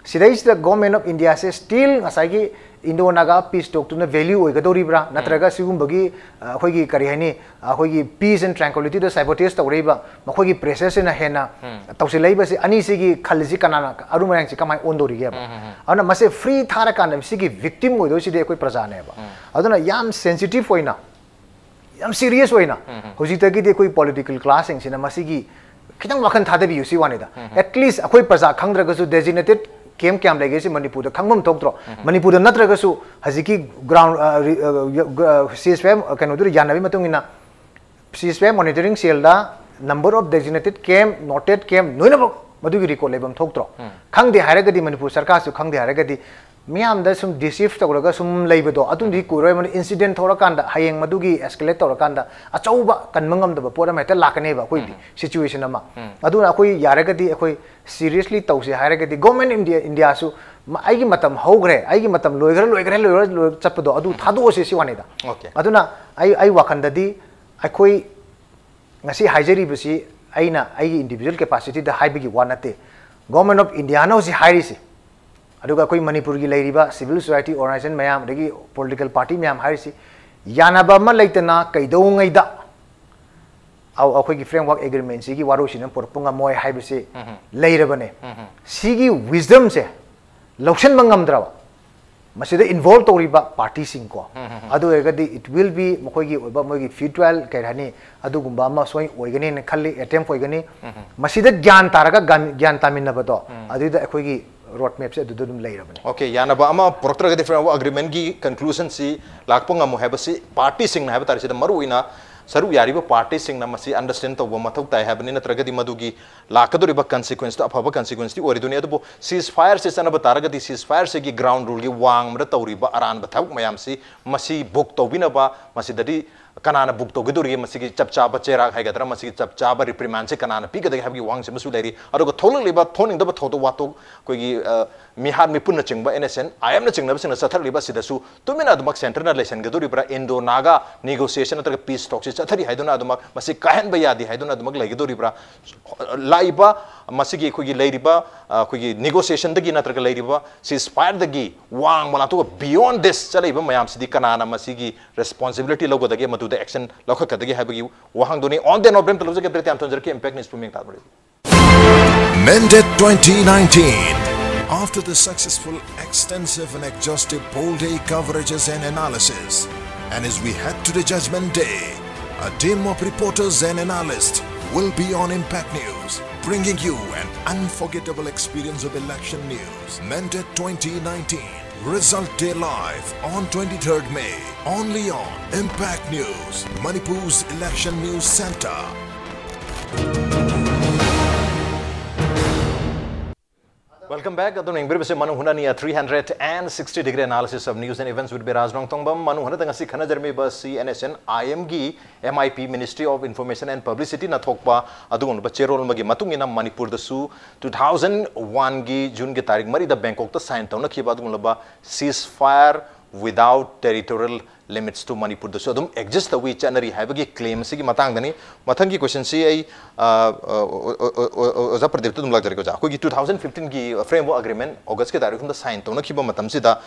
ꯁꯤꯗꯩꯁꯤꯗ Government of India say still ꯉꯁꯥꯏꯒꯤ Indo-Naga peace talk ꯇꯨꯅ value ꯑꯣꯏꯒꯗꯧꯔꯤꯕ꯭ꯔꯥ? ꯅꯠꯇ꯭ꯔꯒ ꯁꯤꯒꯨꯝꯕꯒꯤ, ꯑ, ꯑꯩꯈꯣꯏꯒꯤ ꯀꯔꯤ ꯍꯥꯏꯅꯤ, ꯑꯩꯈꯣꯏꯒꯤ peace and tranquility the sabotage ꯇꯧꯔꯛꯏꯕ ꯃꯈꯣꯏꯒꯤ pressure ꯁꯤꯅ ꯍꯦꯟꯅ ꯇꯧꯁꯤꯜꯂꯛꯏꯕꯁꯤ, ꯑꯅꯤꯁꯤꯒꯤ ꯈꯜꯁꯤ ꯀꯅꯥꯅ, ꯑꯔꯨꯝ ꯑꯔꯥꯡꯁꯤ ꯀꯃꯥꯏꯅ ꯑꯣꯟꯗꯧꯔꯤꯒꯦꯕ? ꯑꯗꯨꯅ ꯃꯁꯤ free ꯊꯥꯔꯀꯥꯟꯗ ꯁꯤꯒꯤ victim ꯑꯣꯏꯗꯣꯏꯁꯤꯗꯤ ꯑꯩꯈꯣꯏ ꯄ꯭ꯔꯖꯥꯅꯦꯕ꯫ ꯑꯗꯨꯅ ꯌꯥꯝ sensitive ꯑꯣꯏꯅ, ꯌꯥꯝ serious ꯑꯣꯏꯅ ꯍꯧꯖꯤꯛꯇꯒꯤꯗꯤ ꯑꯩꯈꯣꯏ political class ꯁꯤꯡꯁꯤꯅ ꯃꯁꯤꯒꯤ ꯈꯤꯇꯪ ꯋꯥꯈꯜ ꯊꯥꯗꯕꯤꯌꯨ ꯁꯤ ꯋꯥꯅꯤꯗ꯫ At least ꯑꯩꯈꯣꯏ ꯄ꯭ꯔꯖꯥ ꯈꯪꯗ꯭ꯔꯒꯁꯨ designated ꯀꯦꯝ ꯀꯌꯥꯝ ꯂꯩꯒꯦ ꯁꯤ ꯃꯅꯤꯄꯨꯔꯗ ꯈꯪꯐꯝ ꯊꯣꯛꯇ꯭ꯔꯣ? ꯃꯅꯤꯄꯨꯔꯗ ꯅꯠꯇ꯭ꯔꯒꯁꯨ ꯍꯧꯖꯤꯛꯀꯤ ꯒ꯭ꯔꯥꯎꯟ ꯁꯤ ꯑꯦꯁ ꯄꯤ ꯑꯥꯏ ꯀꯩꯅꯣꯗꯨꯗ ꯌꯥꯅꯕꯒꯤ ꯃꯇꯨꯡ ꯏꯟꯅ C S P I monitoring ꯁꯦꯜꯗ number of designated camp, noted camp ꯂꯣꯏꯅꯃꯛ ꯃꯗꯨꯒꯤ ꯔꯦꯀꯣꯔꯗ ꯂꯩꯐꯝ ꯊꯣꯛꯇ꯭ꯔꯣ? ꯈꯪꯗꯦ ꯍꯥꯏꯔꯒꯗꯤ, ꯃꯅꯤꯄꯨꯔ ꯁꯔꯀꯥꯔꯁꯨ ꯈꯪꯗꯦ ꯍꯥꯏꯔꯒꯗꯤ, ꯃꯤꯌꯥꯝꯗ ꯁꯨꯝ ꯗꯤꯁꯤꯞ ꯇꯧꯔꯒ ꯁꯨꯝ ꯂꯩꯕꯗꯣ ꯑꯗꯨꯝꯗꯤ ꯀꯨꯏꯔꯣꯏ꯫ ꯃꯗꯨ ꯏꯟꯁꯤꯗꯦꯟ ꯊꯣꯛꯂꯀꯥꯟꯗ, ꯍꯌꯦꯡ ꯃꯗꯨꯒꯤ ꯑꯦꯁꯀꯦꯂꯦꯠ ꯇꯧꯔꯀꯥꯟꯗ ꯑꯆꯧꯕ ꯀꯟꯕ ꯉꯝꯗꯕ ꯄꯣꯠ ꯑꯃ ꯍꯦꯛꯇ ꯂꯥꯛꯀꯅꯦꯕ ꯑꯩꯈꯣꯏꯗꯤ, ꯁꯤꯆꯨꯋꯦꯁꯟ ꯑꯃ꯫ ꯑꯗꯨꯅ ꯑꯩꯈꯣꯏ ꯌꯥꯔꯒꯗꯤ ꯑꯩꯈꯣꯏ ꯁꯤꯔꯤꯌꯁꯂꯤ ꯇꯧꯁꯦ ꯍꯥꯏꯔꯒꯗꯤ, ꯒꯣꯔꯃꯦꯟ ꯏꯟꯗꯤꯌꯥ, ꯏꯟꯗꯤꯌꯥꯁꯨ ꯃ-, "ꯑꯩꯒꯤ ꯃꯇꯝ ꯍꯧꯈ꯭ꯔꯦ, ꯑꯩꯒꯤ ꯃꯇꯝ ꯂꯣꯏꯈ꯭ꯔꯦ, ꯂꯣꯏꯈ꯭ꯔꯦ, ꯂꯣꯏꯈ꯭ꯔꯦ" ꯆꯠꯄꯗꯣ ꯑꯗꯨ ꯊꯥꯗꯣꯛꯑꯁꯦ ꯁꯤ ꯋꯥꯅꯤꯗ꯫ ꯑꯣꯀꯦ꯫ ꯑꯗꯨꯅ ꯑꯩ, ꯑꯩ ꯋꯥꯈꯜꯗꯗꯤ ꯑꯩꯈꯣꯏ ꯉꯁꯤ ꯍꯥꯏꯖꯔꯤꯕꯁꯤ ꯑꯩꯅ ꯑꯩꯒꯤ ꯏꯟꯗꯤꯕꯤꯖꯨꯋꯦꯜ ꯀꯦꯄꯥꯁꯤꯇꯤꯗ ꯍꯥꯏꯕꯒꯤ ꯋꯥ ꯅꯠꯇꯦ꯫ ꯒꯣꯔꯃꯦꯟ ꯑꯣꯐ ꯏꯟꯗꯤꯌꯥꯅ ꯍꯧꯖꯤꯛ ꯍꯥꯏꯔꯤꯁꯤ, ꯑꯗꯨꯒ ꯑꯩꯈꯣꯏ ꯃꯅꯤꯄꯨꯔꯒꯤ ꯂꯩꯔꯤꯕ ꯁꯤꯚꯤꯜ ꯁꯣꯁꯥꯏꯇꯤ ꯑꯣꯔꯒꯅꯥꯏꯖꯦꯁꯟ ꯃꯌꯥꯝ, ꯑꯗꯒꯤ ꯄꯣꯂꯤꯇꯤꯀꯦꯜ ꯄꯥꯔꯇꯤ ꯃꯌꯥꯝ ꯍꯥꯏꯔꯤꯁꯤ, ꯌꯥꯅꯕ ꯑꯃ ꯂꯩꯇꯅ ꯀꯩꯗꯧꯉꯩꯗ ꯑꯧ, ꯑꯩꯈꯣꯏꯒꯤ ꯐ꯭ꯔꯦꯝꯋꯥꯔꯛ ꯑꯦꯒ꯭ꯔꯤꯃꯦꯟꯁꯤꯒꯤ ꯋꯥꯔꯣꯏꯁꯤꯟ ꯑꯃ ꯄꯨꯔꯛꯄ ꯉꯝꯃꯣꯏ ꯍꯥꯏꯕꯁꯤ ꯂꯩꯔꯕꯅꯦ꯫ ꯁꯤꯒꯤ ꯋꯤꯁꯗꯝꯁꯦ ꯂꯧꯁꯤꯟꯕ ꯉꯝꯗ꯭ꯔꯕ, ꯃꯁꯤꯗ ꯏꯟꯚꯣꯜꯕ ꯇꯧꯔꯤꯕ ꯄꯥꯔꯇꯤꯁꯤꯡꯀꯣ, ꯑꯗꯨ ꯑꯣꯏꯔꯒꯗꯤ it will be ꯃꯈꯣꯏꯒꯤ ꯑꯣꯏꯕ ꯃꯣꯏꯒꯤ ꯐ꯭ꯌꯨꯇꯥꯏꯜ ꯀꯩ ꯍꯥꯏꯅꯤ, ꯑꯗꯨꯒꯨꯝꯕ ꯑꯃ ꯁꯣꯏ ꯑꯣꯏꯒꯅꯤꯅ ꯈꯜꯂꯤ, ꯑꯦꯇꯦꯝꯞ ꯑꯣꯏꯒꯅꯤ꯫ ꯃꯁꯤꯗ ꯒ꯭ꯌꯥꯟ ꯇꯥꯔꯒ ꯒ꯭ꯌꯥꯟ, ꯒ꯭ꯌꯥꯟ ꯇꯥꯃꯤꯟꯅꯕꯗꯣ, ꯑꯗꯨꯗ ꯑꯩꯈꯣꯏꯒꯤ ꯔꯣꯗ ꯃꯦꯞꯁꯦ ꯑꯗꯨꯗ ꯑꯗꯨꯝ ꯂꯩꯔꯕꯅꯦ꯫ ꯑꯣꯀꯦ, ꯌꯥꯅꯕ ꯑꯃ ꯄꯨꯔꯛꯇ꯭ꯔꯒꯗꯤ ꯐ꯭ꯔꯦꯝꯋꯥꯔꯛ ꯑꯦꯒ꯭ꯔꯤꯃꯦꯟꯒꯤ ꯀꯟꯀ꯭ꯂꯨꯖꯟꯁꯤ ꯂꯥꯛꯄ ꯉꯝꯃꯣꯏ ꯍꯥꯏꯕꯁꯤ ꯄꯥꯔꯇꯤꯁꯤꯡꯅ ꯍꯥꯏꯕ ꯇꯥꯔꯦ, ꯁꯤꯗ ꯃꯔꯨꯑꯣꯏꯅ ꯁꯔꯨꯛ ꯌꯥꯔꯤꯕ ꯄꯥꯔꯇꯤꯁꯤꯡꯅ ꯃꯁꯤ ꯑꯟꯗꯔꯁ꯭ꯇꯦꯟ ꯇꯧꯕ ꯃꯊꯧ ꯇꯥꯏ ꯍꯥꯏꯕꯅꯤ, ꯅꯠꯇ꯭ꯔꯒꯗꯤ ꯃꯗꯨꯒꯤ ꯂꯥꯛꯀꯗꯧꯔꯤꯕ ꯀꯟꯁꯤꯀ꯭ꯋꯦꯟꯁꯇꯣ ꯑꯐꯕ ꯀꯟꯁꯤꯀ꯭ꯋꯦꯟꯁꯇꯤ ꯑꯣꯏꯔꯣꯏꯗꯣꯏꯅꯤ꯫ ꯑꯗꯨꯕꯨ ꯁꯤꯖ ꯐꯥꯌꯔꯁꯦ ꯆꯠꯅꯕ ꯇꯥꯔꯒꯗꯤ ꯁꯤꯖ ꯐꯥꯌꯔꯁꯤꯒꯤ ꯒ꯭ꯔꯥꯎꯟ ꯔꯨꯜꯒꯤ ꯋꯥꯡꯃꯗ ꯇꯧꯔꯤꯕ ꯑꯔꯥꯟꯕ ꯊꯕꯛ ꯃꯌꯥꯝꯁꯤ ꯃꯁꯤ ꯕꯨꯛ ꯇꯧꯕꯤꯅꯕ, ꯃꯁꯤꯗꯗꯤ ꯀꯅꯥꯅ ꯕꯨꯛ ꯇꯧꯒꯗꯧꯔꯤꯒꯦ, ꯃꯁꯤꯒꯤ ꯆꯞ ꯆꯥꯕ ꯆꯩꯔꯥꯛ ꯍꯥꯏꯒꯗ꯭ꯔꯥ, ꯃꯁꯤꯒꯤ ꯆꯞ ꯆꯥꯕ ꯔꯤꯄ꯭ꯔꯤꯃꯥꯟꯁꯦ ꯀꯅꯥꯅ ꯄꯤꯒꯗꯒꯦ ꯍꯥꯏꯕꯒꯤ ꯋꯥꯍꯪꯁꯤ ꯑꯃꯁꯨ ꯂꯩꯔꯤ꯫ ꯑꯗꯨꯒ ꯊꯣꯛꯂꯛꯂꯤꯕ ꯊꯣꯛꯅꯤꯡꯗꯕ ꯊꯧꯗꯣꯛ ꯋꯥꯊꯣꯛ, ꯑꯩꯈꯣꯏꯒꯤ, ꯑ, ꯃꯤꯍꯥꯠ ꯃꯤꯄꯨꯟꯅꯆꯤꯡꯕ, ꯑꯦꯟ ꯑꯦꯁ ꯑꯦꯟ ꯑꯥꯏ ꯑꯦꯝꯅꯆꯤꯡꯕꯁꯤꯡꯅ ꯆꯠꯊꯔꯛꯂꯤꯕ ꯑꯁꯤꯗꯁꯨ ꯇꯨꯃꯤꯟꯅ ꯑꯗꯨꯃꯛ ꯁꯦꯟꯇꯔꯅ ꯂꯩꯁꯟꯒꯗꯧꯔꯤꯕ꯭ꯔꯥ, ꯏꯟꯗꯣ ꯅꯥꯒꯥ ꯅꯦꯒꯣꯁꯤꯌꯦꯁꯟ ꯅꯠꯇ꯭ꯔꯒ ꯄꯤꯁ ꯇꯣꯛꯁꯤ ꯆꯠꯊꯔꯤ ꯍꯥꯏꯗꯨꯅ ꯑꯗꯨꯃꯛ ꯃꯁꯤ ꯀꯥꯏꯍꯟꯕ ꯌꯥꯗꯦ ꯍꯥꯏꯗꯨꯅ ꯑꯗꯨꯃꯛ ꯂꯩꯒꯗꯧꯔꯤꯕ꯭ꯔꯥ? ꯂꯥꯛꯏꯕ ꯃꯁꯤꯒꯤ ꯑꯩꯈꯣꯏꯒꯤ ꯂꯩꯔꯤꯕ, ꯑ, ꯑꯩꯈꯣꯏꯒꯤ ꯅꯦꯒꯣꯁꯤꯌꯦꯁꯟꯗꯒꯤ ꯅꯠꯇ꯭ꯔꯒ ꯂꯩꯔꯤꯕ ꯁꯤꯖ ꯐꯥꯌꯔꯗꯒꯤ ꯋꯥꯡꯃ ꯂꯥꯟꯊꯣꯛꯑꯒ ꯕꯤꯌꯣꯟ ꯗꯤꯁ ꯆꯠꯂꯛꯏꯕ ꯃꯌꯥꯝꯁꯤꯗꯤ ꯀꯅꯥꯅ ꯃꯁꯤꯒꯤ ꯔꯦꯁꯄꯣꯟꯁꯤꯕꯤꯂꯤꯇꯤ ꯂꯧꯒꯗꯒꯦ, ꯃꯗꯨꯗ ꯑꯦꯛꯁꯟ ꯂꯧꯈꯠꯀꯗꯒꯦ ꯍꯥꯏꯕꯒꯤ ꯋꯥꯍꯪꯗꯨꯅꯤ꯫ On that note, ꯕ꯭ꯔꯦꯛ ꯑꯝꯇ ꯂꯧꯖꯒꯦ, ꯕ꯭ꯔꯦꯛ ꯌꯥꯝ ꯊꯣꯟꯖꯔꯛꯀꯦ, ꯏꯝꯄꯦꯛ ꯅ꯭ꯌꯨꯁꯄꯨ ꯃꯤꯠꯌꯦꯡ ꯇꯥꯕꯤꯔꯤꯕ꯫ Mended twenty nineteen. After the successful, extensive and exhaustive poll day coverages and analysis, and as we head to the judgment day, a team of reporters and analysts will be on Impact News. Bringing you an unforgettable experience of election news. Mentor twenty nineteen. Result Day Live on twenty-third May. Only on Impact News, Manipur's election news center. Welcome back. ꯑꯗꯨꯅ ꯌꯦꯡꯕꯤꯔꯤꯕꯁꯤ ꯃꯅꯨꯡ ꯍꯨꯠꯅꯅꯤ, a three hundred and sixty degree analysis of news and events with Biraj Rongtongbam. ꯃꯅꯨꯡ ꯍꯨꯠꯅꯗ ꯉꯁꯤ ꯈꯟꯅꯖꯔꯝꯃꯤꯕ ꯑꯁꯤ N S N I M ꯒꯤ M I P, Ministry of Information and Publicity ꯅ ꯊꯣꯛꯄ ꯑꯗꯨꯒꯨꯝꯂꯕ ꯆꯦꯔꯣꯜ ꯑꯃꯒꯤ ꯃꯇꯨꯡ ꯏꯟꯅ ꯃꯅꯤꯄꯨꯔꯗꯁꯨ two thousand one ꯒꯤ June ꯒꯤ ꯇꯥꯔꯤꯛ ꯃꯔꯤꯗ ꯕꯦꯡꯀꯣꯛꯇ sign ꯇꯧꯅꯈꯤꯕ ꯑꯗꯨꯒꯨꯝꯂꯕ ceasefire without territorial limits to ꯃꯅꯤꯄꯨꯔꯗꯁꯨ ꯑꯗꯨꯝ exist ꯇꯧꯏ, ꯆꯠꯅꯔꯤ ꯍꯥꯏꯕꯒꯤ claim ꯑꯁꯤꯒꯤ ꯃꯇꯥꯡꯗꯅꯤ꯫ ꯃꯊꯪꯒꯤ question ꯁꯤ ꯑꯩ, ꯑ, ꯑ, ꯑꯣ-, ꯑꯣ-, ꯑꯣ-, ꯑꯣ-, ꯑꯣꯖꯥ ꯄ꯭ꯔꯗꯤꯞꯇ ꯑꯗꯨꯝ ꯂꯥꯛꯆꯔꯒꯦ꯫ ꯑꯣꯖꯥ, ꯑꯩꯈꯣꯏꯒꯤ two thousand fifteen ꯒꯤ Framework Agreement August ꯀꯤ ꯇꯥꯔꯤꯛ ꯑꯍꯨꯝꯗ sign ꯇꯧꯅꯈꯤꯕ ꯃꯇꯝꯁꯤꯗ,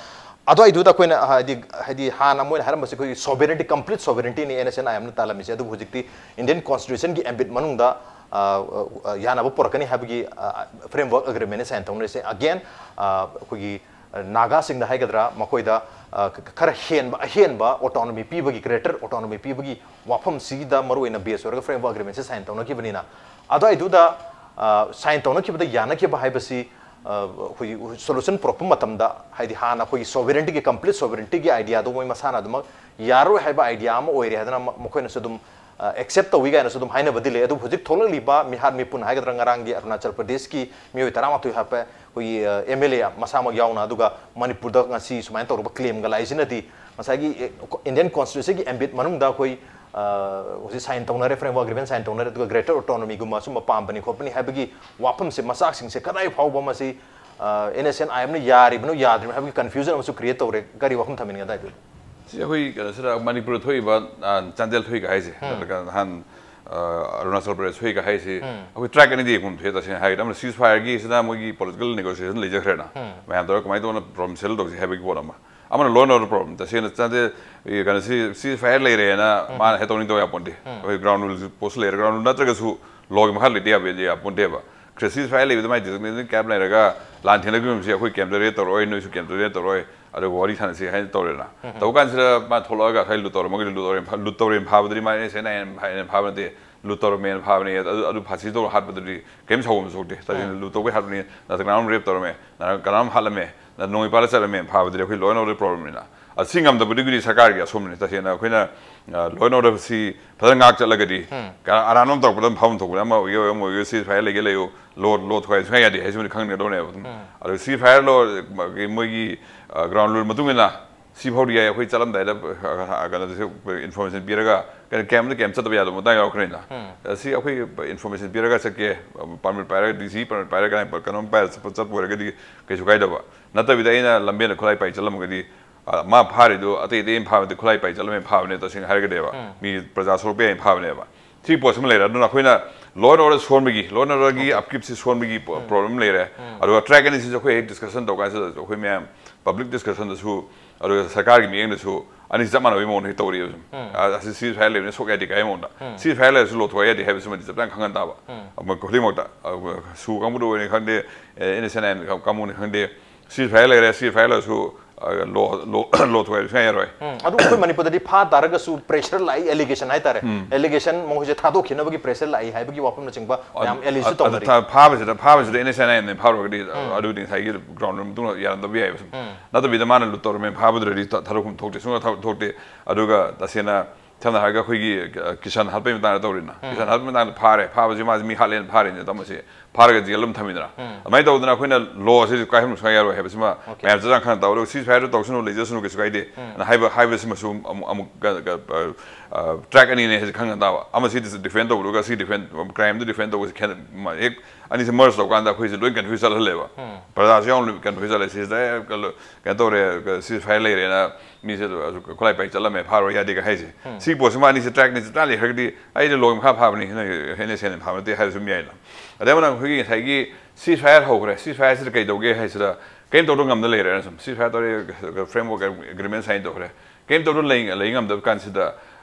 ꯑꯗꯨꯋꯥꯏꯗꯨꯗ ꯑꯩꯈꯣꯏꯅ, ꯍꯥꯏꯗꯤ, ꯍꯥꯏꯗꯤ ꯍꯥꯟꯅ ꯃꯣꯏꯅ ꯍꯥꯏꯔꯝꯕꯁꯤ ꯑꯩꯈꯣꯏꯒꯤ sovereignty, complete sovereignty ꯅꯤ N S N I M ꯅ ꯇꯥꯜꯂꯝꯃꯤꯁꯦ꯫ ꯑꯗꯨꯕꯨ ꯍꯧꯖꯤꯛꯇꯤ Indian Constitution ꯒꯤ ambit ꯃꯅꯨꯡꯗ, ꯑ, ꯑ, ꯌꯥꯅꯕ ꯄꯨꯔꯛꯀꯅꯤ ꯍꯥꯏꯕꯒꯤ, ꯑ, Framework Agreement ꯅ sign ꯇꯧꯅꯔꯤꯁꯦ꯫ Again, ꯑ, ꯑꯩꯈꯣꯏꯒꯤ, ꯑ, ꯅꯥꯒꯥꯁꯤꯡꯗ ꯍꯥꯏꯒꯗ꯭ꯔꯥ, ꯃꯈꯣꯏꯗ, ꯑ, ꯈ-, ꯈꯔ ꯍꯦꯟꯕ, ꯑꯍꯦꯟꯕ autonomy ꯄꯤꯕꯒꯤ, greater autonomy ꯄꯤꯕꯒꯤ ꯋꯥꯐꯝꯁꯤꯗ ꯃꯔꯨꯑꯣꯏꯅ base ꯑꯣꯏꯔꯒ Framework Agreement ꯁꯦ sign ꯇꯧꯅꯈꯤꯕꯅꯤꯅ, ꯑꯗꯨꯋꯥꯏꯗꯨꯗ, ꯑ, sign ꯇꯧꯅꯈꯤꯕꯗ ꯌꯥꯅꯈꯤꯕ ꯍꯥꯏꯕꯁꯤ, ꯑ, ꯑꯩꯈꯣꯏꯒꯤ solution ꯄꯨꯔꯛꯄ ꯃꯇꯝꯗ, ꯍꯥꯏꯗꯤ ꯍꯥꯟꯅ ꯑꯩꯈꯣꯏꯒꯤ sovereignty ꯒꯤ, complete sovereignty ꯒꯤ idea ꯗꯣ ꯃꯣꯏ ꯃꯁꯥꯅ ꯑꯗꯨꯃꯛ ꯌꯥꯔꯣꯏ ꯍꯥꯏꯕ idea ꯑꯃ ꯑꯣꯏꯔꯦ ꯍꯥꯏꯗꯅ ꯃ-, ꯃꯈꯣꯏꯅꯁꯨ ꯑꯗꯨꯝ, ꯑ, accept ꯇꯧꯏ ꯀꯥꯏꯅꯁꯨ ꯑꯗꯨꯝ ꯍꯥꯏꯅꯕꯗꯤ ꯂꯩ꯫ ꯑꯗꯨꯕꯨ ꯍꯧꯖꯤꯛ ꯊꯣꯛꯂꯛꯂꯤꯕ ꯃꯤꯍꯥꯠ ꯃꯤꯄꯨꯟ ꯍꯥꯏꯒꯗ꯭ꯔꯥ, ꯉꯔꯥꯡꯒꯤ ꯑꯔꯨꯅꯥꯆꯜ ꯄ꯭ꯔꯗꯦꯁꯀꯤ ꯃꯤꯑꯣꯏ ꯇꯔꯥꯃꯥꯊꯣꯏ ꯍꯥꯠꯄ ꯑꯩꯈꯣꯏꯒꯤ, ꯑ, M L A ꯃꯁꯥꯃꯛ ꯌꯥꯎꯅ, ꯑꯗꯨꯒ ꯃꯅꯤꯄꯨꯔꯗ ꯉꯁꯤ ꯁꯨꯃꯥꯏꯅ ꯇꯧꯔꯕ claim ꯒ ꯂꯥꯛꯏꯁꯤꯅꯗꯤ ꯉꯁꯥꯏꯒꯤ, ꯑꯦ, Indian Constitution ꯒꯤ ambit ꯃꯅꯨꯡꯗ ꯑꯩꯈꯣꯏ, ꯑ, ꯍꯧꯖꯤꯛ sign ꯇꯧꯅꯔꯦ, Framework Agreement sign ꯇꯧꯅꯔꯦ, ꯑꯗꯨꯒ greater autonomy ꯒꯨꯝꯕ ꯁꯨꯝꯕ ꯄꯥꯝꯕꯅꯤ ꯈꯣꯠꯄꯅꯤ ꯍꯥꯏꯕꯒꯤ ꯋꯥꯐꯝꯁꯦ, ꯃꯆꯥꯛꯁꯤꯡꯁꯦ ꯀꯗꯥꯏ ꯐꯥꯎꯕ ꯃꯁꯤ, ꯑ, N S N I M ꯅ ꯌꯥꯔꯤꯕꯅꯣ ꯌꯥꯗ꯭ꯔꯤꯕꯅꯣ ꯍꯥꯏꯕꯒꯤ confusion ꯑꯃꯁꯨ create ꯇꯧꯔꯦ꯫ ꯀꯔꯤ ꯋꯥꯐꯝ ꯊꯝꯕꯤꯅꯤꯡꯉꯦ ꯑꯗꯥꯏꯗꯨ? ꯁꯤ ꯑꯩꯈꯣꯏ ꯀꯩꯅꯣꯁꯤꯗ ꯃꯅꯤꯄꯨꯔꯗ ꯊꯣꯛꯏꯕ, ꯑ, ꯆꯥꯟꯗꯦꯜ ꯊꯣꯛꯏꯒ ꯍꯥꯏꯁꯦ, ꯎꯝ꯫ ꯅꯠꯇ꯭ꯔꯒ ꯅꯍꯥꯟ, ꯑ, ꯑꯔꯨꯅꯥꯆꯜ ꯄ꯭ꯔꯗꯦꯁ ꯊꯣꯛꯏꯒ ꯍꯥꯏꯁꯦ, ꯎꯝ꯫ ꯑꯩꯈꯣꯏ track ꯑꯅꯤꯗ ꯌꯦꯡꯐꯝ ꯊꯣꯛꯑꯦ꯫ ꯇꯁꯦꯡꯅ ꯍꯥꯏꯔꯒꯗꯤ, ꯑꯃꯅ ceasefire ꯒꯤꯁꯤꯅ ꯃꯣꯏꯒꯤ political negotiation ꯂꯩꯖꯈ꯭ꯔꯦꯅ, ꯎꯝ꯫ ꯃꯌꯥꯝ ꯇꯧꯔꯒ ꯀꯃꯥꯏꯅ ꯇꯧꯅ problem settle ꯇꯧꯁꯤ ꯍꯥꯏꯕꯒꯤ ꯄꯣꯠ ꯑꯃ, ꯑꯃꯅ law and order problem꯫ ꯇꯁꯦꯡꯅ ꯆꯥꯟꯗꯦꯜ, ꯑꯦ, ꯀꯩꯅꯣ, ꯁꯤ ceasefire ꯂꯩꯔꯦꯅ ꯎꯝ꯫ ꯃꯥꯅ ꯍꯦꯛ ꯇꯧꯅꯤꯡ ꯇꯧ ꯌꯥꯄꯣꯟꯇꯦ꯫ ꯎꯝ꯫ ꯑꯩꯈꯣꯏ ground rule post ꯂꯩꯔꯦ, ground rule ꯅꯠꯇ꯭ꯔꯒꯁꯨ law ꯒꯤ ꯃꯈꯥ ꯂꯩꯇ ꯌꯥꯕ, ꯌꯥꯄꯣꯟꯇꯦꯕ꯫ ceasefire ꯂꯩꯕꯗ ꯃꯥꯏ designation camp ꯂꯩꯔꯒ ꯂꯥꯟ ꯊꯦꯡꯅꯈꯤꯕꯁꯤ ꯑꯩꯈꯣꯏ ꯀꯩꯝꯇ raid ꯇꯧꯔꯛꯑꯣꯏ, ꯅꯣꯏꯁꯨ ꯀꯩꯝꯇ raid ꯇꯧꯔꯛꯑꯣꯏ, ꯑꯗꯨꯒ ꯋꯥꯔꯤ ꯁꯥꯟꯅꯁꯤ ꯍꯥꯏꯅ ꯇꯧꯔꯦꯅ꯫ ꯎꯝ꯫ ꯇꯧꯕ ꯀꯥꯟꯁꯤꯗ ꯃꯥ ꯊꯣꯛꯂꯛꯑꯒ ꯉꯁꯥꯏ loot ꯇꯧꯔꯝꯃꯒꯗꯤ loot ꯇꯧꯔꯦ, loot ꯇꯧꯔꯦ ꯐꯥꯕꯗꯨꯗꯤ ꯃꯥ N S N I M ꯍꯥꯏꯅ ꯐꯥꯕ ꯅꯠꯇꯦ꯫ ꯂꯨꯠ ꯇꯧꯔꯝꯃꯦꯅ ꯐꯥꯕꯅꯤ, ꯑꯗꯨ ꯑꯗꯨ ꯐꯥꯁꯤ ꯇꯧꯔ ꯍꯥꯠꯄꯗꯨꯗꯤ ꯀꯔꯤꯝ ꯁꯥꯎꯐꯝ ꯊꯣꯛꯇꯦ꯫ ꯇꯁꯦꯡꯅ ꯂꯨꯠ ꯇꯧꯕꯩ ꯍꯥꯠꯄꯅꯤ, ꯅꯠꯇ꯭ꯔꯒ ꯀꯅꯥꯅꯣꯝ ꯔꯦꯞ ꯇꯧꯔꯝꯃꯦ, ꯅꯠꯇ꯭ꯔꯒ ꯀꯅꯥꯅꯣꯝ ꯍꯥꯠꯂꯝꯃꯦ, ꯅꯠꯇ꯭ꯔꯒ ꯅꯣꯡꯃꯩ ꯄꯥꯜꯂ ꯆꯠꯂꯝꯃꯦꯅ ꯐꯥꯕꯗꯨꯗꯤ ꯑꯩꯈꯣꯏ ꯂꯣ ꯑꯦꯟ ꯑꯣꯔꯗꯔ ꯄ꯭ꯔꯣꯕ꯭ꯂꯦꯝꯅꯤꯅ꯫ ꯑꯗꯨ ꯁꯤ ꯉꯝꯗꯕꯗꯨꯒꯤꯗꯤ ꯁꯔꯀꯥꯔꯒꯤ ꯑꯁꯣꯝꯕꯅꯤ꯫ ꯇꯁꯦꯡꯅ ꯑꯩꯈꯣꯏꯅ ꯂꯣ ꯑꯦꯟ ꯑꯣꯔꯗꯔꯁꯤ ꯐꯖꯅ ꯉꯥꯛ ꯆꯠꯂꯒꯗꯤ, ꯑꯔꯥꯟꯕ ꯑꯃ ꯇꯧꯔꯛꯄꯗ ꯑꯃ ꯐꯥꯐꯝ ꯊꯣꯛꯄꯗ, ꯑꯃ ꯑꯣꯏꯒꯦ ꯑꯣꯏꯒꯦ, ꯑꯃ ꯑꯣꯏꯒꯦ, ꯁꯤ ꯐꯥꯏ ꯂꯩꯒꯦ ꯂꯩꯌꯨ, ꯂꯣ ꯂꯣ ꯊꯨꯒꯥꯏ ꯁꯨꯡꯌꯥ ꯌꯥꯗꯦ ꯍꯥꯏꯁꯤꯃꯗꯤ ꯈꯪꯅꯒꯗꯧꯅꯦꯕ ꯑꯗꯨꯝ꯫ ꯑꯗꯨ ꯁꯤ ꯐꯥꯏ ꯂꯣ ꯃꯣꯏꯒꯤ ꯒ꯭ꯔꯥꯎꯟ ꯔꯨꯜ ꯃꯇꯨꯡ ꯏꯟꯅ ꯁꯤ ꯐꯥꯎꯗꯤ ꯌꯥꯏ, ꯑꯩꯈꯣꯏ ꯆꯠꯂꯝꯗꯥꯏꯗ ꯀꯩꯅꯣꯗꯁꯨ ꯏꯟꯐꯣꯔꯃꯦꯁꯟ ꯄꯤꯔꯒ, ꯀꯩꯅꯣ ꯀꯦꯝꯞꯇ ꯀꯦꯝꯞ ꯆꯠꯇꯕ ꯌꯥꯗꯕ ꯃꯇꯥꯡ ꯌꯥꯎꯔꯛꯈ꯭ꯔꯦꯅ꯫ ꯁꯤ ꯑꯩꯈꯣꯏ ꯏꯟꯐꯣꯔꯃꯦꯁꯟ ꯄꯤꯔꯒ ꯆꯠꯀꯦ, ꯄꯥꯔꯃꯤꯠ ꯄꯥꯏꯔꯒ, ꯗꯤ ꯁꯤ ꯄꯥꯔꯃꯤꯠ ꯄꯥꯏꯔꯒ ꯀꯩꯅꯣ ꯄꯥꯏꯔ ꯆꯠꯄ ꯆꯠꯄ ꯑꯣꯏꯔꯒꯗꯤ ꯀꯩꯁꯨ ꯀꯥꯏꯗꯕ꯫ ꯅꯠꯇꯕꯤꯗ ꯑꯩꯅ ꯂꯝꯕꯦꯟꯗ ꯈꯨꯠꯂꯥꯏ ꯄꯥꯏ ꯆꯠꯂꯝꯃꯒꯗꯤ, ꯃꯥ ꯐꯥꯔꯤꯗꯨ ꯑꯇꯩ ꯑꯇꯩ ꯑꯃ ꯐꯥꯕꯗꯤ ꯈꯨꯠꯂꯥꯏ ꯄꯥꯏ ꯆꯠꯂꯝꯃꯦ ꯐꯥꯕꯅꯦ꯫ ꯇꯁꯦꯡꯅ ꯍꯥꯏꯔꯒꯗꯤꯕ, ꯃꯤ ꯄ꯭ꯔꯖꯥ ꯁꯣꯛꯄ ꯌꯥꯏ ꯐꯥꯕꯅꯦꯕ꯫ ꯁꯤ ꯄꯣꯠꯁꯤꯃ ꯂꯩꯔꯦ꯫ ꯑꯗꯨꯅ ꯑꯩꯈꯣꯏꯅ ꯂꯣ ꯑꯦꯟ ꯑꯣꯔꯗꯔ ꯁꯣꯟꯕꯒꯤ, ꯂꯣ ꯑꯦꯟ ꯑꯣꯔꯗꯔꯒꯤ ꯑꯞꯀꯤꯞꯁꯤ ꯁꯣꯟꯕꯒꯤ ꯄ꯭ꯔꯣꯕ꯭ꯂꯦꯝ ꯂꯩꯔꯦ꯫ ꯑꯗꯨꯒ ꯇ꯭ꯔꯦꯛ ꯑꯅꯤꯁꯤꯁꯨ ꯑꯩꯈꯣꯏ ꯍꯦꯛ ꯗꯤꯁꯀꯁꯟ ꯇꯧ ꯀꯥꯟꯁꯤꯗꯁꯨ, ꯑꯩꯈꯣꯏ ꯃꯌꯥꯝ ꯄꯕ꯭ꯂꯤꯛ ꯗꯤꯁꯀꯁꯟꯗꯁꯨ, ꯑꯗꯨꯒ ꯁꯔꯀꯥꯔꯒꯤ ꯃꯤꯠꯌꯦꯡꯗꯁꯨ ꯑꯅꯤꯁꯤ ꯆꯞ ꯃꯥꯟꯅꯕꯒꯤ ꯃꯑꯣꯡꯗ ꯍꯦꯛ ꯇꯧꯔꯤꯕ ꯁꯨꯝ꯫ ꯑꯁꯤ ꯁꯤ ꯐꯥꯏ ꯂꯩꯕꯅꯤꯅ ꯁꯣꯛ ꯌꯥꯗꯦ ꯀꯥꯏ ꯃꯑꯣꯡꯗ꯫ ꯁꯤ ꯐꯥꯏ ꯂꯩꯔꯁꯨ ꯂꯣ ꯊꯨꯒꯥꯏ ꯌꯥꯗꯦ ꯍꯥꯏꯕꯁꯤꯃꯗꯤ ꯆꯞ ꯆꯥꯅ ꯈꯪꯍꯟ ꯇꯥꯕ꯫ ꯑꯃ ꯈꯨꯗꯤꯡꯃꯛꯇ, ꯑ, ꯁꯨ ꯀꯥꯡꯕꯨꯗ ꯑꯣꯏꯅꯤ ꯈꯪꯗꯦ, ꯑꯦꯟ ꯑꯦꯁ ꯑꯦꯟ ꯑꯥꯏ ꯀꯥꯡꯕꯨꯅꯤ ꯈꯪꯗꯦ, ꯁꯤ ꯐꯥꯏ ꯂꯩꯔꯦ, ꯁꯤ ꯐꯥꯏ ꯂꯩꯔꯁꯨ, ꯑ, ꯂꯣ ꯂꯣ ꯂꯣ ꯊꯨꯒꯥꯏꯕ ꯁꯨꯡꯌꯥ ꯌꯥꯔꯣꯏ꯫ ꯑꯗꯨ ꯑꯩꯈꯣꯏ ꯃꯅꯤꯄꯨꯔꯗꯗꯤ ꯐꯥ ꯇꯥꯔꯒꯁꯨ ꯄ꯭ꯔꯦꯁꯔ ꯂꯥꯛꯏ, ꯑꯦꯂꯤꯒꯦꯁꯟ ꯍꯥꯏꯇꯥꯔꯦ꯫ ꯑꯦꯂꯤꯒꯦꯁꯟ ꯃꯈꯣꯏꯁꯦ ꯊꯥꯗꯣꯛꯈꯤꯅꯕꯒꯤ ꯄ꯭ꯔꯦꯁꯔ ꯂꯥꯛꯏ ꯍꯥꯏꯕꯒꯤ ꯋꯥꯐꯝꯅꯆꯤꯡꯕ ꯃꯌꯥꯝ ꯑꯦꯂꯤꯁꯨ ꯇꯧꯅꯔꯤ꯫ ꯐꯥꯕꯁꯤꯗ, ꯐꯥꯕꯁꯤꯗ ꯑꯦꯟ ꯑꯦꯁ ꯑꯦꯟ ꯑꯥꯏ ꯑꯦꯝꯅ ꯐꯥꯔꯨꯔꯒꯗꯤ, ꯑꯗꯨꯗꯤ ꯉꯁꯥꯏꯒꯤ ꯒ꯭ꯔꯥꯎꯟ ꯃꯇꯨꯡꯗ ꯌꯥꯔꯝꯗꯕ ꯌꯥꯏꯕ ꯁꯨꯝ꯫ ꯅꯠꯇꯕꯤꯗ ꯃꯥꯅ ꯂꯨꯠ ꯇꯧꯔꯝꯃꯦ ꯐꯥꯕꯗꯨꯗꯗꯤ ꯊꯥꯗꯣꯛꯐꯝ ꯊꯣꯛꯇꯦ, ꯁꯨꯡꯊꯥ ꯊꯣꯛꯇꯦ꯫ ꯑꯗꯨꯒ ꯇꯁꯦꯡꯅ ꯁꯝꯅ ꯍꯥꯏꯔꯒ ꯑꯩꯈꯣꯏꯒꯤ, ꯑ, ꯀꯤꯁꯟ ꯍꯥꯠꯄꯒꯤ ꯃꯇꯥꯡꯗ ꯇꯧꯔꯤꯅ, ꯀꯤꯁꯟ ꯍꯥꯠꯄꯒꯤ ꯃꯇꯥꯡꯗ ꯐꯥꯔꯦ, ꯐꯥꯕꯁꯤ ꯃꯥꯁꯤ ꯃꯤ ꯍꯥꯠꯂꯦꯅ ꯐꯥꯔꯤꯅꯦ, ꯇꯝꯕꯁꯤ ꯐꯥꯔꯒ ꯖꯦꯜ ꯑꯗꯨꯝ ꯊꯝꯃꯤꯗꯅ꯫ ꯑꯗꯨꯃꯥꯏꯅ ꯇꯧꯗꯅ ꯑꯩꯈꯣꯏꯅ ꯂꯣ ꯑꯁꯤ ꯀꯥꯏꯍꯟꯕ ꯁꯨꯡꯌꯥ ꯌꯥꯔꯣꯏ ꯍꯥꯏꯕꯁꯤꯃ ꯃꯌꯥꯝ ꯆꯞ ꯆꯥꯅ ꯈꯪꯅ ꯇꯧꯔꯒ ꯁꯤ ꯐꯥꯏꯔꯗꯨ ꯇꯧꯁꯅꯨ, ꯂꯩꯖꯁꯅꯨ, ꯀꯩꯁꯨ ꯀꯥꯏꯗꯦ ꯑꯅ ꯍꯥꯏꯕ, ꯍꯥꯏꯕꯁꯤꯃꯁꯨ ꯑꯃꯨꯛ, ꯑꯃꯨꯛ ꯇ꯭ꯔꯦꯛ ꯑꯅꯤꯅꯦ ꯍꯥꯏꯁꯦ ꯈꯪꯅ ꯇꯥꯕ꯫ ꯑꯃ ꯁꯤ ꯗꯤꯐꯦꯟ ꯇꯧꯕꯗꯨꯒ ꯁꯤ ꯗꯤꯐꯦꯟ, ꯀ꯭ꯔꯥꯏꯝꯗꯨ ꯗꯤꯐꯦꯟ ꯇꯧꯕꯁꯤ ꯈꯦꯠꯅ-, ꯍꯦꯛ ꯑꯅꯤꯁꯦ ꯃꯔꯖ ꯇꯧꯀꯥꯟꯗ ꯑꯩꯈꯣꯏꯁꯦ ꯂꯣꯏ ꯀꯟꯐ꯭ꯌꯨꯁ ꯆꯠꯍꯜꯂꯦꯕ꯫ ꯄ꯭ꯔꯖꯥꯁꯨ ꯌꯥꯝ ꯀꯟꯐ꯭ꯌꯨꯁ ꯆꯠꯂꯦ꯫ ꯁꯤꯁꯤꯗ ꯀꯩꯅꯣ ꯇꯧꯔꯦ, ꯁꯤ ꯐꯥꯏ ꯂꯩꯔꯦꯅ ꯃꯤꯁꯦ ꯈꯨꯠꯂꯥꯏ ꯄꯥꯏ ꯆꯠꯂꯝꯃꯦ, ꯐꯥꯔꯣꯏ ꯌꯥꯗꯦꯒ ꯍꯥꯏꯁꯦ꯫ ꯁꯤ ꯄꯣꯠꯁꯤꯃ ꯑꯅꯤꯁꯦ ꯇ꯭ꯔꯦꯛ ꯑꯅꯤꯁꯦ ꯆꯞ ꯆꯥꯅ ꯂꯩꯈ꯭ꯔꯒꯗꯤ ꯑꯩꯗꯤ ꯂꯣꯒꯤ ꯃꯈꯥ ꯐꯥꯕꯅꯤ, ꯍꯦꯟꯅ ꯍꯦꯟꯅ ꯁꯦꯟꯅ ꯐꯥꯕ ꯅꯠꯇꯦ ꯍꯥꯏꯕꯁꯨ ꯑꯗꯨꯝ ꯌꯥꯏꯅ꯫ ꯑꯗꯩ ꯑꯃꯅ ꯑꯩꯈꯣꯏꯒꯤ ꯉꯁꯥꯏꯒꯤ ꯁꯤꯁ ꯐꯥꯌꯔ ꯍꯧꯈ꯭ꯔꯦ, ꯁꯤꯁ ꯐꯥꯌꯔꯁꯤꯗ ꯀꯩꯗꯧꯒꯦ ꯍꯥꯏꯁꯤꯗ ꯀꯔꯤꯝ ꯇꯧꯗꯧ ꯉꯝꯗ ꯂꯩꯔꯦꯅ ꯁꯨꯝ ꯁꯤꯁ ꯐꯥꯌꯔ ꯇꯧꯔꯦ, ꯐ꯭ꯔꯦꯝꯋꯔꯛ ꯑꯦꯒ꯭ꯔꯤꯃꯦꯟ ꯁꯥꯏꯟ ꯇꯧꯈ꯭ꯔꯦ, ꯀꯔꯤꯝ ꯇꯧꯗꯧ ꯂꯩ, ꯂꯩ ꯉꯝꯗꯕ ꯀꯥꯟꯁꯤꯗ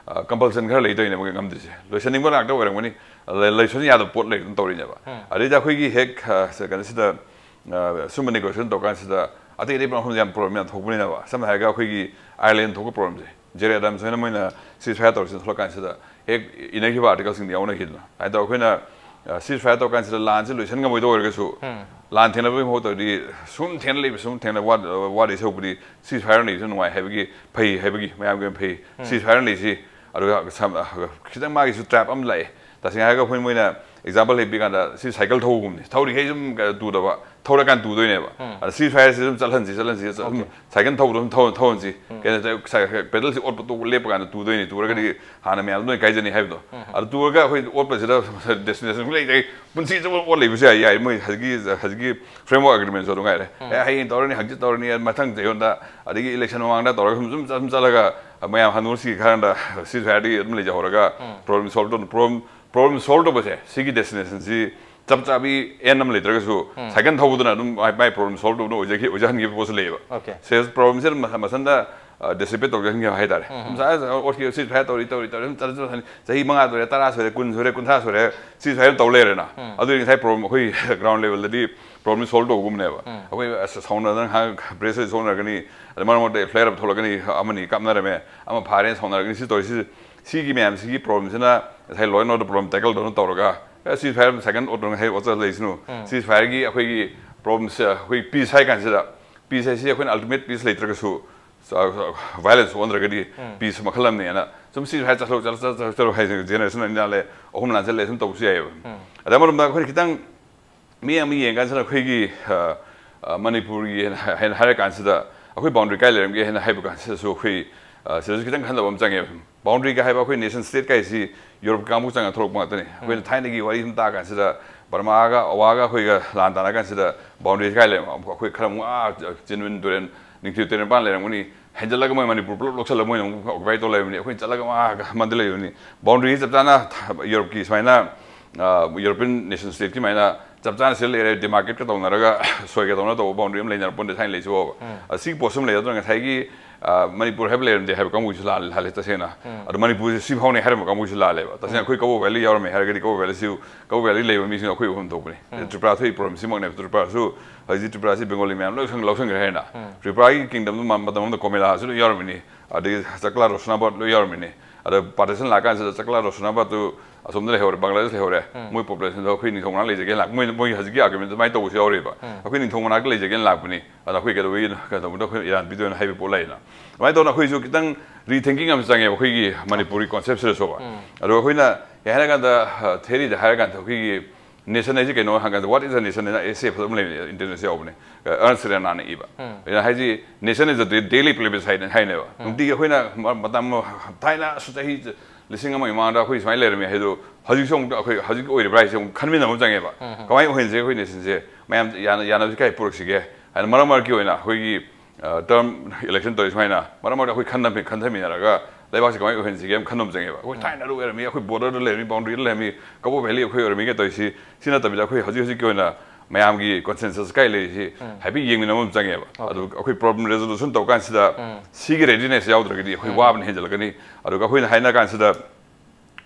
ꯀꯝꯄꯜꯁꯟ ꯈꯔ ꯂꯩꯗꯣꯏꯅꯦꯕ ꯉꯝꯗ꯭ꯔꯤꯁꯦ꯫ ꯂꯣꯏꯁꯟꯅꯤꯡꯕ ꯉꯥꯛꯇ ꯑꯣꯏꯔꯝꯒꯅꯤ, ꯂꯩ-, ꯂꯩꯁꯟ ꯌꯥꯗꯕ ꯄꯣꯠ ꯂꯩ ꯑꯗꯨꯝ ꯇꯧꯔꯤꯅꯦꯕ꯫ ꯑꯗꯩꯗꯤ ꯑꯩꯈꯣꯏꯒꯤ ꯍꯦꯛ, ꯑ, ꯀꯩꯅꯣꯁꯤꯗ, ꯑ, ꯁꯨꯝꯕ ꯅꯦꯒꯣꯁꯤꯌꯦꯁꯟ ꯇꯧꯔꯀꯥꯟꯁꯤꯗ ꯑꯇꯩ ꯑꯇꯩ ꯃꯐꯝꯗ ꯌꯥꯝ ꯄ꯭ꯔꯣꯕ꯭ꯂꯦꯝ ꯌꯥꯝ ꯊꯣꯛꯄꯅꯤꯅꯕ꯫ ꯁꯝꯅ ꯍꯥꯏꯔꯒ ꯑꯩꯈꯣꯏꯒꯤ ꯑꯥꯏꯔꯂꯦꯟ ꯊꯣꯛꯄ ꯄ꯭ꯔꯣꯕ꯭ꯂꯦꯝꯁꯦ, ꯖꯦꯔꯦꯠ ꯑꯗꯝꯁ ꯍꯣꯏꯅ ꯃꯣꯏꯅ ꯁꯤꯁ ꯐꯥꯌꯔ ꯇꯧꯔꯁꯤ ꯊꯣꯛꯂꯛꯀꯥꯟꯁꯤꯗ ꯍꯦꯛ ꯏꯅꯈꯤꯕ ꯑꯥꯔꯇꯤꯀꯜꯁꯤꯡꯗ ꯌꯥꯎꯅꯈꯤꯗꯅ꯫ ꯍꯥꯏꯗꯣ ꯑꯩꯈꯣꯏꯅ ceasefire ꯇꯧꯔ ꯀꯥꯟꯁꯤꯗ ꯂꯥꯟꯁꯦ ꯂꯣꯏꯁꯤꯟ ꯉꯝꯃꯣꯏꯗꯧ ꯑꯣꯏꯔꯒꯁꯨ, ꯂꯥꯟ ꯊꯦꯡꯅꯕꯒꯤ ꯃꯍꯨꯠꯇꯗꯤ ꯁꯨꯝ ꯊꯦꯡꯅ ꯂꯩꯕ, ꯁꯨꯝ ꯊꯦꯡꯅ ꯋꯥ-, ꯋꯥꯗꯣꯏ ꯁꯔꯨꯛꯄꯨꯗꯤ ceasefire ꯂꯩꯕꯁꯨ ꯅꯨꯡꯉꯥꯏ ꯍꯥꯏꯕꯒꯤ, ꯐꯩ ꯍꯥꯏꯕꯒꯤ, ꯃꯌꯥꯝꯒꯤ ꯑꯣꯏꯅ ꯐꯩ꯫ Ceasefire ꯂꯩꯁꯤ꯫ ꯑꯗꯨꯒ ꯁꯝ-, ꯈꯤꯇꯪ ꯃꯥꯒꯤꯁꯨ trap ꯑꯃ ꯂꯥꯛꯑꯦ꯫ ꯇꯁꯦꯡꯅ ꯍꯥꯏꯔꯒ ꯑꯩꯈꯣꯏ ꯃꯣꯏꯅ example ꯍꯦꯛ ꯄꯤꯀꯥꯟꯗ ꯁꯤ ꯁꯥꯏꯀꯜ ꯊꯧꯕꯒꯨꯝꯕꯅꯤ꯫ ꯊꯧꯔꯤꯈꯩ ꯁꯨꯝ ꯀꯩꯅꯣ ꯇꯨꯗꯕ, ꯊꯧꯔꯀꯥꯟꯗ ꯇꯨꯗꯣꯏꯅꯦꯕ꯫ ꯑꯗ ceasefireꯁꯤ ꯑꯗꯨꯝ ꯆꯠꯍꯟꯁꯤ, ꯆꯠꯍꯟꯁꯤ, ꯆꯠ-, ꯑꯗꯨꯝ cycle ꯊꯧꯕꯗꯣ ꯑꯗꯨꯝ ꯊꯧꯍꯟ-, ꯊꯧꯍꯟꯁꯤ꯫ ꯀꯩꯅꯣ ꯇꯧ-, ꯁꯥꯏ-, pedalꯁꯤ ꯑꯣꯠꯄ ꯇꯣꯛ-, ꯂꯦꯞꯄ ꯀꯥꯟꯗ ꯇꯨꯗꯣꯏꯅꯤ꯫ ꯇꯨꯔꯒꯗꯤ ꯍꯥꯟꯅ ꯃꯌꯥꯝꯗꯣ ꯂꯣꯏ ꯀꯥꯏꯖꯅꯤ ꯍꯥꯏꯕꯗꯣ꯫ ꯑꯗꯨ ꯇꯨꯔꯒ ꯑꯩꯈꯣꯏ ꯑꯣꯠꯄꯁꯤꯗ destination ꯂꯩꯇ꯭ꯔꯦ꯫ ꯄꯨꯟꯁꯤ ꯆꯨꯞꯄ ꯑꯣꯠ ꯂꯩꯕꯁꯨ ꯌꯥꯏ, ꯌꯥꯏ꯫ ꯃꯣꯏ ꯍꯧꯖꯤꯛꯀꯤ, ꯍꯧꯖꯤꯛꯀꯤ framework agreementꯁꯨ ꯑꯗꯨ ꯉꯥꯏꯔꯦ꯫ ꯑꯦ, ꯍꯌꯦꯡ ꯇꯧꯔꯅꯤ, ꯍꯪꯆꯤꯠ ꯇꯧꯔꯅꯤ, ꯃꯊꯪ ꯆꯌꯣꯜꯗ, ꯑꯗꯒꯤ election ꯃꯃꯥꯡꯗ ꯇꯧꯔꯒ ꯁꯨꯝ, ꯁꯨꯝ ꯆꯠ-, ꯁꯨꯝ ꯆꯠꯂꯒ ꯃꯌꯥꯝ ꯍꯅꯨꯔꯁꯤ ꯈꯔꯗ ceasefireꯗꯤ ꯑꯗꯨꯝ ꯂꯩꯖꯍꯧꯔꯒ problem solve ꯇꯧ-, problem, problem solve ꯇꯧꯕꯁꯦ, ꯁꯤꯒꯤ destinationꯁꯤ ꯆꯞ ꯆꯥꯕꯤ end ꯑꯃ ꯂꯩꯇ꯭ꯔꯒꯁꯨ, cycle ꯊꯧꯕꯗꯨꯅ ꯑꯗꯨꯝ ꯃꯥꯏ, ꯃꯥꯏ problem solve ꯇꯧꯕꯗ ꯑꯣꯏꯖꯈꯤ-, ꯑꯣꯏꯖꯍꯟꯈꯤꯕ ꯄꯣꯠꯁꯨ ꯂꯩꯌꯦꯕ꯫ Okay. Sales problemꯁꯤꯅ ꯃꯊꯟ-, ꯃꯊꯟꯇ, ꯑ, dissipate ꯇꯧꯖꯍꯟꯈꯤꯕ ꯍꯥꯏꯇꯥꯔꯦ꯫ ꯉꯁꯥꯏ ꯑꯣꯠꯈꯤꯕ ceasefire ꯇꯧꯔꯤ, ꯇꯧꯔꯤ, ꯇꯧꯔꯤ, ꯑꯗꯨꯝ ꯆꯠ-, ꯆꯠ-, ꯆꯠ-, ꯆꯍꯤ ꯃꯉꯥ ꯁꯨꯔꯦ, ꯇꯔꯥ ꯁꯨꯔꯦ, ꯀꯨꯟ ꯁꯨꯔꯦ, ꯀꯨꯟꯊ꯭ꯔꯥ ꯁꯨꯔꯦ, ceasefire ꯑꯗꯨꯝ ꯇꯧ ꯂꯩꯔꯦꯅ꯫ ꯑꯗꯨꯗꯤ ꯉꯁꯥꯏ problem, ꯑꯩꯈꯣꯏ ground levelꯗꯗꯤ problem solve ꯇꯧꯕꯒꯨꯝꯕꯅꯦꯕ꯫ ꯑꯩꯈꯣꯏ ꯑꯁ ꯁꯥꯎꯅꯗꯅ ꯉꯥꯏꯍꯥꯛ pressꯇ ꯁꯥꯎꯅꯔꯛꯀꯅꯤ, ꯑꯗ ꯃꯔꯛ ꯃꯔꯛꯇ flare up ꯊꯣꯛꯂꯛꯀꯅꯤ, ꯑꯃꯅꯤ ꯀꯥꯞꯅꯔꯝꯃꯦ, ꯑꯃ ꯐꯥꯔꯦꯅ ꯁꯥꯎꯅꯔꯛꯀꯅꯤ꯫ ꯁꯤ ꯇꯧꯔꯤꯁꯤ, ꯁꯤꯒꯤ ꯃꯌꯥꯝꯁꯤꯒꯤ problemꯁꯤꯅ ꯉꯁꯥꯏ law and order problem tackle ꯇꯧꯅ ꯇꯧꯔꯒ, ꯑꯦ, ceasefire second order ꯉꯁꯥꯏ ꯑꯣꯠꯆ ꯂꯩꯁꯅꯨ꯫ Ceasefireꯒꯤ ꯑꯩꯈꯣꯏꯒꯤ problemꯁꯦ, ꯑꯩꯈꯣꯏ peace ꯍꯥꯏ ꯀꯥꯟꯁꯤꯗ, peace ꯍꯥꯏꯁꯤ ꯑꯩꯈꯣꯏꯅ ultimate peace ꯂꯩꯇ꯭ꯔꯒꯁꯨ, violence ꯑꯣꯟꯗ꯭ꯔꯒꯗꯤ peace ꯃꯈꯜ ꯑꯃꯅꯦꯅ ꯁꯨꯝ ceasefire ꯆꯠꯂꯣ, ꯆꯠꯂꯣ, ꯆꯠꯂꯣ, ꯆꯠꯂꯣ ꯍꯥꯏꯁꯦ generation ꯑꯅꯤ ꯂꯥꯜꯂꯦ, ꯑꯍꯨꯝ ꯂꯥꯟꯁꯤꯜꯂꯦ, ꯁꯨꯝ ꯇꯧꯕꯁꯨ ꯌꯥꯏꯑꯕ꯫ ꯑꯗ ꯑꯃꯔꯣꯝꯗ ꯑꯩꯈꯣꯏꯅ ꯈꯤꯇꯪ ꯃꯤ ꯑꯃ ꯌꯦꯡ ꯀꯥꯟꯁꯤꯗ ꯑꯩꯈꯣꯏꯒꯤ, ꯑ, ꯑ, ꯃꯅꯤꯄꯨꯔꯒꯤ ꯍꯥꯏꯅ, ꯍꯥꯏꯅ ꯍꯥꯏꯔ ꯀꯥꯟꯁꯤꯗ ꯑꯩꯈꯣꯏ boundary ꯀꯥꯏ ꯂꯩꯔꯝꯒꯦ ꯍꯥꯏꯅ ꯍꯥꯏꯕ ꯀꯥꯟꯁꯤꯗꯁꯨ ꯑꯩꯈꯣꯏ, ꯑ, ꯁꯤꯗꯁꯨ ꯈꯤꯇꯪ ꯈꯟꯊꯕ ꯑꯃ ꯆꯪꯉꯦꯕ꯫ Boundaryꯒ ꯍꯥꯏꯕ ꯑꯩꯈꯣꯏ nation state ꯀꯥꯏꯁꯤ ꯌꯨꯔꯣꯞ ꯀꯥꯡꯕꯨ ꯆꯪꯉ ꯊꯣꯛꯂꯛꯄ ꯉꯥꯛꯇꯅꯤ꯫ ꯑꯩꯈꯣꯏꯅ ꯊꯥꯏꯅꯒꯤ ꯋꯥꯔꯤ ꯁꯨꯝ ꯇꯥ ꯀꯥꯟꯁꯤꯗ ꯕꯔꯃꯥꯒ ꯑꯋꯥꯒ ꯑꯩꯈꯣꯏꯒ ꯂꯥꯟ ꯇꯥꯟꯅ ꯀꯥꯟꯁꯤꯗ boundary ꯀꯥꯏ ꯂꯩꯔꯝ-, ꯑꯩꯈꯣꯏ ꯈꯔ ꯑꯃꯨꯛ, ꯑꯥ, ꯆꯤꯟꯃꯤꯟ ꯇꯨꯔꯦꯜ, ꯅꯤꯡꯊꯤ ꯇꯨꯔꯦꯜ ꯃꯄꯥꯟ ꯂꯩꯔꯝꯒꯅꯤ, ꯍꯦꯟꯖꯜꯂꯒ ꯃꯣꯏ ꯃꯅꯤꯄꯨꯔ ꯄꯨꯂꯞ ꯂꯧꯁꯜꯂꯒ ꯃꯣꯏꯅ ꯑꯃꯨꯛ occupy ꯇꯧ ꯂꯩꯕꯅꯤ꯫ ꯑꯩꯈꯣꯏꯅ ꯆꯠꯂꯒ ꯑꯥ ꯃꯟꯗ ꯂꯩꯕꯅꯤ꯫ Boundary ꯆꯞ ꯆꯥꯅ ꯌꯨꯔꯣꯞꯀꯤ ꯁꯨꯃꯥꯏꯅ, ꯑ, European nation stateꯀꯤ ꯁꯨꯃꯥꯏꯅ ꯆꯞ ꯆꯥꯅ ꯁꯤꯗ ꯂꯩꯔꯦ, demarcateꯀ ꯇꯧꯅꯔꯒ ꯁꯣꯏꯒ ꯇꯧꯅ ꯇꯧꯕ boundary ꯑꯃ ꯂꯩꯅꯔ ꯄꯣꯟꯗꯦ ꯊꯥꯏꯅ ꯂꯩꯁꯨ ꯐꯥꯎꯕ꯫ ꯑ, ꯁꯤꯒꯤ ꯄꯣꯠꯁꯨ ꯑꯃ ꯂꯩ꯫ ꯑꯗꯨꯅ ꯉꯁꯥꯏꯒꯤ, ꯑ, ꯃꯅꯤꯄꯨꯔ ꯍꯥꯏꯕ ꯂꯩꯔꯝꯗꯦ ꯍꯥꯏꯕ ꯀꯥꯡꯕꯨꯁꯨ ꯂꯥꯜꯂꯦ, ꯂꯥꯜꯂꯦ ꯇꯁꯦꯡꯅ꯫ ꯑꯗꯣ ꯃꯅꯤꯄꯨꯔꯁꯦ ꯁꯤ ꯐꯥꯎꯅꯤ ꯍꯥꯏꯔꯝꯕ ꯀꯥꯡꯕꯨꯁꯨ ꯂꯥꯜꯂꯦꯕ꯫ ꯇꯁꯦꯡꯅ ꯑꯩꯈꯣꯏ ꯀꯕꯣꯛ valley ꯌꯥꯎꯔꯝꯃꯦ ꯍꯥꯏꯔꯒꯗꯤ ꯀꯕꯣꯛ valley ꯁꯤ, ꯀꯕꯣꯛ valley ꯂꯩꯕ ꯃꯤꯁꯤꯡ ꯑꯩꯈꯣꯏ ꯎꯐꯝ ꯊꯣꯛꯄꯅꯤ꯫ ꯇ꯭ꯔꯤꯄꯨꯔꯥ ꯊꯣꯛꯏ problem ꯁꯤꯃꯛꯅꯦꯕ꯫ ꯇ꯭ꯔꯤꯄꯨꯔꯥꯁꯨ ꯍꯧꯖꯤꯛ ꯇ꯭ꯔꯤꯄꯨꯔꯥꯁꯤ Bengali ꯃꯌꯥꯝ ꯂꯣꯏ ꯈꯪ-, ꯂꯧꯁꯤꯟꯈ꯭ꯔꯦ ꯍꯥꯏꯅ꯫ ꯇ꯭ꯔꯤꯄꯨꯔꯥꯒꯤ kingdomꯗꯨ ꯃ-, ꯃꯇꯝ ꯑꯃꯗ ꯀꯣꯃꯦꯂꯥꯁꯨ ꯂꯣꯏ ꯌꯥꯎꯔꯝꯃꯤꯅꯤ, ꯑꯗꯒꯤ ꯆꯀ꯭ꯂꯥ ꯔꯣꯁꯅꯥꯕꯥꯗ ꯂꯣꯏ ꯌꯥꯎꯔꯝꯃꯤꯅꯤ꯫ ꯑꯗ ꯄꯥꯔꯇꯤꯁꯟ ꯂꯥꯛꯀꯥꯟꯁꯤꯗ ꯆꯀꯂꯥ ꯔꯣꯁꯅꯥꯕꯥꯗꯨ ꯑꯁꯣꯝꯗ ꯂꯩꯍꯧꯔꯦ, ꯕꯪꯒ꯭ꯂꯥꯗꯦꯁ ꯂꯩꯍꯧꯔꯦ, ꯃꯣꯏ ꯄꯣꯄꯨꯂꯦꯁꯟꯗꯣ ꯑꯩꯈꯣꯏ ꯅꯤꯡꯊꯧ ꯃꯅꯥꯛ ꯂꯩꯖꯒꯦꯅ ꯂꯥꯛꯄ, ꯃꯣꯏ ꯃꯣꯏꯒꯤ ꯍꯧꯖꯤꯛꯀꯤ ꯑꯥꯔꯒꯨꯃꯦꯟꯗꯣ ꯑꯗꯨꯃꯥꯏꯅ ꯇꯧꯕꯁꯨ ꯌꯥꯎꯔꯤꯕ꯫ ꯑꯩꯈꯣꯏ ꯅꯤꯡꯊꯧ ꯃꯅꯥꯛꯇ ꯂꯩꯖꯒꯦꯅ ꯂꯥꯛꯄꯅꯤ, ꯑꯗ ꯑꯩꯈꯣꯏ ꯀꯩꯗꯧꯕꯒꯤ ꯀꯩꯗꯧꯕꯗ ꯑꯩꯈꯣꯏ ꯏꯔꯥꯟ ꯄꯤꯗꯣꯏꯅꯣ ꯍꯥꯏꯕ ꯄꯣꯠ ꯂꯩꯌꯦꯅ꯫ ꯑꯗꯨꯃꯥꯏꯅ ꯇꯧꯗꯅ ꯑꯩꯈꯣꯏꯁꯨ ꯈꯤꯇꯪ ꯔꯤꯊꯤꯡꯀꯤꯡ ꯑꯃ ꯆꯪꯉꯦꯕ ꯑꯩꯈꯣꯏꯒꯤ ꯃꯅꯤꯄꯨꯔꯤ ꯀꯣꯟꯁꯦꯞꯁꯤꯗꯁꯨꯕ꯫ ꯑꯗꯣ ꯑꯩꯈꯣꯏꯅ ꯀꯩ ꯍꯥꯏꯔꯀꯥꯟꯗ, ꯊꯤꯑꯣꯔꯤꯗ ꯍꯥꯏꯔꯀꯥꯟꯗ ꯑꯩꯈꯣꯏꯒꯤ ꯅꯦꯁꯟ ꯍꯥꯏꯁꯤ ꯀꯩꯅꯣ ꯍꯪꯀꯥꯟꯗ, "What is a nation?" ꯍꯥꯏꯅ ꯑꯦꯁꯦ ꯐꯖꯕ ꯑꯃ ꯂꯩꯕꯅꯦ, ꯏꯟꯇꯔꯅꯦꯠꯁꯤ ꯌꯥꯎꯕꯅꯦ, ꯑꯔꯟꯁ ꯔꯦꯅꯥꯅ ꯏꯕ꯫ ꯑꯩꯅ ꯍꯥꯏꯁꯤ, "Nation is a da- daily plebiscite" ꯍꯥꯏꯅꯦꯕ꯫ ꯅꯨꯡꯇꯤꯒꯤ ꯑꯩꯈꯣꯏꯅ ꯃ- ꯃꯇꯝ ꯑꯃ, ꯊꯥꯏꯅ ꯑꯁꯨ ꯆꯍꯤ ꯂꯤꯁꯤꯡ ꯑꯃꯒꯤ ꯃꯃꯥꯡꯗ ꯑꯩꯈꯣꯏ ꯁꯨꯃꯥꯏꯅ ꯂꯩꯔꯝꯃꯤ ꯍꯥꯏꯗꯣ, ꯍꯧꯖꯤꯛꯁꯨ ꯑꯃꯨꯛ ꯑꯩꯈꯣꯏ ꯍꯧꯖꯤꯛ ꯑꯣꯏꯔꯤꯕ꯭ꯔꯥ ꯍꯥꯏꯁꯦ ꯑꯃꯨꯛ ꯈꯟꯃꯤꯟꯅꯕ ꯑꯃ ꯆꯪꯉꯦꯕ꯫ ꯀꯃꯥꯏꯅ ꯑꯣꯏꯍꯟꯁꯤꯒꯦ ꯑꯩꯈꯣꯏ ꯅꯦꯁꯟꯁꯦ, ꯃꯌꯥꯝ ꯌꯥꯅ- ꯌꯥꯅꯕꯁꯤ ꯀꯥꯏ ꯄꯨꯔꯛꯁꯤꯒꯦ ꯍꯥꯏꯅ꯫ ꯃꯔꯛ ꯃꯔꯛꯀꯤ ꯑꯣꯏꯅ ꯑꯩꯈꯣꯏꯒꯤ ꯇꯔꯝ ꯏꯂꯦꯛꯁꯟ ꯇꯧꯔꯤ ꯁꯨꯃꯥꯏꯅ ꯃꯔꯛ ꯃꯔꯛꯇ ꯑꯩꯈꯣꯏ ꯈꯟꯅ- ꯈꯟꯊꯃꯤꯟꯅꯔꯒ ꯂꯩꯕꯥꯛꯁꯤ ꯀꯃꯥꯏꯅ ꯑꯣꯏꯍꯟꯁꯤꯒꯦ ꯑꯃ ꯈꯟꯕ ꯑꯃ ꯆꯪꯉꯦꯕ꯫ ꯑꯩꯈꯣꯏ ꯊꯥꯏꯅ ꯑꯗꯨ ꯑꯣꯏꯔꯝꯃꯤ, ꯑꯩꯈꯣꯏ ꯕꯣꯔꯗꯔꯗ ꯂꯩꯔꯝꯃꯤ, ꯕꯥꯎꯟꯗꯔꯤꯗ ꯂꯩꯔꯝꯃꯤ, ꯀꯕꯣ ꯚꯦꯂꯤ ꯑꯩꯈꯣꯏ ꯑꯣꯏꯔꯝꯃꯤꯒ ꯇꯧꯔꯤꯁꯤ꯫ ꯁꯤ ꯅꯠꯇꯕꯤꯗ ꯑꯩꯈꯣꯏ ꯍꯧꯖꯤꯛ ꯍꯧꯖꯤꯛꯀꯤ ꯑꯣꯏꯅ ꯃꯌꯥꯝꯒꯤ ꯀꯣꯟꯁꯦꯟꯁꯁ ꯀꯥꯏ ꯂꯩꯔꯤꯁꯤ ꯍꯥꯏꯐꯦꯠ ꯌꯦꯡꯃꯤꯟꯅꯕ ꯑꯃ ꯆꯪꯉꯦꯕ꯫ ꯑꯗꯨ ꯑꯩꯈꯣꯏ ꯄ꯭ꯔꯣꯕ꯭ꯂꯦꯝ ꯔꯦꯖꯣꯂꯨꯁꯟ ꯇꯧ ꯀꯥꯟꯁꯤꯗ ꯁꯤꯒꯤ ꯔꯦꯗꯤꯅꯦꯁ ꯌꯥꯎꯗ꯭ꯔꯒꯗꯤ ꯑꯩꯈꯣꯏ ꯋꯥꯕꯅ ꯍꯦꯟꯖꯜꯂꯛꯀꯅꯤ꯫ ꯑꯗꯨꯒ ꯑꯩꯈꯣꯏꯅ ꯍꯥꯏꯅ ꯀꯥꯟꯁꯤꯗ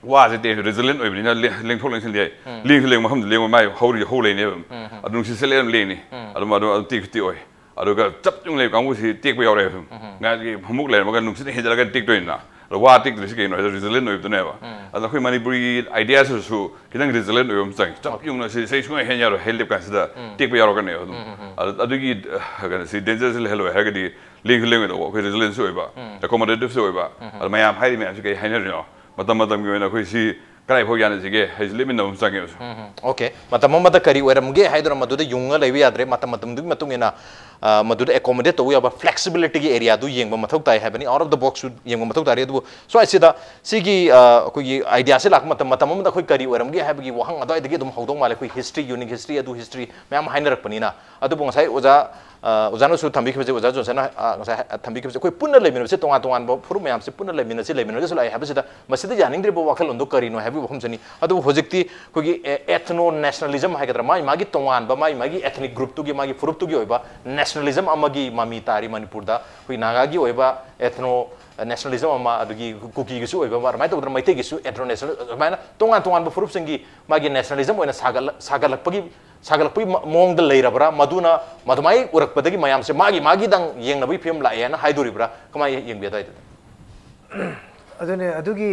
ꯋꯥꯁꯦ ꯇꯦ ꯔꯤꯖꯤꯂꯦꯟ ꯑꯣꯏꯕꯅꯤꯅ ꯂꯦ- ꯂꯦꯡꯊꯣꯛ ꯂꯦꯡꯁꯤꯟ ꯌꯥꯏ꯫ ꯂꯦꯡꯁꯨ ꯂꯦꯡ ꯃꯐꯝꯗ ꯂꯦꯡꯉꯣꯏ, ꯃꯥꯏ ꯍꯧꯔꯤ ꯍꯧ ꯂꯩꯅꯦꯕ꯫ ꯑꯗꯨ ꯅꯨꯡꯁꯤꯠ ꯁꯤꯠꯂꯦ ꯑꯗꯨꯝ ꯂꯦꯡꯅꯤ꯫ ꯑꯗꯨꯝ ꯑꯗꯨꯝ ꯑꯗꯨꯝ ꯇꯦꯛꯁꯨ ꯇꯦꯛꯑꯣꯏ꯫ ꯑꯗꯨꯒ ꯆꯞ ꯌꯨꯡ ꯂꯩꯕ ꯀꯥꯡꯕꯨꯁꯤ ꯇꯦꯛꯄ ꯌꯥꯎꯔꯛꯑꯦꯕ ꯑꯗꯨꯝ꯫ ꯉꯥꯏꯍꯥꯛꯀꯤ ꯍꯨꯝꯃꯨꯛ ꯂꯩꯔꯝꯃꯒ ꯅꯨꯡꯁꯤꯠꯅ ꯍꯦꯟꯖꯜꯂꯒ ꯇꯦꯛꯇꯣꯏꯅꯤꯅ꯫ ꯑꯗꯣ ꯋꯥ ꯇꯦꯛꯇ꯭ꯔꯤꯁꯤ ꯀꯩꯅꯣ ꯍꯥꯏꯗ ꯔꯤꯖꯤꯂꯦꯟ ꯑꯣꯏꯕꯗꯨꯅꯦꯕ꯫ ꯑꯗꯣ ꯑꯩꯈꯣꯏ ꯃꯅꯤꯄꯨꯔꯤꯒꯤ ꯑꯥꯏꯗꯤꯌꯥꯁꯤꯁꯨ ꯈꯤꯇꯪ ꯔꯤꯖꯤꯂꯦꯟ ꯑꯣꯏꯕ ꯑꯃ ꯆꯪꯉꯤ꯫ ꯆꯞ ꯌꯨꯡꯅ ꯁꯤ ꯁꯤ ꯁꯨꯡꯍꯦꯟ ꯍꯦꯟ ꯌꯥꯔꯣꯏ, ꯍꯦꯟ ꯂꯦꯞ ꯀꯥꯟꯁꯤꯗ ꯇꯦꯛꯄ ꯌꯥꯎꯔꯛꯀꯅꯦꯕ ꯑꯗꯨꯝ꯫ ꯑꯗꯣ ꯑꯗꯨꯒꯤ ꯑ, ꯀꯩꯅꯣꯁꯤ ꯗꯦꯟꯖꯔꯁꯤ ꯂꯩꯍꯜꯂꯣꯏ ꯍꯥꯏꯔꯒꯗꯤ ꯂꯦꯡꯁꯨ ꯂꯦꯡꯉꯣꯏꯗꯧꯕ, ꯑꯩꯈꯣꯏ ꯔꯤꯖꯤꯂꯦꯟꯁꯁꯨ ꯑꯣꯏꯕ, ꯑꯦꯀꯣꯃꯣꯗꯦꯇꯤꯞꯁꯨ ꯑꯣꯏꯕ꯫ ꯑꯗꯣ ꯃꯌꯥꯝ ꯍꯥꯏꯔꯤ ꯃꯌꯥꯝꯁꯤ ꯀꯩ ꯍꯥꯏꯅꯔꯤꯅꯣ? ꯃꯇꯝ ꯃꯇꯝꯒꯤ ꯑꯣꯏꯅ ꯑꯩꯈꯣꯏ ꯁꯤ ꯀꯗꯥꯏꯐꯥꯎ ꯌꯥꯅꯁꯤꯒꯦ ꯍꯥꯏꯁꯤ ꯂꯦꯞꯃꯤꯟꯅꯕ ꯑꯃ ꯆꯪꯉꯦꯕ꯫ ꯑꯣꯀꯦ, ꯃꯇꯝ ꯑꯃꯗ ꯀꯔꯤ ꯑꯣꯏꯔꯝꯒꯦ ꯍꯥꯏꯗꯨꯅ ꯃꯗꯨꯗ ꯌꯨꯡꯉ ꯂꯩꯕ ꯌꯥꯗ꯭ꯔꯦ꯫ ꯃꯇꯝ ꯃꯇꯝꯗꯨꯒꯤ ꯃꯇꯨꯡ ꯏꯟꯅ ꯑ, ꯃꯗꯨꯗ ꯑꯦꯀꯣꯃꯣꯗꯦꯠ ꯇꯧꯕ ꯌꯥꯕ ꯐ꯭ꯂꯦꯛꯁꯤꯕꯤꯂꯤꯇꯤꯒꯤ ꯑꯦꯔꯤꯌꯥꯗꯨ ꯌꯦꯡꯕ ꯃꯊꯧ ꯇꯥꯏ ꯍꯥꯏꯕꯅꯤ꯫ ꯑꯥꯎꯠ ꯑꯣꯐ ꯗ ꯕꯣꯛꯁꯁꯨ ꯌꯦꯡꯕ ꯃꯊꯧ ꯇꯥꯔꯦ꯫ ꯑꯗꯨꯕꯨ ꯁ꯭ꯋꯥꯏꯁꯤꯗ ꯁꯤꯒꯤ ꯑ, ꯑꯩꯈꯣꯏꯒꯤ ꯑꯥꯏꯗꯤꯌꯥꯁꯤ ꯂꯥꯛꯄ ꯃꯇꯝ, ꯃꯇꯝ ꯑꯃꯗ ꯑꯩꯈꯣꯏ ꯀꯔꯤ ꯑꯣꯏꯔꯝꯒꯦ ꯍꯥꯏꯕꯒꯤ ꯋꯥꯍꯪ ꯑꯗꯨꯋꯥꯏꯗꯒꯤ ꯑꯗꯨꯝ ꯍꯧꯗꯧ ꯃꯥꯜꯂꯦ꯫ ꯑꯩꯈꯣꯏ ꯍꯤꯁꯇ꯭ꯔꯤ, ꯌꯨꯅꯤꯛ ꯍꯤꯁꯇ꯭ꯔꯤ, ꯑꯗꯨ ꯍꯤꯁꯇ꯭ꯔꯤ ꯃꯌꯥꯝ ꯍꯥꯏꯅꯔꯛꯄꯅꯤꯅ꯫ ꯑꯗꯨꯕꯨ ꯉꯁꯥꯏ ꯑꯣꯖꯥ ꯑ, ꯑꯣꯖꯥꯅꯁꯨ ꯊꯝꯕꯤꯈꯤꯕꯁꯦ, ꯑꯣꯖꯥ ꯖꯣꯟꯁꯟꯅ ꯑ, ꯉꯁꯥꯏ ꯍꯥꯏ- ꯊꯝꯕꯤꯈꯤꯕꯁꯦ, ꯑꯩꯈꯣꯏ ꯄꯨꯟꯅ ꯂꯩꯃꯤꯟꯅꯕꯁꯦ, ꯇꯣꯉꯥꯟ ꯇꯣꯉꯥꯟꯕ ꯐꯨꯔꯨꯞ ꯃꯌꯥꯝꯁꯦ ꯄꯨꯟꯅ ꯂꯩꯃꯤꯟꯅꯁꯤ, ꯂꯩꯃꯤꯟꯅꯁꯤ ꯂꯩ ꯍꯥꯏꯕꯁꯤꯗ ꯃꯁꯤꯗ ꯌꯥꯅꯤꯡꯗ꯭ꯔꯤꯕ ꯋꯥꯈꯜꯂꯣꯟꯗꯣ ꯀꯔꯤꯅꯣ ꯍꯥꯏꯕꯒꯤ ꯋꯥꯐꯝꯁꯤꯅꯤ꯫ ꯑꯗꯨꯕꯨ ꯍꯧꯖꯤꯛꯇꯤ ꯑꯩꯈꯣꯏꯒꯤ ꯑꯦꯊꯅꯣ ꯅꯦꯁꯅꯦꯂꯤꯖꯝ ꯍꯥꯏꯒꯗ꯭ꯔꯥ, ꯃꯥꯒꯤ ꯃꯥꯒꯤ ꯇꯣꯉꯥꯟꯕ, ꯃꯥꯒꯤ ꯃꯥꯒꯤ ethnic group ꯇꯨꯒꯤ, ꯃꯥꯒꯤ ꯐꯨꯔꯨꯞꯇꯨꯒꯤ ꯑꯣꯏꯕ ꯅꯦꯁꯅꯦꯂꯤꯖꯝ ꯑꯃꯒꯤ ꯃꯃꯤ ꯇꯥꯔꯤ ꯃꯅꯤꯄꯨꯔꯗ꯫ ꯑꯩꯈꯣꯏ ꯅꯥꯒꯥꯒꯤ ꯑꯣꯏꯕ ꯑꯦꯊꯅꯣ ꯅꯦꯁꯅꯦꯂꯤꯖꯝ ꯑꯃ, ꯑꯗꯨꯒꯤ ꯀꯨꯀꯤꯒꯤꯁꯨ ꯑꯣꯏꯕ ꯑꯃ, ꯑꯗꯨꯃꯥꯏꯅ ꯇꯧꯗꯅ ꯃꯩꯇꯩꯒꯤꯁꯨ ꯑꯦꯊꯅꯣ ꯅꯦꯁꯅꯦꯜ, ꯑꯗꯨꯃꯥꯏꯅ ꯇꯣꯉꯥꯟ ꯇꯣꯉꯥꯟꯕ ꯐꯨꯔꯨꯞꯁꯤꯡꯒꯤ ꯃꯥꯒꯤ ꯅꯦꯁꯅꯦꯂꯤꯖꯝ ꯑꯣꯏꯅ ꯁꯥꯒꯠꯂ- ꯁꯥꯒꯠꯂꯛꯄꯒꯤ ꯁꯥꯒꯠꯂꯛꯄꯒꯤ ꯃ- ꯃꯑꯣꯡꯗ ꯂꯩꯔꯕ꯭ꯔꯥ? ꯃꯗꯨꯅ ꯃꯗꯨꯃꯥꯏ ꯎꯔꯛꯄꯗꯒꯤ ꯃꯌꯥꯝꯁꯦ ꯃꯥꯒꯤ ꯃꯥꯒꯤꯗꯪ ꯌꯦꯡꯅꯕꯒꯤ ꯐꯤꯕꯝ ꯂꯥꯛꯑꯦꯅ ꯍꯥꯏꯗꯣꯔꯤꯕ꯭ꯔꯥ? ꯀꯃꯥꯏꯅ ꯌꯦꯡꯕꯤ ꯑꯗꯨꯋꯥꯏꯗꯨꯗ? ꯑꯗꯨꯅꯦ, ꯑꯗꯨꯒꯤ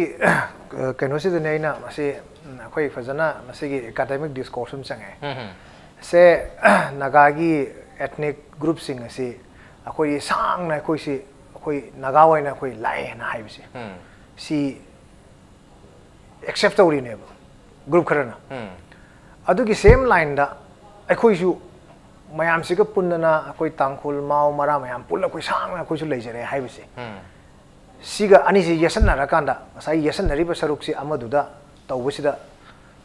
ꯀꯩꯅꯣꯁꯤꯗꯅꯦ ꯑꯩꯅ ꯃꯁꯤ, ꯎꯝ, ꯑꯩꯈꯣꯏ ꯐꯖꯅ ꯃꯁꯤꯒꯤ academic discourse ꯑꯃ ꯆꯪꯉꯦ꯫ ꯁꯦ, ꯅꯥꯒꯥꯒꯤ ethnic groupꯁꯤꯡ ꯑꯁꯤ ꯑꯩꯈꯣꯏꯒꯤ ꯁꯥꯡꯅ ꯑꯩꯈꯣꯏꯁꯤ, ꯑꯩꯈꯣꯏ ꯅꯥꯒꯥ ꯑꯣꯏꯅ ꯑꯩꯈꯣꯏ ꯂꯥꯛꯑꯦꯅ ꯍꯥꯏꯕꯁꯦ, ꯁꯤ accept ꯇꯧꯔꯤꯅꯦꯕ group ꯈꯔꯅ꯫ ꯑꯗꯨꯒꯤ same lineꯗ ꯑꯩꯈꯣꯏꯁꯨ ꯃꯌꯥꯝꯁꯤꯒ ꯄꯨꯟꯗꯅ ꯑꯩꯈꯣꯏ ꯇꯥꯡꯈꯨꯜ, ꯃꯥꯎ, ꯃꯔꯥ ꯃꯌꯥꯝ ꯄꯨꯜꯂ ꯑꯩꯈꯣꯏ ꯁꯥꯡꯅ ꯑꯩꯈꯣꯏꯁꯨ ꯂꯩꯖꯔꯦ ꯍꯥꯏꯕꯁꯦ, ꯁꯤꯒ ꯑꯅꯤꯁꯤ ꯌꯦꯠꯁꯟꯅꯔꯀꯥꯟꯗ ꯉꯁꯥꯏ ꯌꯦꯠꯁꯟꯅꯔꯤꯕ ꯁꯔꯨꯛꯁꯤ ꯑꯃꯗꯨꯗ ꯇꯧꯕꯁꯤꯗ,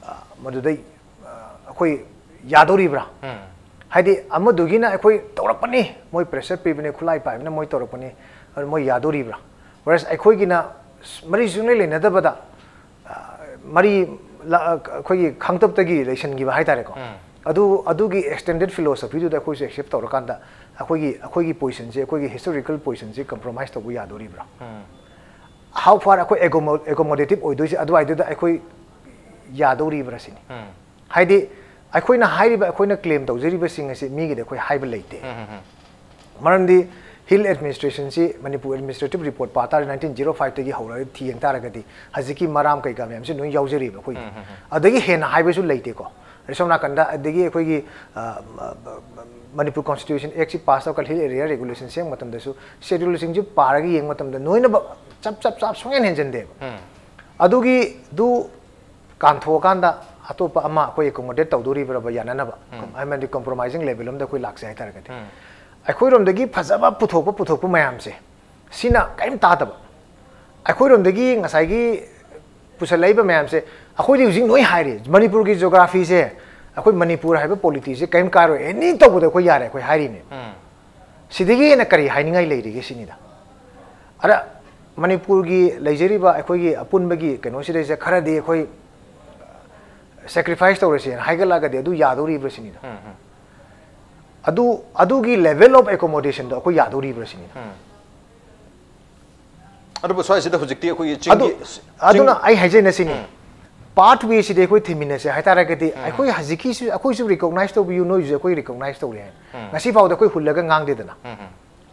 ꯑ, ꯃꯗꯨꯗꯩ, ꯑ, ꯑꯩꯈꯣꯏ ꯌꯥꯗꯧꯔꯤꯕ꯭ꯔꯥ? ꯍꯥꯏꯗꯤ ꯑꯃꯗꯨꯒꯤꯅ ꯑꯩꯈꯣꯏ ꯇꯧꯔꯛꯄꯅꯤ, ꯃꯣꯏ pressure ꯄꯤꯕꯅꯤ, ꯈꯨꯠꯂꯥꯏ ꯄꯥꯏꯕꯅ ꯃꯣꯏ ꯇꯧꯔꯛꯄꯅꯤ, ꯑꯗꯨ ꯃꯣꯏ ꯌꯥꯗꯧꯔꯤꯕ꯭ꯔꯥ? Whereas ꯑꯩꯈꯣꯏꯒꯤꯅ ꯃꯔꯤ ꯁꯨꯡꯂꯩ ꯂꯩꯅꯗꯕꯗ, ꯑ, ꯃꯔꯤ ꯂ-, ꯑꯩꯈꯣꯏꯒꯤ ꯈꯥꯡꯇꯞꯇꯒꯤ ꯂꯩꯁꯟꯈꯤꯕ ꯍꯥꯏꯇꯥꯔꯦꯀꯣ꯫ ꯑꯗꯨ, ꯑꯗꯨꯒꯤ extended philosophyꯗꯨꯗ ꯑꯩꯈꯣꯏꯁꯨ accept ꯇꯧꯔꯀꯥꯟꯗ ꯑꯩꯈꯣꯏꯒꯤ, ꯑꯩꯈꯣꯏꯒꯤ positionꯁꯦ, ꯑꯩꯈꯣꯏꯒꯤ historical positionꯁꯦ compromise ꯇꯧꯕ ꯌꯥꯗꯣꯔꯤꯕ꯭ꯔꯥ? How far ꯑꯩꯈꯣꯏ accommo-, accommodative ꯑꯣꯏꯗꯣꯏꯁꯦ ꯑꯗꯨꯋꯥꯏꯗꯨꯗ ꯑꯩꯈꯣꯏ ꯌꯥꯗꯧꯔꯤꯕ꯭ꯔꯥ ꯁꯤꯅꯤ꯫ ꯍꯥꯏꯗꯤ ꯑꯩꯈꯣꯏꯅ ꯍꯥꯏꯔꯤꯕ, ꯑꯩꯈꯣꯏꯅ claim ꯇꯧꯖꯔꯤꯕꯁꯤꯡ ꯑꯁꯤ ꯃꯤꯒꯤꯗꯤ ꯑꯩꯈꯣꯏ ꯍꯥꯏꯕ ꯂꯩꯇꯦ꯫ ꯃꯔꯝꯗꯤ hill administrationꯁꯤ ꯃꯅꯤꯄꯨꯔ administrative report ꯄꯥ ꯇꯥꯔꯗꯤ nineteen zero fiveꯇꯒꯤ ꯍꯧꯔꯒ ꯊꯤ ꯌꯦꯡ ꯇꯥꯔꯒꯗꯤ ꯍꯧꯖꯤꯛꯀꯤ ꯃꯔꯥꯝ ꯀꯩꯀꯥ ꯃꯌꯥꯝꯁꯤ ꯂꯣꯏ ꯌꯥꯎꯖꯔꯤꯕ ꯑꯩꯈꯣꯏꯒꯤ꯫ ꯑꯗꯒꯤ ꯍꯦꯟꯅ ꯍꯥꯏꯕꯁꯨ ꯂꯩꯇꯦꯀꯣ꯫ ꯑꯗꯩ ꯁꯣꯝ ꯅꯥꯀꯟꯗ ꯑꯗꯒꯤ ꯑꯩꯈꯣꯏꯒꯤ, ꯑ, ꯃ-, ꯃ-, ꯃ-, ꯃꯅꯤꯄꯨꯔ constitution actꯁꯤ pass ꯇꯧꯔꯒ hill area regulationꯁꯤ ꯌꯦꯡꯕ ꯃꯇꯝꯗꯁꯨ scheduleꯁꯤꯡꯁꯤ ꯄꯥꯔꯒ ꯌꯦꯡꯕ ꯃꯇꯝꯗ ꯂꯣꯏꯅꯃꯛ ꯆꯞ ꯆꯞ ꯆꯞ ꯁꯨꯡꯍꯦꯟ ꯍꯦꯟꯖꯟꯗꯦꯕ꯫ ꯑꯗꯨꯒꯤꯗꯨ ꯀꯥꯟꯊꯣꯛꯑꯀꯥꯟꯗ ꯑꯇꯣꯞꯄ ꯑꯃ ꯑꯩꯈꯣꯏ accommodate ꯇꯧꯗꯣꯔꯤꯕ꯭ꯔꯕ ꯌꯥꯅꯅꯕ? ꯍꯥꯏꯕꯗꯤ compromising level ꯑꯃꯗ ꯑꯩꯈꯣꯏ ꯂꯥꯛꯁꯦ ꯍꯥꯏ ꯇꯥꯔꯒꯗꯤ꯫ ꯑꯩꯈꯣꯏꯔꯣꯝꯗꯒꯤ ꯐꯖꯕ ꯄꯨꯊꯣꯛꯄ, ꯄꯨꯊꯣꯛꯄ ꯃꯌꯥꯝꯁꯦ, ꯁꯤꯅ ꯀꯔꯤꯝ ꯇꯥꯗꯕ꯫ ꯑꯩꯈꯣꯏꯔꯣꯝꯗꯒꯤ ꯉꯁꯥꯏꯒꯤ ꯄꯨꯁꯜꯂꯛꯏꯕ ꯃꯌꯥꯝꯁꯦ, ꯑꯩꯈꯣꯏꯗꯤ ꯍꯧꯖꯤꯛ ꯂꯣꯏ ꯍꯥꯏꯔꯦ, ꯃꯅꯤꯄꯨꯔꯒꯤ geographyꯁꯦ, ꯑꯩꯈꯣꯏ ꯃꯅꯤꯄꯨꯔ ꯍꯥꯏꯕ polityꯁꯦ ꯀꯔꯤꯝ ꯀꯥꯏꯔꯣꯏ, any ꯇꯧꯕꯗ ꯑꯩꯈꯣꯏ ꯌꯥꯔꯦ, ꯑꯩꯈꯣꯏ ꯍꯥꯏꯔꯤꯅꯦ꯫ ꯁꯤꯗꯒꯤ ꯍꯦꯟꯅ ꯀꯔꯤ ꯍꯥꯏꯅꯤꯡꯉꯥꯏ ꯂꯩꯔꯤꯒꯦ ꯁꯤꯅꯤꯗ꯫ ꯑꯗ ꯃꯅꯤꯄꯨꯔꯒꯤ ꯂꯩꯖꯔꯤꯕ ꯑꯩꯈꯣꯏꯒꯤ ꯑꯄꯨꯟꯕꯒꯤ ꯀꯩꯅꯣꯁꯤꯗꯩꯁꯤꯗ ꯈꯔꯗꯤ ꯑꯩꯈꯣꯏ sacrifice ꯇꯧꯔꯁꯦꯅ ꯍꯥꯏꯒꯠꯂꯛꯑꯒꯗꯤ ꯑꯗꯨ ꯌꯥꯗꯧꯔꯤꯕ꯭ꯔꯥ ꯁꯤꯅꯤꯗ꯫ ꯑꯗꯨ, ꯑꯗꯨꯒꯤ level of accommodationꯗꯣ ꯑꯩꯈꯣꯏ ꯌꯥꯗꯧꯔꯤꯕ꯭ꯔꯥ ꯁꯤꯅꯤꯗ꯫ ꯑꯗꯨꯕꯨ ꯁ꯭ꯋꯥꯏꯁꯤꯗ ꯍꯧꯖꯤꯛꯇꯤ ꯑꯩꯈꯣꯏꯒꯤ ꯑꯗꯨ, ꯆꯤꯡꯒꯤ, ꯑꯗꯨꯅ ꯆꯤꯡ- ꯑꯩ ꯍꯥꯏꯖꯩꯅ ꯁꯤꯅꯤ, pathwayꯁꯤꯗꯤ ꯑꯩꯈꯣꯏ ꯊꯤꯃꯤꯟꯅꯁꯦ ꯍꯥꯏꯇꯥꯔꯒꯗꯤ ꯑꯩꯈꯣꯏ ꯍꯧꯖꯤꯛꯀꯤꯁꯨ ꯑꯩꯈꯣꯏꯁꯨ recognize ꯇꯧꯕꯤꯌꯨ, ꯅꯣꯏꯁꯨ ꯑꯩꯈꯣꯏ recognize ꯇꯧꯔꯦ ꯍꯥꯏꯅ꯫ ꯉꯁꯤ ꯐꯥꯎꯗ ꯑꯩꯈꯣꯏ ꯍꯨꯜꯂꯒ ꯉꯥꯡꯗꯦꯗꯅ꯫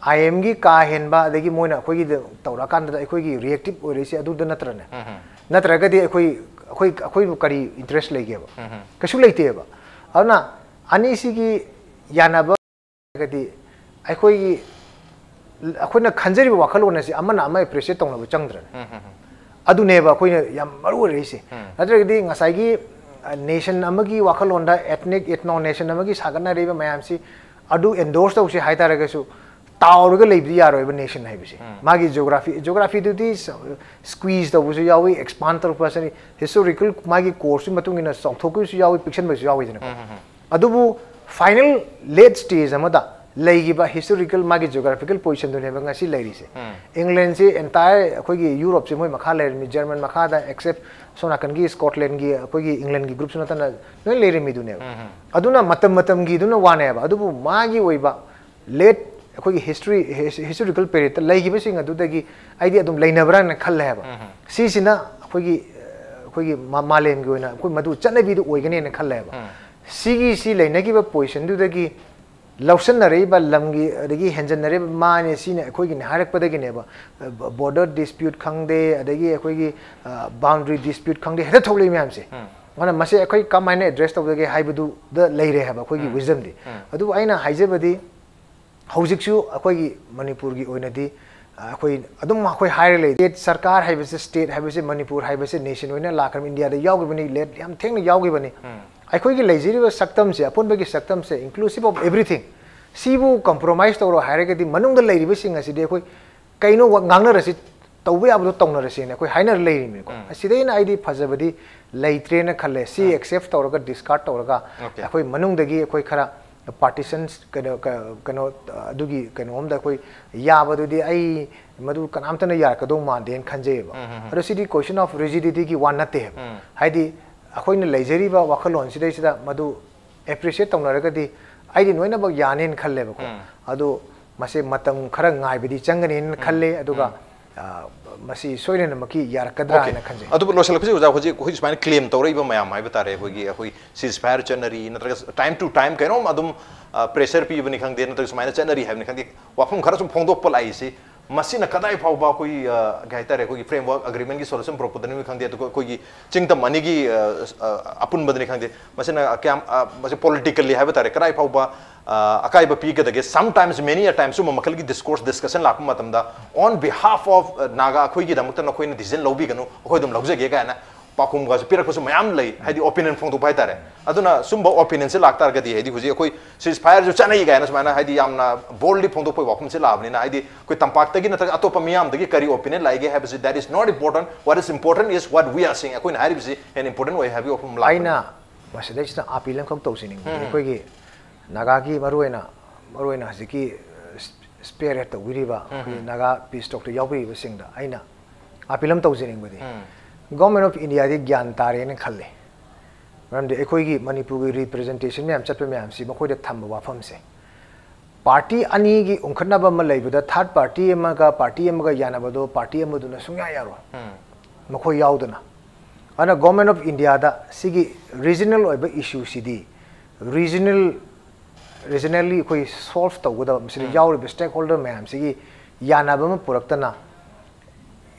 ꯑꯥꯏ ꯑꯦꯝꯒꯤ ꯀꯥ ꯍꯦꯟꯕ, ꯑꯗꯒꯤ ꯃꯣꯏꯅ ꯑꯩꯈꯣꯏꯒꯤꯗ ꯇꯧꯔꯛꯑꯀꯥꯟꯗꯗ ꯑꯩꯈꯣꯏꯒꯤ ꯔꯤꯌꯦꯛꯇꯤꯞ ꯑꯣꯏꯔꯛꯏꯁꯦ ꯑꯗꯨꯗ ꯅꯠꯇ꯭ꯔꯅꯦ? ꯅꯠꯇ꯭ꯔꯒꯗꯤ ꯑꯩꯈꯣꯏ, ꯑꯩꯈꯣꯏ, ꯑꯩꯈꯣꯏꯕꯨ ꯀꯔꯤ ꯏꯟꯇꯔꯦꯁ ꯂꯩꯒꯦꯕ? ꯀꯩꯁꯨ ꯂꯩꯇꯦꯕ꯫ ꯑꯗꯨꯅ ꯑꯅꯤꯁꯤꯒꯤ ꯌꯥꯅꯕ ꯍꯥꯏꯔꯒꯗꯤ ꯑꯩꯈꯣꯏꯒꯤ, ꯑꯩꯈꯣꯏꯅ ꯈꯟꯖꯔꯤꯕ ꯋꯥꯈꯜꯂꯣꯟ ꯑꯁꯤ ꯑꯃꯅ ꯑꯃ ꯑꯦꯄ꯭ꯔꯤꯁꯤꯌꯦꯠ ꯇꯧꯅꯕ ꯆꯪꯗ꯭ꯔꯅꯦ? ꯑꯗꯨꯅꯦꯕ ꯑꯩꯈꯣꯏꯅ ꯌꯥꯝ ꯃꯔꯨ ꯑꯣꯏꯔꯛꯏꯁꯦ꯫ ꯅꯠꯇ꯭ꯔꯒꯗꯤ ꯉꯁꯥꯏꯒꯤ, ꯑ, ꯅꯦꯁꯟ ꯑꯃꯒꯤ ꯋꯥꯈꯜꯂꯣꯟꯗ, ꯑꯦꯊꯅꯤꯛ, ꯏꯊꯅꯣ ꯅꯦꯁꯟ ꯑꯃꯒꯤ ꯁꯥꯒꯠꯅꯔꯤꯕ ꯃꯌꯥꯝꯁꯤ ꯑꯗꯨ ꯑꯦꯟꯗꯣꯔꯁ ꯇꯧꯁꯦ ꯍꯥꯏ ꯇꯥꯔꯒꯁꯨ, ꯇꯥꯎꯔꯒ ꯂꯩꯕꯗꯤ ꯌꯥꯔꯣꯏꯕ ꯅꯦꯁꯟ ꯍꯥꯏꯕꯁꯦ꯫ ꯃꯥꯒꯤ ꯖꯤꯑꯣꯒ꯭ꯔꯥꯐꯤ, ꯖꯤꯑꯣꯒ꯭ꯔꯥꯐꯤꯗꯨꯗꯤ ꯁ-, ꯁ꯭ꯀ꯭ꯋꯤꯖ ꯇꯧꯕꯁꯨ ꯌꯥꯎꯏ, ꯑꯦꯛꯁꯄꯥꯟ ꯇꯧꯔꯛꯄꯁꯨ, ꯍꯤꯁꯇꯣꯔꯤꯀꯦꯜ ꯃꯥꯒꯤ ꯀꯣꯔꯁꯀꯤ ꯃꯇꯨꯡ ꯏꯟꯅ ꯆꯥꯎꯊꯣꯛꯈꯤꯕꯁꯨ ꯌꯥꯎꯏ, ꯄꯤꯛꯁꯟꯕꯁꯨ ꯌꯥꯎꯏꯗꯅꯀꯣ꯫ ꯑꯗꯨꯕꯨ ꯐꯥꯏꯅꯦꯜ ꯂꯦꯠ ꯁ꯭ꯇꯦꯖ ꯑꯃꯗ ꯂꯩꯈꯤꯕ ꯍꯤꯁꯇꯣꯔꯤꯀꯦꯜ ꯃꯥꯒꯤ ꯖꯤꯑꯣꯒ꯭ꯔꯥꯐꯤꯀꯦꯜ ꯄꯣꯖꯤꯁꯟꯗꯨꯅꯦꯕ ꯉꯁꯤ ꯂꯩꯔꯤꯁꯦ꯫ ꯏꯪꯂꯦꯟꯁꯦ ꯑꯦꯟꯇꯥꯌꯔ ꯑꯩꯈꯣꯏꯒꯤ ꯌꯨꯔꯣꯞꯁꯦ ꯃꯣꯏ ꯃꯈꯥ ꯂꯩꯔꯝꯃꯤ, ꯖꯔꯃꯟ ꯃꯈꯥꯗ, ꯑꯦꯛꯁꯦꯞ ꯁꯣꯝ ꯅꯥꯀꯟꯒꯤ ꯁ꯭ꯀꯣꯠꯂꯦꯟꯒꯤ, ꯑꯩꯈꯣꯏꯒꯤ ꯏꯪꯂꯦꯟꯒꯤ ꯒ꯭ꯔꯨꯞꯁꯨ ꯅꯠꯇꯅ ꯂꯣꯏ ꯂꯩꯔꯝꯃꯤꯗꯨꯅꯦꯕ꯫ ꯑꯗꯨꯅ ꯃꯇꯝ ꯃꯇꯝꯒꯤꯗꯨꯅ ꯋꯥꯅꯦꯕ꯫ ꯑꯗꯨꯕꯨ ꯃꯥꯒꯤ ꯑꯣꯏꯕ ꯂꯦꯠ ꯑꯩꯈꯣꯏꯒꯤ ꯍꯤꯁꯇ꯭ꯔꯤ, ꯍꯤꯁꯇꯣꯔꯤꯀꯦꯜ ꯄꯦꯔꯤꯌꯗꯇ ꯂꯩꯈꯤꯕꯁꯤꯡ ꯑꯗꯨꯗꯒꯤ ꯑꯩꯗꯤ ꯑꯗꯨꯝ ꯂꯩꯅꯕ꯭ꯔꯥꯅ ꯈꯜꯂꯦ ꯍꯥꯏꯕ꯫ ꯁꯤꯁꯤꯅ ꯑꯩꯈꯣꯏꯒꯤ, ꯑꯩꯈꯣꯏꯒꯤ ꯃꯥ-, ꯃꯥꯂꯦꯝꯒꯤ ꯑꯣꯏꯅ ꯑꯩꯈꯣꯏ ꯃꯗꯨ ꯆꯠꯅꯕꯤꯗꯨ ꯑꯣꯏꯒꯅꯦꯅ ꯈꯜꯂꯦꯕ꯫ ꯁꯤꯒꯤ, ꯁꯤ ꯂꯩꯅꯈꯤꯕ ꯄꯣꯖꯤꯁꯟꯗꯨꯗꯒꯤ ꯂꯧꯁꯟꯅꯔꯛꯏꯕ ꯂꯝꯒꯤ, ꯑꯗꯒꯤ ꯍꯦꯟꯖꯟꯅꯔꯤꯕ ꯃꯥꯅꯦ, ꯁꯤꯅ ꯑꯩꯈꯣꯏꯒꯤꯅꯦ ꯍꯥꯏꯔꯛꯄꯗꯒꯤꯅꯦꯕ, ꯕꯣꯔꯗꯔ ꯗꯤꯁꯄ꯭ꯌꯨꯠ ꯈꯪꯗꯦ, ꯑꯗꯒꯤ ꯑꯩꯈꯣꯏꯒꯤ, ꯑ, ꯕꯥꯎꯟꯗꯔꯤ ꯗꯤꯁꯄ꯭ꯌꯨꯠ ꯈꯪꯗꯦ, ꯍꯦꯛꯇ ꯊꯣꯛꯂꯛꯏ ꯃꯌꯥꯝꯁꯦ꯫ ꯑꯗꯨꯅ ꯃꯁꯤ ꯑꯩꯈꯣꯏ ꯀꯃꯥꯏꯅ ꯑꯦꯗ꯭ꯔꯦꯁ ꯇꯧꯗꯒꯦ ꯍꯥꯏꯕꯗꯨꯗ ꯂꯩꯔꯦ ꯍꯥꯏꯕ ꯑꯩꯈꯣꯏꯒꯤ ꯋꯤꯖꯗꯝꯗꯤ꯫ ꯑꯗꯨꯕꯨ ꯑꯩꯅ ꯍꯥꯏꯖꯕꯗꯤ, ꯍꯧꯖꯤꯛꯁꯨ ꯑꯩꯈꯣꯏꯒꯤ ꯃꯅꯤꯄꯨꯔꯒꯤ ꯑꯣꯏꯅꯗꯤ, ꯑ, ꯑꯩꯈꯣꯏ ꯑꯗꯨꯝ ꯑꯩꯈꯣꯏ ꯍꯥꯏꯔ ꯂꯩ꯫ ꯁ꯭ꯇꯦꯠ ꯁꯔꯀꯥꯔ ꯍꯥꯏꯕꯁꯦ, ꯁ꯭ꯇꯦꯠ ꯍꯥꯏꯕꯁꯦ ꯃꯅꯤꯄꯨꯔ ꯍꯥꯏꯕꯁꯦ ꯅꯦꯁꯟ ꯑꯣꯏꯅ ꯂꯥꯛꯈ꯭ꯔꯕꯅꯤ, ꯏꯟꯗꯤꯌꯥꯗ ꯌꯥꯎꯈꯤꯕꯅꯤ, ꯂꯦꯠ ꯌꯥꯝ ꯊꯦꯡꯅ ꯌꯥꯎꯈꯤꯕꯅꯤ꯫ ꯑꯩꯈꯣꯏꯒꯤ ꯂꯩꯖꯔꯤꯕ ꯁꯛꯇꯝꯁꯦ, ꯑꯄꯨꯟꯕꯒꯤ ꯁꯛꯇꯝꯁꯦ, inclusive of everything, ꯁꯤꯕꯨ ꯀꯝꯄ꯭ꯔꯣꯃꯥꯏꯁ ꯇꯧꯔꯣ ꯍꯥꯏꯔꯒꯗꯤ ꯃꯅꯨꯡꯗ ꯂꯩꯔꯤꯕꯁꯤꯡ ꯑꯁꯤꯗꯤ ꯑꯩꯈꯣꯏ ꯀꯩꯅꯣ ꯋꯥ-, ꯉꯥꯡꯅꯔꯁꯤ, ꯇꯧꯕ ꯌꯥꯕꯗꯣ ꯇꯧꯅꯔꯁꯦꯅ ꯑꯩꯈꯣꯏ ꯍꯥꯏꯅꯔ ꯂꯩꯔꯤꯅꯤꯀꯣ꯫ ꯁꯤꯗꯩꯅ ꯑꯩꯗꯤ ꯐꯖꯕꯗꯤ ꯂꯩꯇ꯭ꯔꯦꯅ ꯈꯜꯂꯦ꯫ ꯁꯤ ꯑꯦꯛꯁꯦꯞ ꯇꯧꯔꯒ, ꯗꯤꯁꯀꯥꯔꯠ ꯇꯧꯔꯒ, ꯑꯣꯀꯦ꯫ ꯑꯩꯈꯣꯏ ꯃꯅꯨꯡꯗꯒꯤ ꯑꯩꯈꯣꯏ ꯈꯔ ꯄꯥꯔꯇꯤꯁꯟꯁ ꯀꯩꯅꯣ, ꯀ-, ꯀꯩꯅꯣ, ꯑꯗꯨꯒꯤ ꯀꯩꯅꯣꯝꯗ ꯑꯩꯈꯣꯏ ꯌꯥꯕꯗꯨꯗꯤ ꯑꯩ ꯃꯗꯨ ꯀꯅꯥꯝꯇꯅ ꯌꯥꯔꯛꯀꯗꯧ ꯃꯥꯟꯗꯦꯅ ꯈꯟꯖꯩꯌꯦꯕ꯫ ꯑꯗꯣ ꯁꯤꯗꯤ question of rigidityꯒꯤ ꯋꯥ ꯅꯠꯇꯦꯕ꯫ ꯍꯥꯏꯗꯤ ꯑꯩꯈꯣꯏꯅ ꯂꯩꯖꯔꯤꯕ ꯋꯥꯈꯜꯂꯣꯟꯁꯤꯗꯩꯁꯤꯗ ꯃꯗꯨ ꯑꯦꯄ꯭ꯔꯤꯁꯤꯌꯦꯠ ꯇꯧꯅꯔꯒꯗꯤ ꯑꯩꯗꯤ ꯂꯣꯏꯅꯃꯛ ꯌꯥꯅꯦꯅ ꯈꯜꯂꯦꯕꯀꯣ꯫ ꯑꯗꯣ ꯃꯁꯦ ꯃꯇꯝ ꯈꯔ ꯉꯥꯏꯕꯗꯤ ꯆꯪꯒꯅꯤꯅ ꯈꯜꯂꯦ꯫ ꯑꯗꯨꯒ ꯃꯁꯤ ꯁꯣꯏꯗꯅꯃꯛꯀꯤ ꯌꯥꯔꯛꯀꯗ꯭ꯔꯥ ꯍꯥꯏꯅ ꯈꯟꯖꯩ꯫ ꯑꯗꯨꯕꯨ ꯂꯣꯏꯁꯤꯜꯂꯛꯄꯁꯤ ꯑꯣꯖꯥ, ꯍꯧꯖꯤꯛ ꯑꯩꯈꯣꯏ ꯁꯨꯃꯥꯏꯅ ꯀ꯭ꯂꯦꯝ ꯇꯧꯔꯛꯏꯕ ꯃꯌꯥꯝ ꯍꯥꯏꯕ ꯇꯥꯔꯦ, ꯑꯩꯈꯣꯏꯒꯤ ꯑꯩꯈꯣꯏ ceasefire ꯆꯠꯅꯔꯤ, ꯅꯠꯇ꯭ꯔꯒ time to time ꯀꯩꯅꯣꯝ ꯑꯗꯨꯝ pressure ꯄꯤꯕꯅꯤ ꯈꯪꯗꯦ, ꯅꯠꯇ꯭ꯔꯒ ꯁꯨꯃꯥꯏꯅ ꯆꯠꯅꯔꯤ ꯍꯥꯏꯕꯅꯤ ꯈꯪꯗꯦ, ꯋꯥꯐꯝ ꯈꯔ ꯁꯨꯝ ꯐꯣꯡꯗꯣꯛꯄ ꯂꯥꯛꯏꯁꯤ, ꯃꯁꯤꯅ ꯀꯗꯥꯏ ꯐꯥꯎꯕ ꯑꯩꯈꯣꯏ ꯀꯩ ꯍꯥꯏꯇꯥꯔꯦ, ꯑꯩꯈꯣꯏꯒꯤ framework agreement ꯀꯤ solution ꯄꯨꯔꯛꯄꯗꯅꯤ ꯈꯪꯗꯦ, ꯑꯗꯨꯒ ꯑꯩꯈꯣꯏꯒꯤ ꯆꯤꯡꯗꯝ ꯑꯅꯤꯒꯤ ꯑꯄꯨꯟꯕꯗꯅꯤ ꯈꯪꯗꯦ, ꯃꯁꯤꯅ ꯀꯌꯥꯝ ꯃꯁꯤ politically ꯍꯥꯏꯕ ꯇꯥꯔꯦ, ꯀꯗꯥꯏ ꯐꯥꯎꯕ ꯑꯀꯥꯏꯕ ꯄꯤꯒꯗꯒꯦ? Sometimes, many a times ꯁꯨꯝꯕ ꯃꯈꯜꯒꯤ discourse discussion ꯂꯥꯛꯄ ꯃꯇꯝꯗ on behalf of Naga ꯑꯩꯈꯣꯏꯒꯤꯗꯃꯛꯇ ꯅꯈꯣꯏꯅ decision ꯂꯧꯕꯤꯒꯅꯨ, ꯑꯩꯈꯣꯏ ꯑꯗꯨꯝ ꯂꯧꯖꯒꯦ ꯀꯥꯏꯅ ꯄꯥꯎꯈꯨꯝꯒꯁꯨ ꯄꯤꯔꯛꯄꯁꯨ ꯃꯌꯥꯝ ꯂꯩ, ꯍꯥꯏꯗꯤ opinion ꯐꯣꯡꯗꯣꯛꯄ ꯍꯥꯏꯇꯥꯔꯦ꯫ ꯑꯗꯨꯅ ꯁꯨꯝꯕ opinion ꯁꯦ ꯂꯥꯛꯇꯥꯔꯒꯗꯤ, ꯍꯥꯏꯗꯤ ꯍꯧꯖꯤꯛ ꯑꯩꯈꯣꯏ ceasefire ꯁꯨ ꯆꯠꯅꯩ ꯀꯥꯏꯅ ꯁꯨꯃꯥꯏꯅ ꯍꯥꯏꯗꯤ ꯌꯥꯝꯅ boldly ꯐꯣꯡꯗꯣꯛꯄꯒꯤ ꯋꯥꯐꯝꯁꯦ ꯂꯥꯛꯑꯕꯅꯤꯅ, ꯍꯥꯏꯗꯤ ꯑꯩꯈꯣꯏ ꯇꯝꯄꯥꯛꯇꯒꯤ ꯅꯠꯇ꯭ꯔꯒ ꯑꯇꯣꯞꯄ ꯃꯤꯌꯥꯝꯗꯒꯤ ꯀꯔꯤ opinion ꯂꯥꯛꯏꯒꯦ ꯍꯥꯏꯕꯁꯤ, that is not important, what is important is what we are saying꯫ ꯑꯩꯈꯣꯏꯅ ꯍꯥꯏꯔꯤꯕꯁꯤ ꯍꯦꯟꯅ important ꯑꯣꯏ ꯍꯥꯏꯕꯒꯤ ꯋꯥꯐꯝ ꯂꯥꯛꯄꯅꯤ꯫ ꯑꯩꯅ ꯃꯁꯤꯗꯩꯁꯤꯗ appeal ꯑꯃꯈꯛ ꯇꯧꯖꯅꯤꯡꯕꯗꯤ, ꯑꯩꯈꯣꯏꯒꯤ ꯅꯥꯒꯥꯒꯤ ꯃꯔꯨꯑꯣꯏꯅ ꯃꯔꯨꯑꯣꯏꯅ ꯍꯧꯖꯤꯛꯀꯤ spearhead ꯇꯧꯕꯤꯔꯤꯕ ꯑꯩꯈꯣꯏꯒꯤ ꯅꯥꯒꯥ peace talk ꯇ ꯌꯥꯎꯕꯤꯔꯤꯕꯁꯤꯡꯗ ꯑꯩꯅ appeal ꯑꯃ ꯇꯧꯖꯅꯤꯡꯕꯗꯤ, Government of India ꯗꯤ ꯒ꯭ꯌꯥꯟ ꯇꯥꯔꯦꯅ ꯈꯜꯂꯤ꯫ ꯃꯔꯝꯗꯤ ꯑꯩꯈꯣꯏꯒꯤ ꯃꯅꯤꯄꯨꯔꯒꯤ representation ꯃꯌꯥꯝ ꯆꯠꯄ ꯃꯌꯥꯝꯁꯤ ꯃꯈꯣꯏꯗ ꯊꯝꯕ ꯋꯥꯐꯝꯁꯦ, party ꯑꯅꯤꯒꯤ ꯎꯪꯈꯠꯅꯕ ꯑꯃ ꯂꯩꯕꯗ third party ꯑꯃꯒ party ꯑꯃꯒ ꯌꯥꯅꯕꯗꯣ party ꯑꯃꯗꯨꯅ ꯁꯨꯡꯌꯥ ꯌꯥꯔꯣꯏ, ꯃꯈꯣꯏ ꯌꯥꯎꯗꯅ꯫ ꯑꯗꯨꯅ Government of India ꯗ ꯁꯤꯒꯤ regional ꯑꯣꯏꯕ issue ꯁꯤꯗꯤ regional regionally ꯑꯩꯈꯣꯏ solve ꯇꯧꯒꯗꯕ, ꯃꯁꯤꯗ ꯌꯥꯎꯔꯤꯕ stakeholder ꯃꯌꯥꯝꯁꯤꯒꯤ ꯌꯥꯅꯕ ꯑꯃ ꯄꯨꯔꯛꯇꯅ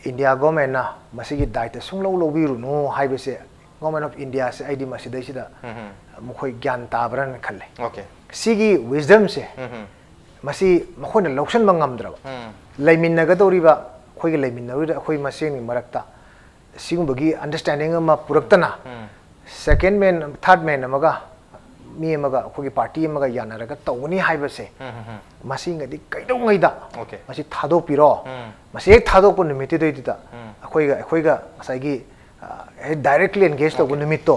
India government ꯅ ꯃꯁꯤꯒꯤ ꯗꯥꯏꯇ ꯁꯨꯡꯂꯧ ꯂꯧꯕꯤꯔꯨꯅꯨ ꯍꯥꯏꯕꯁꯦ Government of India ꯁꯦ ꯑꯩꯗꯤ ꯃꯁꯤꯗꯩꯁꯤꯗ ꯃꯈꯣꯏ ꯒ꯭ꯌꯥꯟ ꯇꯥꯕ꯭ꯔꯥꯅ ꯈꯜꯂꯦ꯫ Okay꯫ ꯁꯤꯒꯤ wisdom ꯁꯦ ꯃꯁꯤ ꯃꯈꯣꯏꯅ ꯂꯧꯁꯤꯟꯕ ꯉꯝꯗ꯭ꯔꯕ, ꯂꯩꯃꯤꯟꯅꯒꯗꯧꯔꯤꯕ ꯑꯩꯈꯣꯏꯒꯤ ꯂꯩꯃꯤꯟꯅꯔꯤꯕ ꯑꯩꯈꯣꯏ ꯃꯁꯦꯟꯒꯤ ꯃꯔꯛꯇ ꯁꯤꯒꯨꯝꯕꯒꯤ understanding ꯑꯃ ꯄꯨꯔꯛꯇꯅ second man, third man ꯑꯃꯒ ꯃꯤ ꯑꯃꯒ ꯑꯩꯈꯣꯏꯒꯤ party ꯑꯃꯒ ꯌꯥꯅꯔꯒ ꯇꯧꯒꯅꯤ ꯍꯥꯏꯕꯁꯦ, ꯃꯁꯤꯃꯗꯤ ꯀꯩꯗꯧꯉꯩꯗ Okay꯫ ꯃꯁꯤ ꯊꯥꯗꯣꯛꯄꯤꯔꯣ꯫ ꯃꯁꯤ ꯍꯦꯛ ꯊꯥꯗꯣꯛꯄ ꯅꯨꯃꯤꯠꯇꯨꯗꯩꯗꯨꯗ ꯑꯩꯈꯣꯏꯒ ꯑꯩꯈꯣꯏꯒ ꯉꯁꯥꯏꯒꯤ ꯑ, ꯍꯦꯛ directly engage ꯇꯧꯕ ꯅꯨꯃꯤꯠꯇꯣ,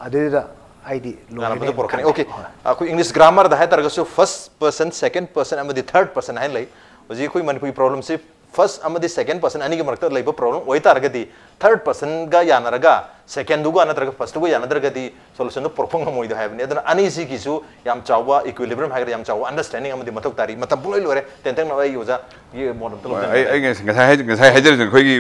ꯑꯗꯨꯗ ꯑꯩꯗꯤ ꯂꯣꯏꯔꯦꯅ ꯌꯥꯅꯕꯗꯣ ꯄꯨꯔꯛꯀꯅꯤ꯫ ꯈꯜꯂꯦ꯫ Okay꯫ ꯑꯩꯈꯣꯏ English grammar ꯗ ꯍꯥꯏꯇꯥꯔꯒꯁꯨ first person, second person ꯑꯃꯗꯤ third person ꯍꯥꯏꯅ ꯂꯩ꯫ ꯍꯧꯖꯤꯛ ꯑꯩꯈꯣꯏ ꯃꯅꯤꯄꯨꯔꯒꯤ problem ꯁꯤ first ꯑꯃꯗꯤ second person ꯑꯅꯤꯒꯤ ꯃꯔꯛꯇ ꯂꯩꯕ problem ꯑꯣꯏꯇꯥꯔꯒꯗꯤ, third person ꯒ ꯌꯥꯅꯔꯒ ꯁꯦꯀꯦꯟꯗꯨꯒ ꯅꯠꯇ꯭ꯔꯒ ꯐꯥꯔꯁꯇꯨꯒ ꯌꯥꯅꯗ꯭ꯔꯒꯗꯤ ꯁꯣꯂꯨꯁꯟꯗꯨ ꯄꯨꯔꯛꯄ ꯉꯝꯃꯣꯏꯗꯣ ꯍꯥꯏꯕꯅꯤ꯫ ꯑꯗꯨꯅ ꯑꯅꯤꯁꯤꯒꯤꯁꯨ ꯌꯥꯝ ꯆꯥꯎꯕ ꯏꯀ꯭ꯋꯤꯂꯤꯕ꯭ꯔꯤꯌꯝ ꯍꯥꯏꯒꯗ꯭ꯔꯥ, ꯌꯥꯝ ꯆꯥꯎꯕ ꯑꯟꯗꯔꯁ꯭ꯇꯦꯟꯗꯤꯡ ꯑꯃꯗꯤ ꯃꯊꯧ ꯇꯥꯔꯤ꯫ ꯃꯇꯝ ꯄꯨꯡꯂꯣꯏ ꯂꯣꯏꯔꯦ꯫ ꯇꯦꯟꯇꯛꯅ ꯑꯩ ꯑꯣꯖꯥꯒꯤ ꯃꯣꯠ ꯑꯝꯇ ꯂꯧꯖꯒꯦ꯫ ꯑꯩ ꯑꯩ ꯉꯁꯥꯏ ꯉꯁꯥꯏ ꯍꯥꯏ- ꯉꯁꯥꯏ ꯍꯥꯏꯖꯔꯤꯁꯦ ꯑꯩꯈꯣꯏꯒꯤ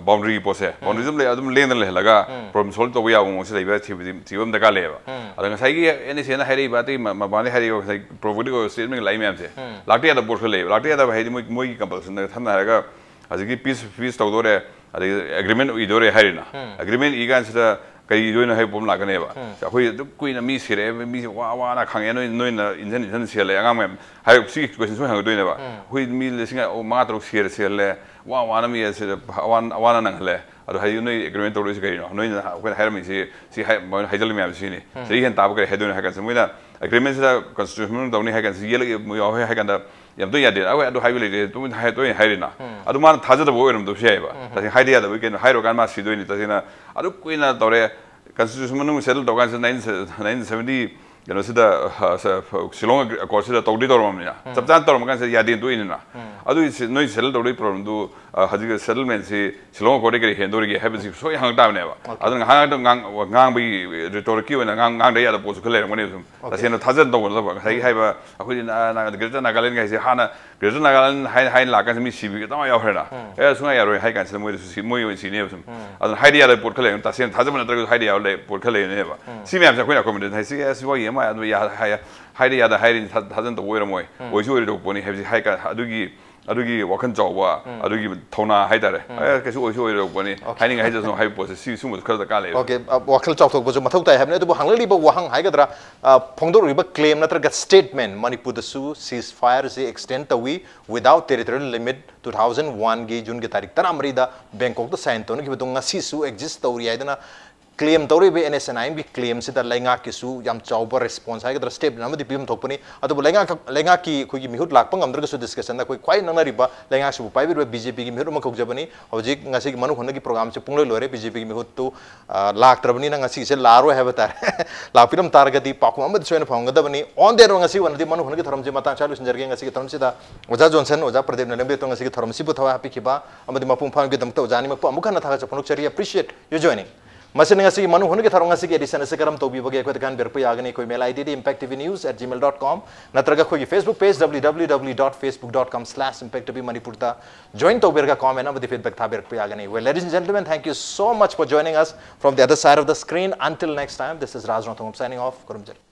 ꯕꯥꯎꯟꯗꯔꯤꯒꯤ ꯄꯣꯠꯁꯦ, ꯕꯥꯎꯟꯗꯔꯤ ꯑꯗꯨꯝ ꯂꯩ, ꯑꯗꯨꯝ ꯂꯦꯡꯗꯅ ꯂꯩꯍꯜꯂꯒ ꯄ꯭ꯔꯣꯕ꯭ꯂꯦꯝ ꯁꯣꯜꯕ ꯇꯧꯕ ꯌꯥꯕ ꯃꯑꯣꯡꯁꯦ ꯂꯩꯕ꯭ꯔꯥ ꯊꯤꯕꯗꯤ ꯊꯤꯕ ꯑꯃ ꯗꯔꯀꯥꯔ ꯂꯩꯌꯦꯕ꯫ ꯑꯗ ꯉꯁꯥꯏꯒꯤ ꯑꯦꯟ ꯑꯦꯁ ꯑꯦꯅ ꯍꯥꯏꯔꯛꯏꯕ ꯑꯇꯩ ꯃ- ꯃꯄꯥꯟꯗꯒꯤ ꯍꯥꯏꯔꯛꯏꯕ ꯉꯁꯥꯏ ꯄ꯭ꯔꯣꯚꯣꯀꯦꯇꯤꯚ ꯑꯣꯏꯕ ꯁ꯭ꯇꯦꯠꯃꯦꯟ ꯂꯥꯛꯏ ꯃꯌꯥꯝꯁꯦ, ꯂꯥꯛꯇ ꯌꯥꯗꯕ ꯄꯣꯠ ꯈꯔ ꯂꯩꯌꯦꯕ꯫ ꯂꯥꯛꯇ ꯌꯥꯗꯕ ꯍꯥꯏꯗꯤ ꯃꯣꯏ ꯃꯣꯏꯒꯤ ꯀꯝꯄꯜꯁꯟꯗ ꯁꯝꯅ ꯍꯥꯏꯔꯒ ꯍꯧꯖꯤꯛꯀꯤ ꯄꯤꯁ ꯄꯤꯁ ꯇꯧꯗꯣꯔꯦ, ꯑꯗꯒꯤ ꯑꯦꯒ꯭ꯔꯤꯃꯦꯟ ꯏꯗꯣꯔꯦ ꯍꯥꯏꯔꯤꯅ꯫ ꯑꯦꯒ꯭ꯔꯤꯃꯦꯟ ꯏ ꯀꯥꯟꯁꯤꯗ ꯀꯔꯤ ꯏꯗꯣꯏꯅꯣ ꯍꯥꯏꯕ ꯄꯣꯠ ꯑꯃ ꯂꯥꯛꯀꯅꯦꯕ꯫ ꯑꯩꯈꯣꯏ ꯑꯗꯨꯛ ꯀꯨꯏꯅ ꯃꯤ ꯁꯤꯔꯛꯑꯦ, ꯃꯤꯁꯦ ꯋꯥ ꯋꯥꯅ ꯈꯥꯡꯉꯦ, ꯅꯣꯏ ꯅꯣꯏꯅ ꯏꯟꯖꯟ ꯏꯟꯖꯟ ꯁꯤꯍꯜꯂꯦ, ꯑꯉꯥꯡ ꯃꯌꯥꯝ ꯍꯥꯏ, ꯁꯤꯒꯤ ꯀꯣꯏꯁꯟ ꯁꯣꯏ ꯍꯪꯉꯛꯇꯣꯏꯅꯦꯕ꯫ ꯑꯩꯈꯣꯏ ꯃꯤ ꯂꯤꯁꯤꯡ ꯃꯉꯥ ꯇꯔꯨꯛ ꯁꯤꯔ ꯁꯤꯍꯜꯂꯦ, ꯋꯥ ꯋꯥꯅ ꯃꯤ ꯑꯁꯤꯗ ꯑꯋꯥ ꯑꯋꯥꯅ ꯅꯪꯍꯜꯂꯦ꯫ ꯑꯗꯣ ꯍꯥꯏꯗꯤ ꯅꯣꯏ ꯑꯦꯒ꯭ꯔꯤꯃꯦꯟ ꯇꯧꯔꯛꯏꯁꯦ ꯀꯔꯤꯅꯣ? ꯅꯣꯏꯅ ꯑꯩꯈꯣꯏꯅ ꯍꯥꯏꯔꯝꯃꯤꯁꯤ, ꯁꯤ ꯍꯥꯏ- ꯃꯣꯏꯅ ꯍꯥꯏꯖꯜꯂꯤ ꯃꯌꯥꯝꯁꯤ ꯁꯤꯅꯤ꯫ ꯁꯤꯗꯒꯤ ꯍꯦꯟꯅ ꯇꯥꯕ ꯀꯔꯤ ꯍꯥꯏꯗꯣꯏꯅꯣ ꯍꯥꯏ ꯀꯥꯟꯁꯤꯗ, ꯃꯣꯏꯅ ꯑꯦꯒ꯭ꯔꯤꯃꯦꯟꯁꯤꯗ ꯀꯟꯁꯇꯤꯇ꯭ꯌꯨꯁꯟ ꯃꯅꯨꯡ ꯇꯧꯅꯤ ꯍꯥꯏ ꯀꯥꯟꯁꯤꯗ ꯌꯦꯠꯂꯛꯏ ꯌꯥꯎꯋꯦ ꯍꯥꯏ ꯀꯥꯟꯗ ꯌꯥꯝ ꯇꯣꯏꯅ ꯌꯥꯗꯦ꯫ ꯑꯩꯈꯣꯏ ꯑꯗꯨ ꯍꯥꯏꯕ ꯂꯩꯇꯦ, ꯇꯣꯏꯅ ꯍꯥꯏ- ꯇꯣꯏꯅ ꯍꯥꯏꯔꯤꯅ꯫ ꯑꯗꯨ ꯃꯥꯅ ꯊꯥꯖꯗꯕ ꯑꯣꯏꯔꯝꯗꯕꯁꯨ ꯌꯥꯏꯑꯕ꯫ ꯇꯁꯦꯡꯅ ꯍꯥꯏꯗ ꯌꯥꯗꯕꯒꯤ ꯀꯩꯅꯣ ꯍꯥꯏꯔꯨꯔꯀꯥꯟꯗ ꯃꯥ ꯁꯤꯗꯣꯏꯅꯤ꯫ ꯇꯁꯦꯡꯅ ꯑꯗꯨ ꯀꯨꯏꯅ ꯇꯧꯔꯦ꯫ ꯀꯟꯁꯇꯤꯇ꯭ꯌꯨꯁꯟ ꯃꯅꯨꯡ ꯁꯦꯇꯜ ꯇꯧꯀꯥꯟꯁꯤꯗ ꯅꯥꯏꯟꯇꯤꯟ ꯁꯚꯦꯟꯇꯤ ꯀꯩꯅꯣꯁꯤꯗ, ꯑ, ꯁ- ꯐ- ꯁꯤꯂꯣꯡ ꯑꯦꯀꯣꯔꯗꯁꯤꯗ ꯇꯧꯗꯤ ꯇꯧꯔꯝꯃꯕꯅꯤꯅ, ꯆꯞ ꯆꯥꯅ ꯇꯧꯔꯝꯃ ꯀꯥꯟꯁꯤꯗ ꯌꯥꯗꯦꯅ ꯇꯣꯛꯏꯅꯤꯅ꯫ ꯑꯗꯨꯒꯤ ꯁꯤ- ꯅꯣꯏ ꯁꯦꯇꯜ ꯇꯧꯗꯣꯏ ꯄ꯭ꯔꯣꯕ꯭ꯂꯦꯝꯗꯨ, ꯑ, ꯍꯧꯖꯤꯛ ꯁꯦꯇꯜꯃꯦꯟꯁꯤ ꯁꯤꯂꯣꯡ ꯑꯦꯀꯣꯔꯗꯩ ꯀꯔꯤ ꯍꯦꯟꯗꯣꯔꯤꯒꯦ ꯍꯥꯏꯕꯁꯤ ꯁꯣꯏ ꯍꯪꯉꯛ ꯇꯥꯕꯅꯦꯕ꯫ ꯑꯗꯨꯅ ꯉꯥꯏꯍꯥꯛ ꯉꯥꯡ- ꯉꯥꯡꯕꯒꯤ ꯔꯤꯇꯣꯔꯤꯛꯀꯤ ꯑꯣꯏꯅ ꯉꯥꯡ- ꯉꯥꯡꯗ ꯌꯥꯗꯕ ꯄꯣꯠꯁꯨ ꯈꯔ ꯂꯩꯔꯝꯒꯅꯤ꯫ ꯁꯨꯝ ꯇꯁꯦꯡꯅ ꯊꯥꯖꯗꯅ ꯇꯧꯒꯗꯕ ꯉꯁꯥꯏꯒꯤ ꯍꯥꯏꯕ ꯑꯩꯈꯣꯏꯗꯤ ꯅ- ꯅ- ꯒ꯭ꯔꯦꯇꯔ ꯅꯥꯒꯥꯂꯦꯟꯒ ꯍꯥꯏꯁꯦ ꯍꯥꯟꯅ ꯒ꯭ꯔꯦꯇꯔ ꯅꯥꯒꯥꯂꯦꯟ ꯍꯥꯏ ꯍꯥꯏꯅ ꯂꯥꯛꯀꯥꯟꯁꯤꯗ ꯃꯤ ꯁꯤꯕꯒꯤ ꯇꯃꯥ ꯌꯥꯎꯈ꯭ꯔꯦꯅ꯫ ꯑꯦ, ꯁꯨꯡꯌꯥ ꯌꯥꯔꯣꯏ ꯍꯥꯏ ꯀꯥꯟꯁꯤꯗ ꯃꯣꯏꯗꯁꯨ ꯁꯤ- ꯃꯣꯏ ꯑꯣꯏꯅ ꯁꯤꯅꯦꯕ꯫ ꯁꯨꯝ ꯑꯗꯨꯅ ꯍꯥꯏꯗ ꯌꯥꯗꯕ ꯄꯣꯠ ꯈꯔ ꯂꯩꯔꯝꯒꯅꯤ꯫ ꯇꯁꯦꯡꯅ ꯊꯥꯖꯕ ꯅꯠꯇ꯭ꯔꯒꯁꯨ ꯍꯥꯏꯗ ꯌꯥꯕ ꯂꯩ- ꯄꯣꯠ ꯈꯔ ꯂꯩꯔꯝꯅꯦꯕ꯫ ꯁꯤ ꯃꯌꯥꯝꯁꯦ ꯑꯩꯈꯣꯏꯅ ꯑꯦꯀꯣꯃꯣꯗꯦꯁꯟ ꯍꯥꯏꯁꯤ, ꯑꯁ, ꯋꯥꯒꯤ ꯑꯃ ꯑꯗꯨ ꯌꯥ- ꯍꯥꯏ- ꯍꯥꯏꯗ ꯌꯥꯗ ꯍꯥꯏꯔꯤ, ꯊꯥ- ꯊꯥꯖꯅ ꯇꯧꯕ ꯑꯣꯏꯔꯝꯃꯣꯏ꯫ ꯑꯣꯏꯁꯨ ꯑꯣꯏꯔꯣꯏꯗꯧꯕ ꯄꯣꯠꯅꯤ ꯍꯥꯏꯕꯁꯤ ꯍꯥꯏ ꯀꯥꯟ ꯑꯗꯨꯒꯤ ꯑꯗꯨꯒꯤ ꯋꯥꯈꯜ ꯆꯥꯎꯕ, ꯑꯗꯨꯒꯤ ꯊꯧꯅꯥ ꯍꯥꯏꯇꯥꯔꯦ꯫ ꯑꯦ, ꯀꯩꯁꯨ ꯑꯣꯏꯁꯨ ꯑꯣꯏꯔꯣꯏꯗꯧꯕ ꯄꯣꯠꯅꯤ, ꯍꯥꯏꯅꯤꯡꯉꯦ ꯍꯥꯏꯖꯁꯅꯨ ꯍꯥꯏꯕ ꯄꯣꯠꯁꯦ, ꯁꯤ ꯁꯨꯝꯕꯁꯨ ꯈꯔ ꯗꯔꯀꯥꯔ ꯂꯩꯌꯦꯕ꯫ ꯑꯣꯀꯦ, ꯑ, ꯋꯥꯈꯜ ꯆꯥꯎꯊꯣꯛꯄꯁꯨ ꯃꯊꯧ ꯇꯥꯏ ꯍꯥꯏꯕꯅꯤ꯫ ꯑꯗꯨꯕꯨ ꯍꯪꯂꯛꯂꯤꯕ ꯋꯥꯍꯪ ꯍꯥꯏꯒꯗ꯭ꯔꯥ, ꯑ, ꯐꯣꯡꯗꯣꯛꯂꯤꯕ ꯀ꯭ꯂꯦꯝ ꯅꯠꯇ꯭ꯔꯒ ꯁ꯭ꯇꯦꯠꯃꯦꯟ, ꯃꯅꯤꯄꯨꯔꯗꯁꯨ ꯁꯤꯁ ꯐꯥꯌꯔꯁꯤ ꯑꯦꯛꯁꯇꯦꯟ ꯇꯧꯏ, without territorial limit, two thousand ꯋꯥꯟꯒꯤ ꯖꯨꯟꯒꯤ ꯇꯥꯔꯤꯛ ꯇꯔꯥꯃꯔꯤꯗ ꯕꯦꯡꯀꯣꯛꯇ ꯁꯥꯏꯟ ꯇꯧꯅꯈꯤꯕꯗꯨ ꯉꯁꯤꯁꯨ ꯑꯦꯛꯖꯤꯁ ꯇꯧꯔꯤ ꯍꯥꯏꯗꯅ ꯀ꯭ꯂꯦꯝ ꯇꯧꯔꯤꯕ ꯑꯦꯟ ꯑꯦꯁ ꯑꯦꯟ ꯑꯥꯏ ꯑꯦꯝꯒꯤ ꯀ꯭ꯂꯦꯝꯁꯤꯗ ꯂꯩꯉꯥꯛꯀꯤꯁꯨ ꯌꯥꯝ ꯆꯥꯎꯕ ꯔꯦꯁꯄꯣꯟꯁ ꯍꯥꯏꯒꯗ꯭ꯔꯥ, ꯁ꯭ꯇꯦꯠꯃꯦꯟ ꯑꯃꯗꯤ ꯄꯤꯐꯝ ꯊꯣꯛꯄꯅꯤ꯫ ꯑꯗꯨꯕꯨ ꯂꯩꯉꯥꯛ ꯂꯩꯉꯥꯛꯀꯤ ꯑꯩꯈꯣꯏꯒꯤ ꯃꯤꯍꯨꯠ ꯂꯥꯛꯄ ꯉꯝꯗ꯭ꯔꯒꯁꯨ ꯗꯤꯁꯀꯁꯟꯗ ꯑꯩꯈꯣꯏ ꯈ꯭ꯋꯥꯏ ꯅꯛꯅꯔꯤꯕ ꯂꯩꯉꯥꯛꯁꯤꯕꯨ ꯄꯥꯏꯕꯤꯔꯤꯕ ꯕꯤ ꯖꯦ ꯄꯤꯒꯤ ꯃꯤꯍꯨꯠ ꯑꯃ ꯀꯧꯖꯕꯅꯤ꯫ ꯍꯧꯖꯤꯛ ꯉꯁꯤꯒꯤ ꯃꯅꯨꯡ ꯍꯨꯠꯅꯒꯤ ꯄ꯭ꯔꯣꯒ꯭ꯔꯥꯝꯁꯦ ꯄꯨꯡꯂꯣꯏ ꯂꯣꯏꯔꯦ꯫ ꯕꯤ ꯖꯦ ꯄꯤꯒꯤ ꯃꯤꯍꯨꯠꯇꯨ, ꯑ, ꯂꯥꯛꯇ꯭ꯔꯕꯅꯤꯅ ꯉꯁꯤꯒꯤꯁꯦ ꯂꯥꯛꯑꯔꯣꯏ ꯍꯥꯏꯕ ꯇꯥꯔꯦ꯫ ꯂꯥꯛꯄꯤꯔꯝ ꯇꯥꯔꯒꯗꯤ ꯄꯥꯎꯈꯨꯝ ꯑꯃꯗꯤ ꯁꯣꯏꯅ ꯐꯪꯒꯗꯕꯅꯤ꯫ On the road ꯉꯁꯤꯒꯤ ꯑꯣꯏꯅꯗꯤ ꯃꯅꯨꯡ ꯍꯨꯠꯅꯒꯤ ꯊꯧꯔꯝꯁꯤ ꯃꯇꯥꯡ ꯆꯥ ꯂꯣꯏꯁꯤꯟꯖꯔꯒꯦ꯫ ꯉꯁꯤꯒꯤ ꯊꯧꯔꯝꯁꯤꯗ ꯑꯣꯖꯥ ꯖꯣꯟꯁꯟ, ꯑꯣꯖꯥ ꯄ꯭ꯔꯗꯤꯞꯅ ꯂꯦꯡꯕꯤꯔꯛꯇꯨꯅ ꯉꯁꯤꯒꯤ ꯊꯧꯔꯝꯁꯤꯕꯨ ꯊꯋꯥꯏ ꯍꯥꯞꯄꯤꯈꯤꯕ ꯑꯃꯗꯤ ꯃꯄꯨꯡ ꯐꯥꯍꯟꯕꯒꯤꯗꯃꯛꯇ ꯑꯣꯖꯥ ꯑꯅꯤꯃꯛꯄꯨ ꯑꯃꯨꯛ ꯍꯟꯅ ꯊꯥꯒꯠꯆ ꯐꯣꯡꯗꯣꯛꯆꯔꯤ꯫ Appreciate you joining. ꯃꯁꯤꯅ ꯉꯁꯤꯒꯤ ꯃꯅꯨꯡ ꯍꯨꯠꯅꯒꯤ ꯊꯧꯔꯝ ꯉꯁꯤꯒꯤ edition ꯑꯁꯤ ꯀꯔꯝ ꯇꯧꯕꯤꯕꯒꯦ ꯑꯩꯈꯣꯏꯗ ꯈꯟꯕꯤꯔꯛꯄ ꯌꯥꯒꯅꯤ꯫ ꯑꯩꯈꯣꯏ mail I D D impact T V news at gmail dot com ꯅꯠꯇ꯭ꯔꯒ ꯑꯩꯈꯣꯏꯒꯤ Facebook page W W W dot facebook dot com slash impact T V Manipur ꯗ join ꯇꯧꯕꯤꯔꯒ comment ꯑꯃꯗꯤ feedback ꯊꯥꯕꯤꯔꯛꯄ ꯌꯥꯒꯅꯤ꯫ Well, ladies and gentlemen, thank you so much for joining us from the other side of the screen. Until next time, this is Raj Rongthangam signing off. ꯈꯨꯔꯨꯝꯖꯔꯤ꯫